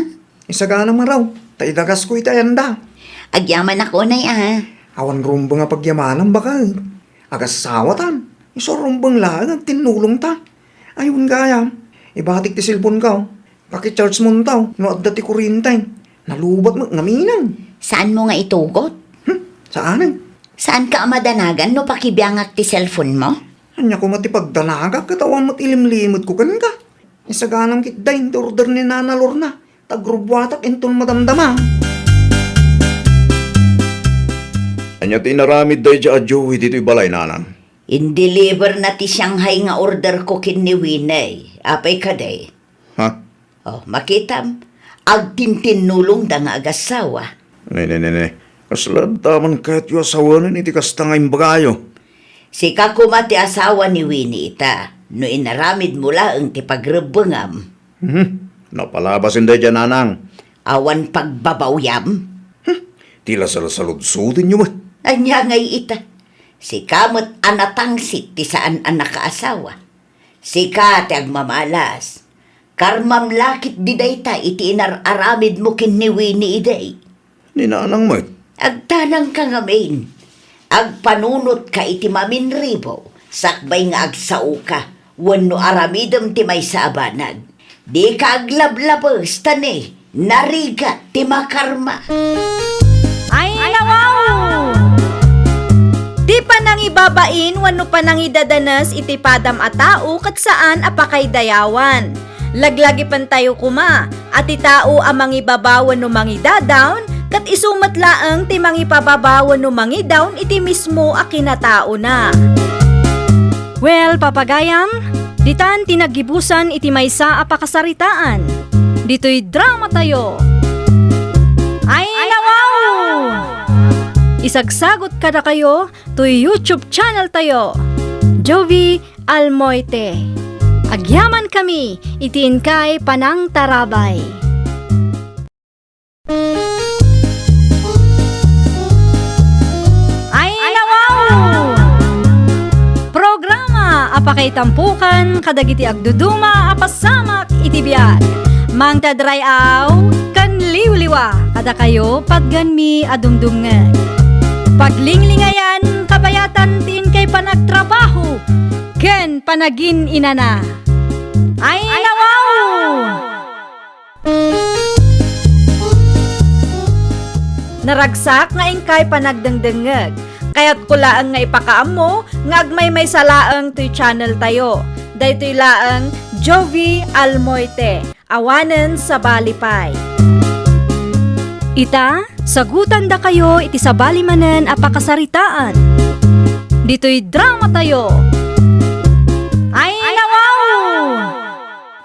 Isaganam ngarud, ta idagasko iti ayanda. Agyamanak unay, a. Awan rumbeng a pagyamanam, baket. Agasawatan. Isu a rumbeng laeng agtinnulongta. Ay, wen gayam. Ibatik ti cellphoneko. Paki-charge monto no adda ti kurriente. Nalubat met ngaminen. Saanmo nga itugot? Hmm, saanen. Saanka a madanagan no pakibiangak ti cellphonemo? Ania koma ti pagdanagak ket awan met ilimlimetko kenka? Isaganam ketdin ti order ni Nana Lorna, ta agrubuatak inton madamdama. Ania ti inaramid daydiay a Joey ditoy balay, nanang? Indeliver na ti Shanghai nga order ko ken ni Winnie. Apay kadi? Ha? Oh, makitam, agtintinnulongda nga agassawa. Ne, ne, ne, ne. Kasla adda man kayatyo a sawanen iti kasta nga imbagayo? Sika koma ti asawa ni Winnie ita, no inaramidmo laeng ti pagrebbengam. Hmm, napalabasen daydiay, nanang. Awan pagbabawyam? Hmm, ti la salsaludsudenyo met. Ania ngay ita? Sika met a natangsit ti saan a nakaasawa. Sika ti agmamalas. Karmam la ketdi dayta iti inar-aramidmo ken ni Winnie idi. Ni nanang met. Agtanangka ngamin. Agpanunotka iti maminribo, sakbay nga agsaoka, wenno aramidem ti maysa a banag. Dika aglablabes ta ne, narigat ti makarma. Ay, nawaw! Ti panangibabain wenno panangidadanes iti padam a tao ket saan a pakaidayawan. Laglagipentayo koma a ti tao a mangibaba wenno mangidadawn, ket isu met laeng ti mangipababa wenno mangidawn iti mismo a kinataona. Well, papagayam, ditan ti naggibusan iti maysa a pakasaritaan. Ditoy dramatayo. Ay, nawaw! Isagsagot kadakayo toy YouTube channel tayo, Jovi Almoite. Agyamankami iti inkay panangtarabay. Ay, nawaw! Programa a pakaitampokan kadagiti agduduma a pasamak iti biag. Mangted ray-aw ken liwliwa kadakayo patgenmi a dumdumngeg. Paglinglingayan, kabayatan ti inkay panagtrabaho ken panagin-inana. Ay, nawaw! Naragsak nga inkay panagdengdengngeg. Kayatko laeng nga ipakaammo nga agmaymaysa laeng toy channel tayo. Daytoy laeng Jovi Almoite. Awanen sabali pay. Ita, sagutandakayo iti sabali manen a pakasaritaan. Ditoy dramatayo. Ay, nawaw!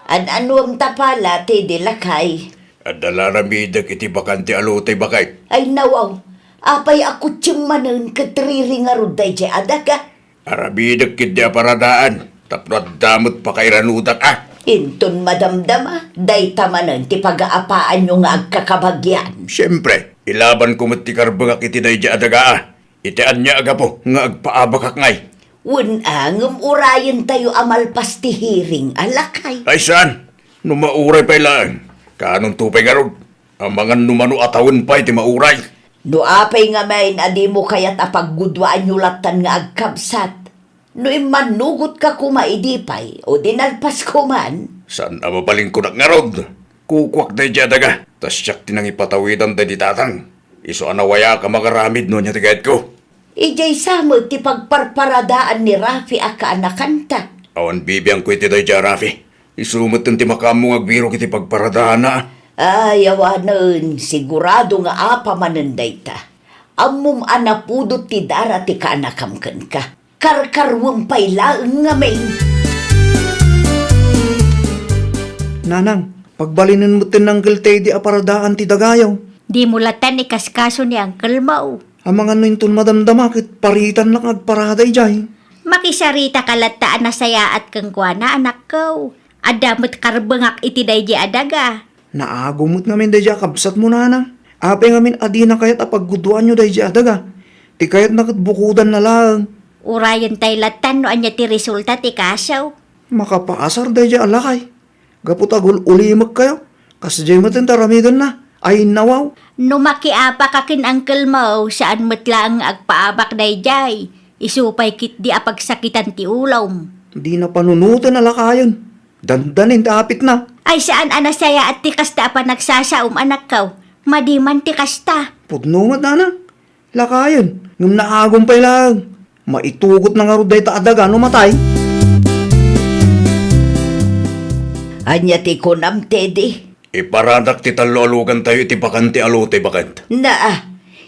An-anuem ta pala, Teddy, lakay? Adda la aramidek iti bakante a lote, baket. Ay, nawaw. Apay a kutsem manen ket riri ngarud daydiay a daga? Aramidek ketdi a paradaan tapno adda met pakairanudak a. Inton madamdama, dayta manen ti pagaapaanyo nga agkakabagian. Siempre, ilabanko met ti karbengak iti daydiay a daga a. Iti ania a gapu nga agpaabakak ngay? Wen a, ngem urayentayo a malpas ti hearing a, lakay. Ay, saan? No mauray pay laeng, kaanonto pay ngarud? Amangan no mano a tawen pay ti mauray. No apay ngamin a dimo kayat a pagguduaanyo lattan nga agkabsat, no immannugotka koma idi pay, o di nalpasko man. Saan a mabalinkonak ngarud? Kukuak daydiay a daga, ta siak ti nangipatawidan daydi tatang. Isu a nawayak a mangaramid no ania ti kayatko. Idiay sa met ti pagparparadaan ni Rafi a kaanakanta. Awan bibiangko iti daydiay a Rafi. Isu met ti makaammo nga agbirok iti pagparadaanna. Ay, awanen, sigurado nga apa manen dayta. Ammom a napudot ti dara ti kaanakam kenka. Karkaruem pay laeng ngamin. Nanang, pagbalinen metten ni Uncle Teddy a paradaan ti dagayo. Dimo lattan ikaskaso ni Uncle Mao. Amangan no inton madamdama ket paritannak nga agparada idiay. Makisaritaka latta a nasayaat kenkuana, anakko. Adda met karbengak iti daydiay a daga. Naagum met ngamin daydiay a kabsatmo, nanang. Apay ngamin a dina kayat a pagguduanyo daydiay a daga? Ti kayatna ket bukodanna laeng. Urayentay lattan no ania ti resulta ti kaso. Makapaasar daydiay a lakay. Gapu ta agul-ulimekkayo, kasdiay met ti aramidenna. Ay, nawaw. No makiapaka ken Uncle Mao, saan met laeng nga agpaabak daydiay. Isu pay ketdi a pagsakitan ti ulom. Dina panunoten a lakayen. Dandanin ti apitna. Ay, saan a nasayaat ti kasta a panagsasaom, anakko. Madi man ti kasta. Pudno met, nanang. Lakayen, ngem naagum pay laeng. Maitugotna ngarud dayta a daga no matay. Ania ti kunam, Teddy? Iparadak ti tallo a lugantayo iti bakante a lote, baket. Naa,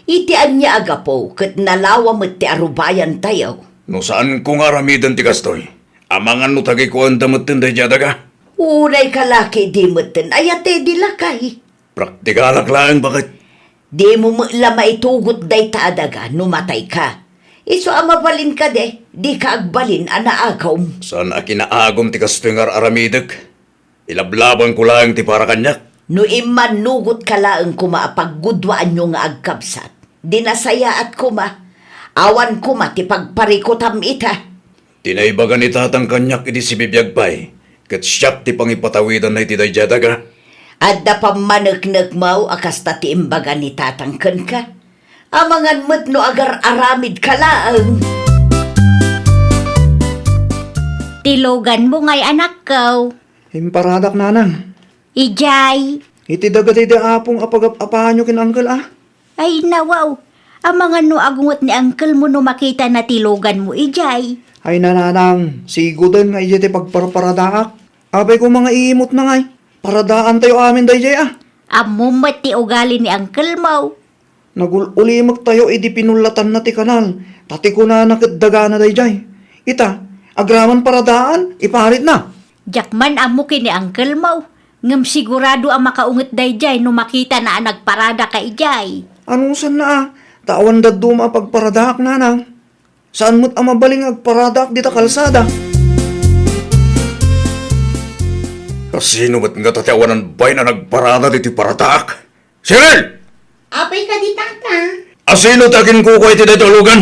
Iti ania a gapu ket nalawa met ti arubayantayo? No saanko nga aramiden ti kastoy, amangan no tagikuanda metten daydiay a daga? Unay kalaki idi metten, aya ti di lakay. Praktikalak laeng baket. Dimo met la maitugot dayta a daga no matayka. Isu a mabalin kadi, dika agbalin a naagum. Saan a kinaagum ti kastoy nga ar-aramidek. Ilablabanko laeng ti para kaniak. No immannugotka laeng koma a pagguduaanyo nga agkabsat, di nasayaat koma, awan koma ti pagparikutam ita. Ti naibaga ni Tatang kaniak idi sibibiag pay, ket siak ti pangipatawidanna iti daydiay a daga. Adda pammaneknekmaw a kasta ti imbaga ni Tatang kenka. Amangan met no agar-aramidka laeng. Ti luganmo ngay, anakko? Imparadak, nanang. Idiay. Iti daga daydi apong a pagap-apaanyo ken angkel a? Ay, nawaw. Amangan no agunget ni angkelmo no makitana ti luganmo idiay. Ay, nanang, siguden nga idiay ti pagparparadaak. Apay koma nga iimutna ngay. Paradaantayo amin daydiay a. Ammom met ti ugali ni angkelmo. Nagul-ulimektayo idi pinullatanna ti kanal, ta ti kunana ket dagana daydiay. Ita, agraman paradaan, iparitna. Diak man ammo ken ni angkelmo, ngem sigurado a makaunget daydiay no makitana a nagparadaka idiay. Anusanna a, ta awan dadduma a pagparadaak, nanang. Saan met a mabalin nga agparadaak dita kalsada. Kasino met ngata ti awanan bain a nagparada ditoy paradaak? Cheryl! Apay kadi, Tata? Asino ti aginkukua iti daytoy a lugan?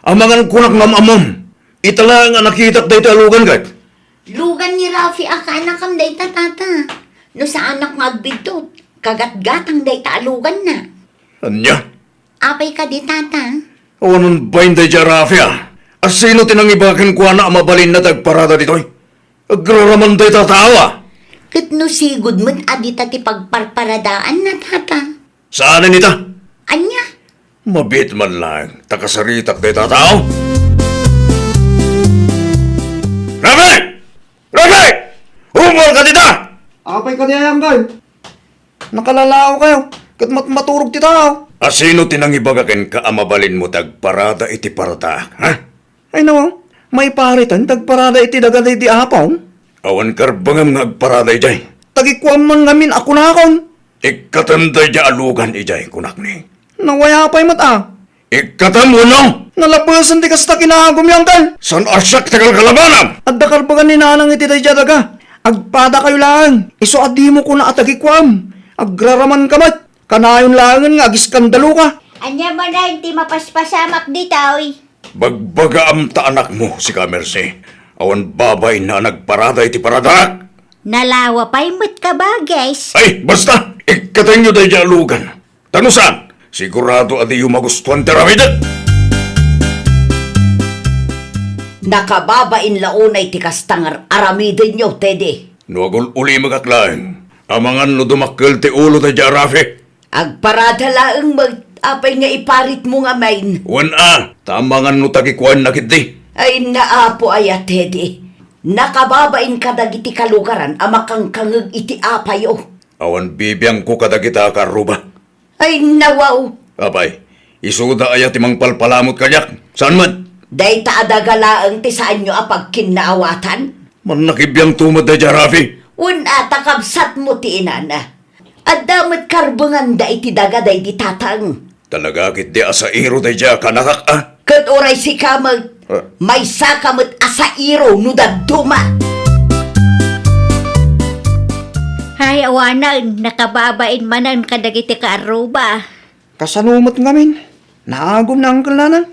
Amangan kunak nga am-ammom. Ita laeng a nakitak daytoy a lugan ket. Lugan ni Rafi a kaanakam dayta, Tata. No saanak nga agbiddut, kagatgatang dayta a luganna. Ania? Apay kadi, Tata? Awanan bain daydiay a Rafi a. Asino ti nangibaga kenkuana a mabalinna ti agparada ditoy? Agraraman dayta a tao a. Ket no sigud met a dita ti pagparparadaanna, Tata. Saanen ita? Ania? Mabiit man laeng ta kasaritak dayta a tao. Rafi! Rafi! Ummuarka dita! Apay kadi, angkel? Nakalalaokayo, ket matmaturog ti tao. Asino ti nangibaga kenka a mabalinmo ti agparada iti paradaak, ha? Ay, nawaw, maiparitan ti agparada iti daga daydi apong? Awan karbengam nga agparada idiay. Tagikuam man ngamin a kunakon. Ikkatem daydiay a lugan idiay, kunak ni. Nawaw, apay met a. Ikkatem wenno? Nalabesen ti kasta kinaagumyo, angkel. Saan a siak ti kalkalabanam? Adda karbengan ni nanang iti daydiay a daga. Agpadakayo laeng. Isu a dimo kuna a tagikuam. Agraramanka met. Kanayon laengen nga agiskandaluka. Ania manen ti mapaspasamak ditoy? Bagbagaam ta anakmo, sika, Mercy. Awan babainna a nagparada iti paradaak. Nalawa pay met ka, bages. Ay, basta! Ikkatenyo daydiay a lugan. Ta no saan, sigurado a diyo magustuan ti aramidek. Nakababain la unay ti kasta nga ar-aramidenyo, Teddy. No agul-ulimekak laeng, amangan no dumakkel ti ulo daydiay a Rafi. Agparada laeng met, apay nga iparitmo ngamin? Wen a, ta amangan no tagikuanna ketdi. Ay, naapo aya, Teddy. Nakababain kadagiti kalugaran a makangkangeg iti apayo. Awan bibiangko kadagita a kaarruba. Ay, nawaw! Apay, isuda aya ti mangpalpalamut kaniak? Saan met? Dayta a daga laeng ti saanyo a pagkinnaawatan? Mannakibiangto met daydiay a Rafi. Wen a, ta kabsatmo ti inana. Adda met karbenganda iti daga daydi tatang. Talaga ketdi a sairo daydiay a kaanakak a? Ket uray sika met, ah, maysaka met a sairo no dadduma. Ay, awanen, nakababain manen kadagiti kaarruba. Kasano met ngamin? Naagum ni Uncle Nanang.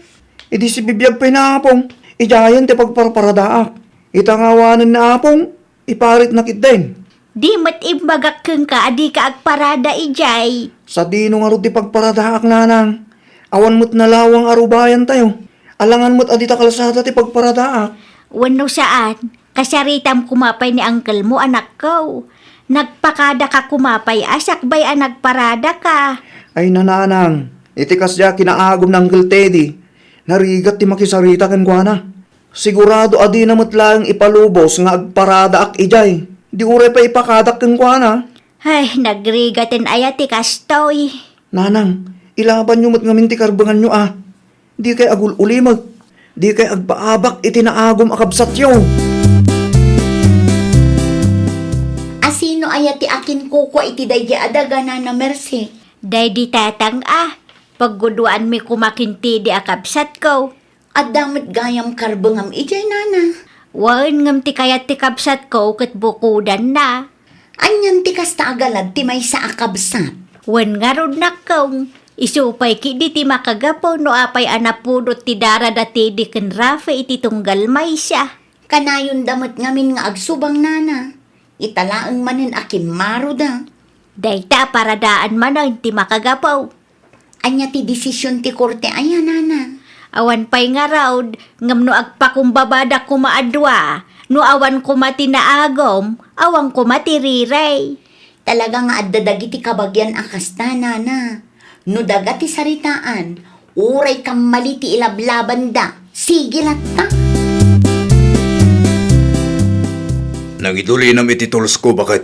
Idi sibibiag pay ni Apong, idiayen ti pagparparadaak. Ita nga awanen ni Apong, iparitna ketdin. Di met imbagak kenka a dika agparada idiay. Sadino ngarud ti pagparadaak, Nanang? Awan met nalawa nga arubayantayo. Alangan met a dita kalsada ti pagparadaak. Wenno saan, kasaritam koma pay ni uncle mo, anakko. Nagpakadaka koma pay a sakbay a nagparadaka. Ay, Nanang, iti kasdiay a kinaagum ni Uncle Teddy, narigat ti makisarita kenkuana. Sigurado a dina met laeng ipalubos nga agparadaak idiay. Di uray pay ipakadak kenkuana. Ay, nagrigaten aya ti kastoy. Nanang, Ilabanyo met ngamin ti karbenganyo a. Dikay agul-ulimek. Dikay agpaabak iti naagum a kabsatyo. Asino aya ti akinkukua iti daydi a daga, Nana Mercy? Daydi tatang a. Pagguduanmi koma ken ti idi a kabsatko. Adda met gayam karbengam idiay, Nana. Wen, ngem ti kayat ti kabsatko ket bukodanna. Anian ti kasta a galad ti maysa a kabsat? Wen ngarud, nakkong. Isu pay ketdi ti makagapu no apay a napudot ti darada ti idi ken Rafi iti tunggal maysa. Kanayonda met ngamin nga agsubang, Nana. Ita laeng manen a kimmaroda. Dayta a paradaan manen ti makagapu. Ania ti desisyon ti korte aya, Nana? Awan pay ngarud, ngem no agpakumbabada koma a dua, no awan koma ti naagum, awan koma ti rirey. Talaga nga adda dagiti kabagian a kasta, Nana. No daga ti saritaan, uray kammali ti ilablabanda, sige latta. Nangidulinam iti toolsko, baket.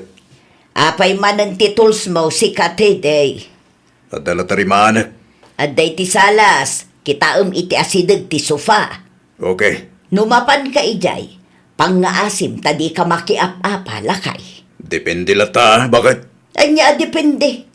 Apay manen ti toolsmo, sika, Teddy? Adda la tarimanek. Adda iti salas, kitaem iti asideg ti sofa. Okay. No mapanka idiay, pangngaasim ta dika makiap-apa, lakay. Depende latta, baket? Ania a depende?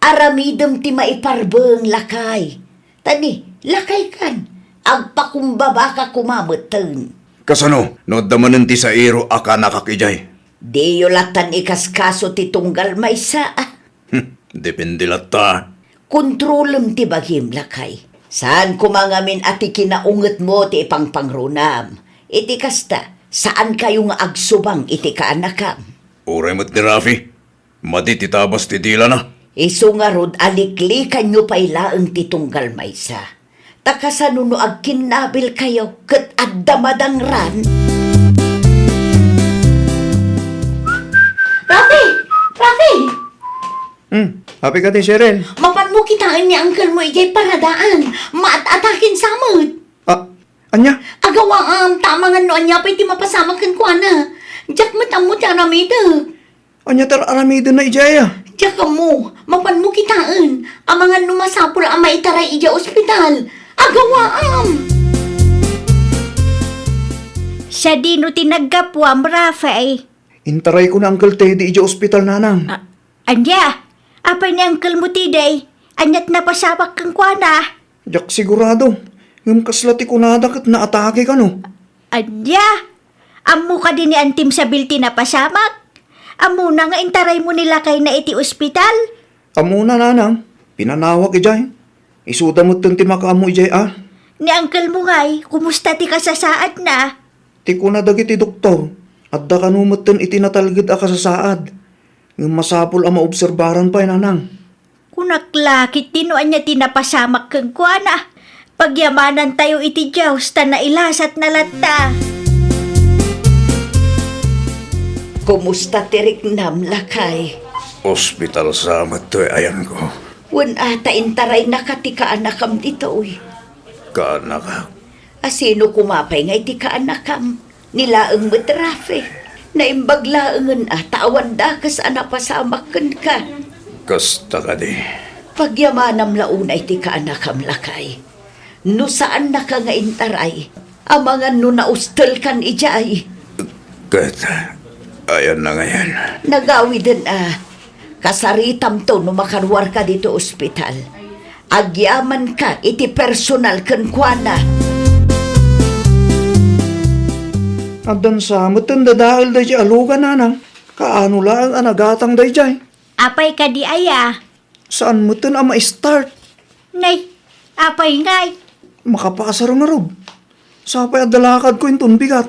Aramidem ti maiparbeng, lakay. Ta ni, lakaykan, agpakumbabaka koma metten. Kasano no adda manen ti sairo a kanakak idiay? Diyo lattan ikaskaso ti tunggal maysa, a. Hmm, depende latta. Kontrolem ti bagim, lakay. Saan koma ngamin a ti kinaungetmo ti ipangpangrunaam. Iti kasta, saankayo nga agsubang iti kaanakam. Uray met ni Rafi, madi ti tabas ti dilana. Isu ngarud a liklikanyo pay laeng ti tunggal maysa. Ta kasano no agkinnabilkayo ket adda madangran? Rafi! Rafi! Hmm, happy ka ti, Cheryl? Mapanmo kitaen ni uncle mo idiay paradaan. Maat-atakin sa met. Ah, ania? Agawaam, ta amangan no ania pay ti mapasamak kenkuana. Diak met ammo ti aramidek. Ania ti ar-aramidenna idiay a? Diak ammo, mapanmo kitaen. Amangan no masapul a maitaray idiay ospital. Agawaam! Sadino ti naggapuam, Rafi? Intarayko ni Uncle Teddy idiay ospital, nanang. A-, ania? Apay ni uncle mo, Teddy? Ania ti napasamak kenkuana? Diak sigurado. Ngem kasla ti kunada ket naatake kano. Ania? Ammo kadi ni Antim Sabil ti napasamak? Ammona nga intaraymo ni lakayna iti ospital? Ammona, nanang. Pinanawak idiay. Isuda metten ti makaammo idiay a. Ni uncle mo ngay, kumusta ti kasasaadna? Ti kuna dagiti doktor, adda kano metten iti natalged a kasasaad. Ngem masapul a maobserbaran pay, nanang. Kunak la ketdi no ania ti napasamak kenkuana. Pagyamanantayo iti Dios ta nailasatna latta. Kumusta ti riknam, lakay? Ospital sa met toy ayanko. Wen a ta intaraynaka ti kaanakam ditoy. Kaanakak? Asino koma pay nga iti kaanakam? Ni laeng met Rafi. Naimbag laengen a ta awan dakes a napasamak kenka. Kasta kadi. Pagyamanam la unay ti kaanakam, lakay. No saannaka nga intaray, amangan no naustelkan idiay. Ket, ayanna ngayen? Nagawiden a. Kasaritamto no makaruarka ditoy ospital. Agyamanka iti personal kenkuana. Addan sa metten dadael daydiay a lugan, nanang. Kaano laeng a nagatang daydiay? Apay kadi aya? Saan metten a ma-start. Nay, apay ngay? Makapasar ngarud. Sapay adda lakadko inton bigat.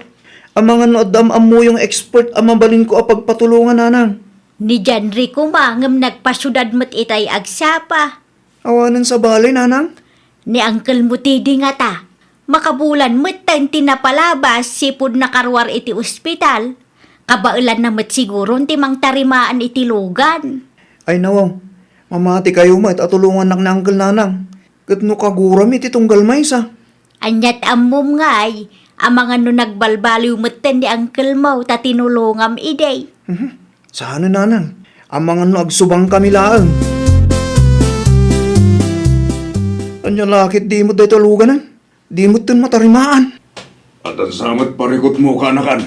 Amangan no adda am-ammoyo nga expert a mabalinko a pagpatulongan, nanang. Ni Janri koma ngem nagpasiudad met itay agsapa. Awanen sabali, nanang? Ni Uncle mo Teddy ngata, makabulan metten ti napalabas sipud nakaruar iti ospital. Kabaelanna met siguron ti mangtarimaan iti lugan. Ay, nawaw. Mamatikayo met a tulongannak ni Uncle, nanang. Ket no kagurami ti tunggal maysa. Aniat ammom ngay, amangan no nagbalbaliw metten ni uncle mo ta tinulongam idi. Mhm. Saan, nanang? Amangan no agsubangkami laeng. Ania la ket di met daytoy a luganen? Di metten matarimaan. Addan sa met parikutmo, kaanakan.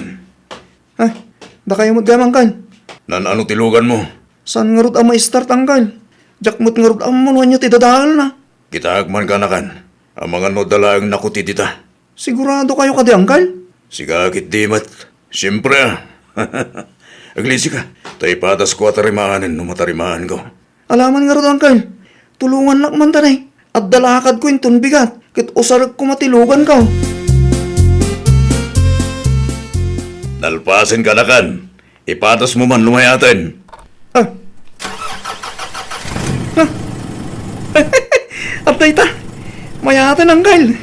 Ay, dakayo met gayam, Angkel. Naan-ano ti luganmo? Saan ngarud a ma-start, Angkel? Diak met ngarud ammo no ania ti dadaelna. Kitaek man, kaanakan. Amangan no adda laeng nakuti dita. Sigurado kayo kadi, Angkel? Sika ket di met. Siempre, a. Aglisika, ta ipatasko a tarimaanen no matarimaanko. Alaman ngarud, Angkel. Tulongannak man ta, ne. Adda lakadko inton bigat, ket usarek koma ti luganko. Nalpasen, kaanakan. Ipatasmo man no mayaten. Ah. Ah. Adda ita. Mayaten, Angkel.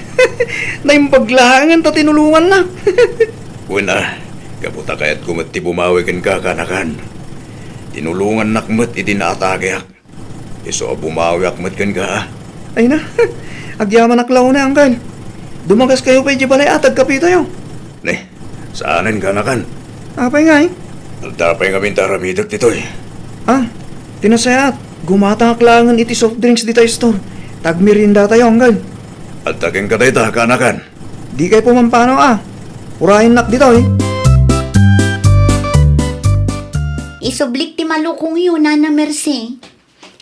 Naimbag laengen ta tinulongannak. Wen a, gapu ta kayatko met ti bumawi kenka, kaanakan. Tinulongannak met idi naatakeak. Isu a bumawiak met kenka, a. Ay na, agyamanak la unay, Angkel. Dumagaskayo pay idiay balay a, ta agkapetayo. Ne, saanen, kaanakan. Apay ngay? Adda pay ngamin ti aramidek ditoy. Ah, ti nasayaat, gumatangak laengen iti soft drinks dita store. Ta agmeriendatayo, Angkel. Adda kenka dayta, kaanakan. Dikay pumampanaw, a. Urayennak ditoy. Isublik ti malukongyo, Nana Mercy.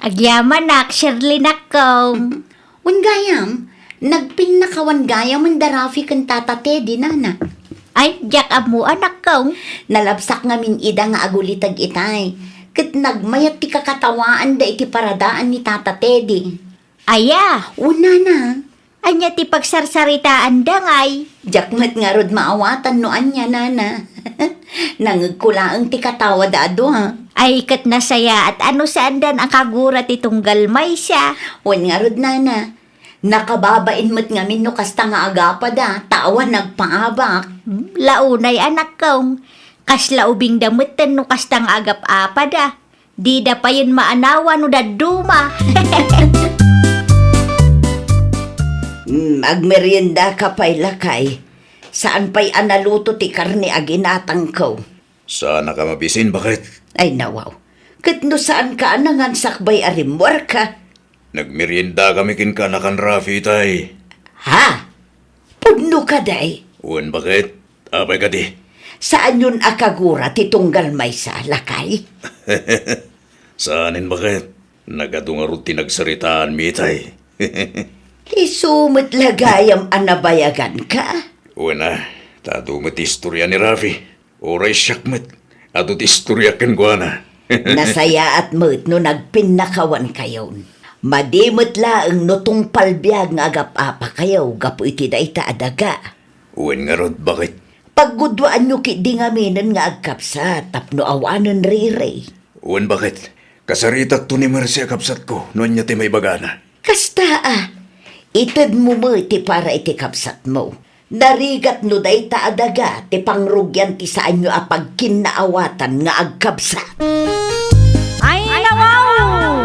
Agyamanak, Shirley, nakkong. Wen gayam, nagpinnakawan gayamen da Rafi ken Tata Teddy, Nana. Ay, diak ammo, a, nakkong. Nalabsak ngamin ida nga aguliteg itay. Ket nagmayat ti kakatawaanda iti paradaan ni Tata Teddy. Aya? Wen, Nana. Ania ti pagsarsaritaanda ngay? Diak met ngarud maawatan no ania, Nana. Nangegko laeng ti katawada a dua. Ay, ket nasayaat a no saandan a kagura ti tunggal maysa. Wen ngarud, Nana. Nakababain met ngamin no kasta nga agapada, ta awan nagpaabak. Hmm, la unay, a, nakkong. Kasla ubingda metten no kasta nga agap-apada. Dida payen maanawa no dadduma. Hmm, agmeriendaka pay, lakay. Saan pay a naluto ti karne a ginatangko. Saanka mabisin, baket? Ay, nawaw. Ket no saanka a nangan sakbay a rimmuarka? Nagmeriendakami kenka, nakan Rafi, tay. Ha? Pudno kadi? Wen, baket? Apay kadi? Saanyon a kagura ti tunggal maysa, lakay? Saanen, baket? Nagadu ngarud ti nagsaritaanmi, tay. Isu met la gayam a nabayaganka? Wen a, ta adu met ti istoria ni Rafi. Uray siak met, adu ti istoria kenkuana. Nasayaat met no nagpinnakawankayon. Madi met laeng no tungpal biag nga agap-apakayo gapu iti dayta a daga. Wen ngarud, baket? Pagguduaanyo ketdi ngaminen nga agkabsat tapno awanen riri. Wen, baket? Kasaritakto ni Mercy a kabsatko no ania ti maibagana. Kasta a, itedmo met ti para iti kabsatmo. Narigat no dayta a daga ti pangrugian ti saanyo a pagkinnaawatan nga agkabsat. Ay, nawaw!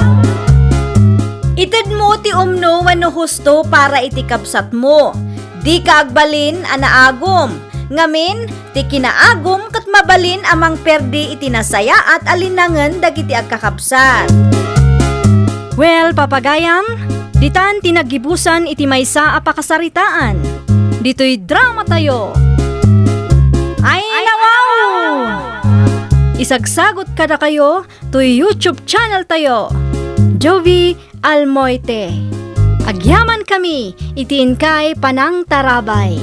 Itedmo ti umno wenno husto para iti kabsatmo. Dika agbalin a naagum. Ngamin, ti kinaagum ket mabalin a mangperdi iti nasayaat a linangen dagiti agkakabsat. Well, papagayam, ditan ti naggibusan iti maysa a pakasaritaan. Ditoy dramatayo. Ay, nawaw! Isagsagot kadakayo toy YouTube channel tayo, Jovie Almoite. Agyamankami iti inkay panangtarabay.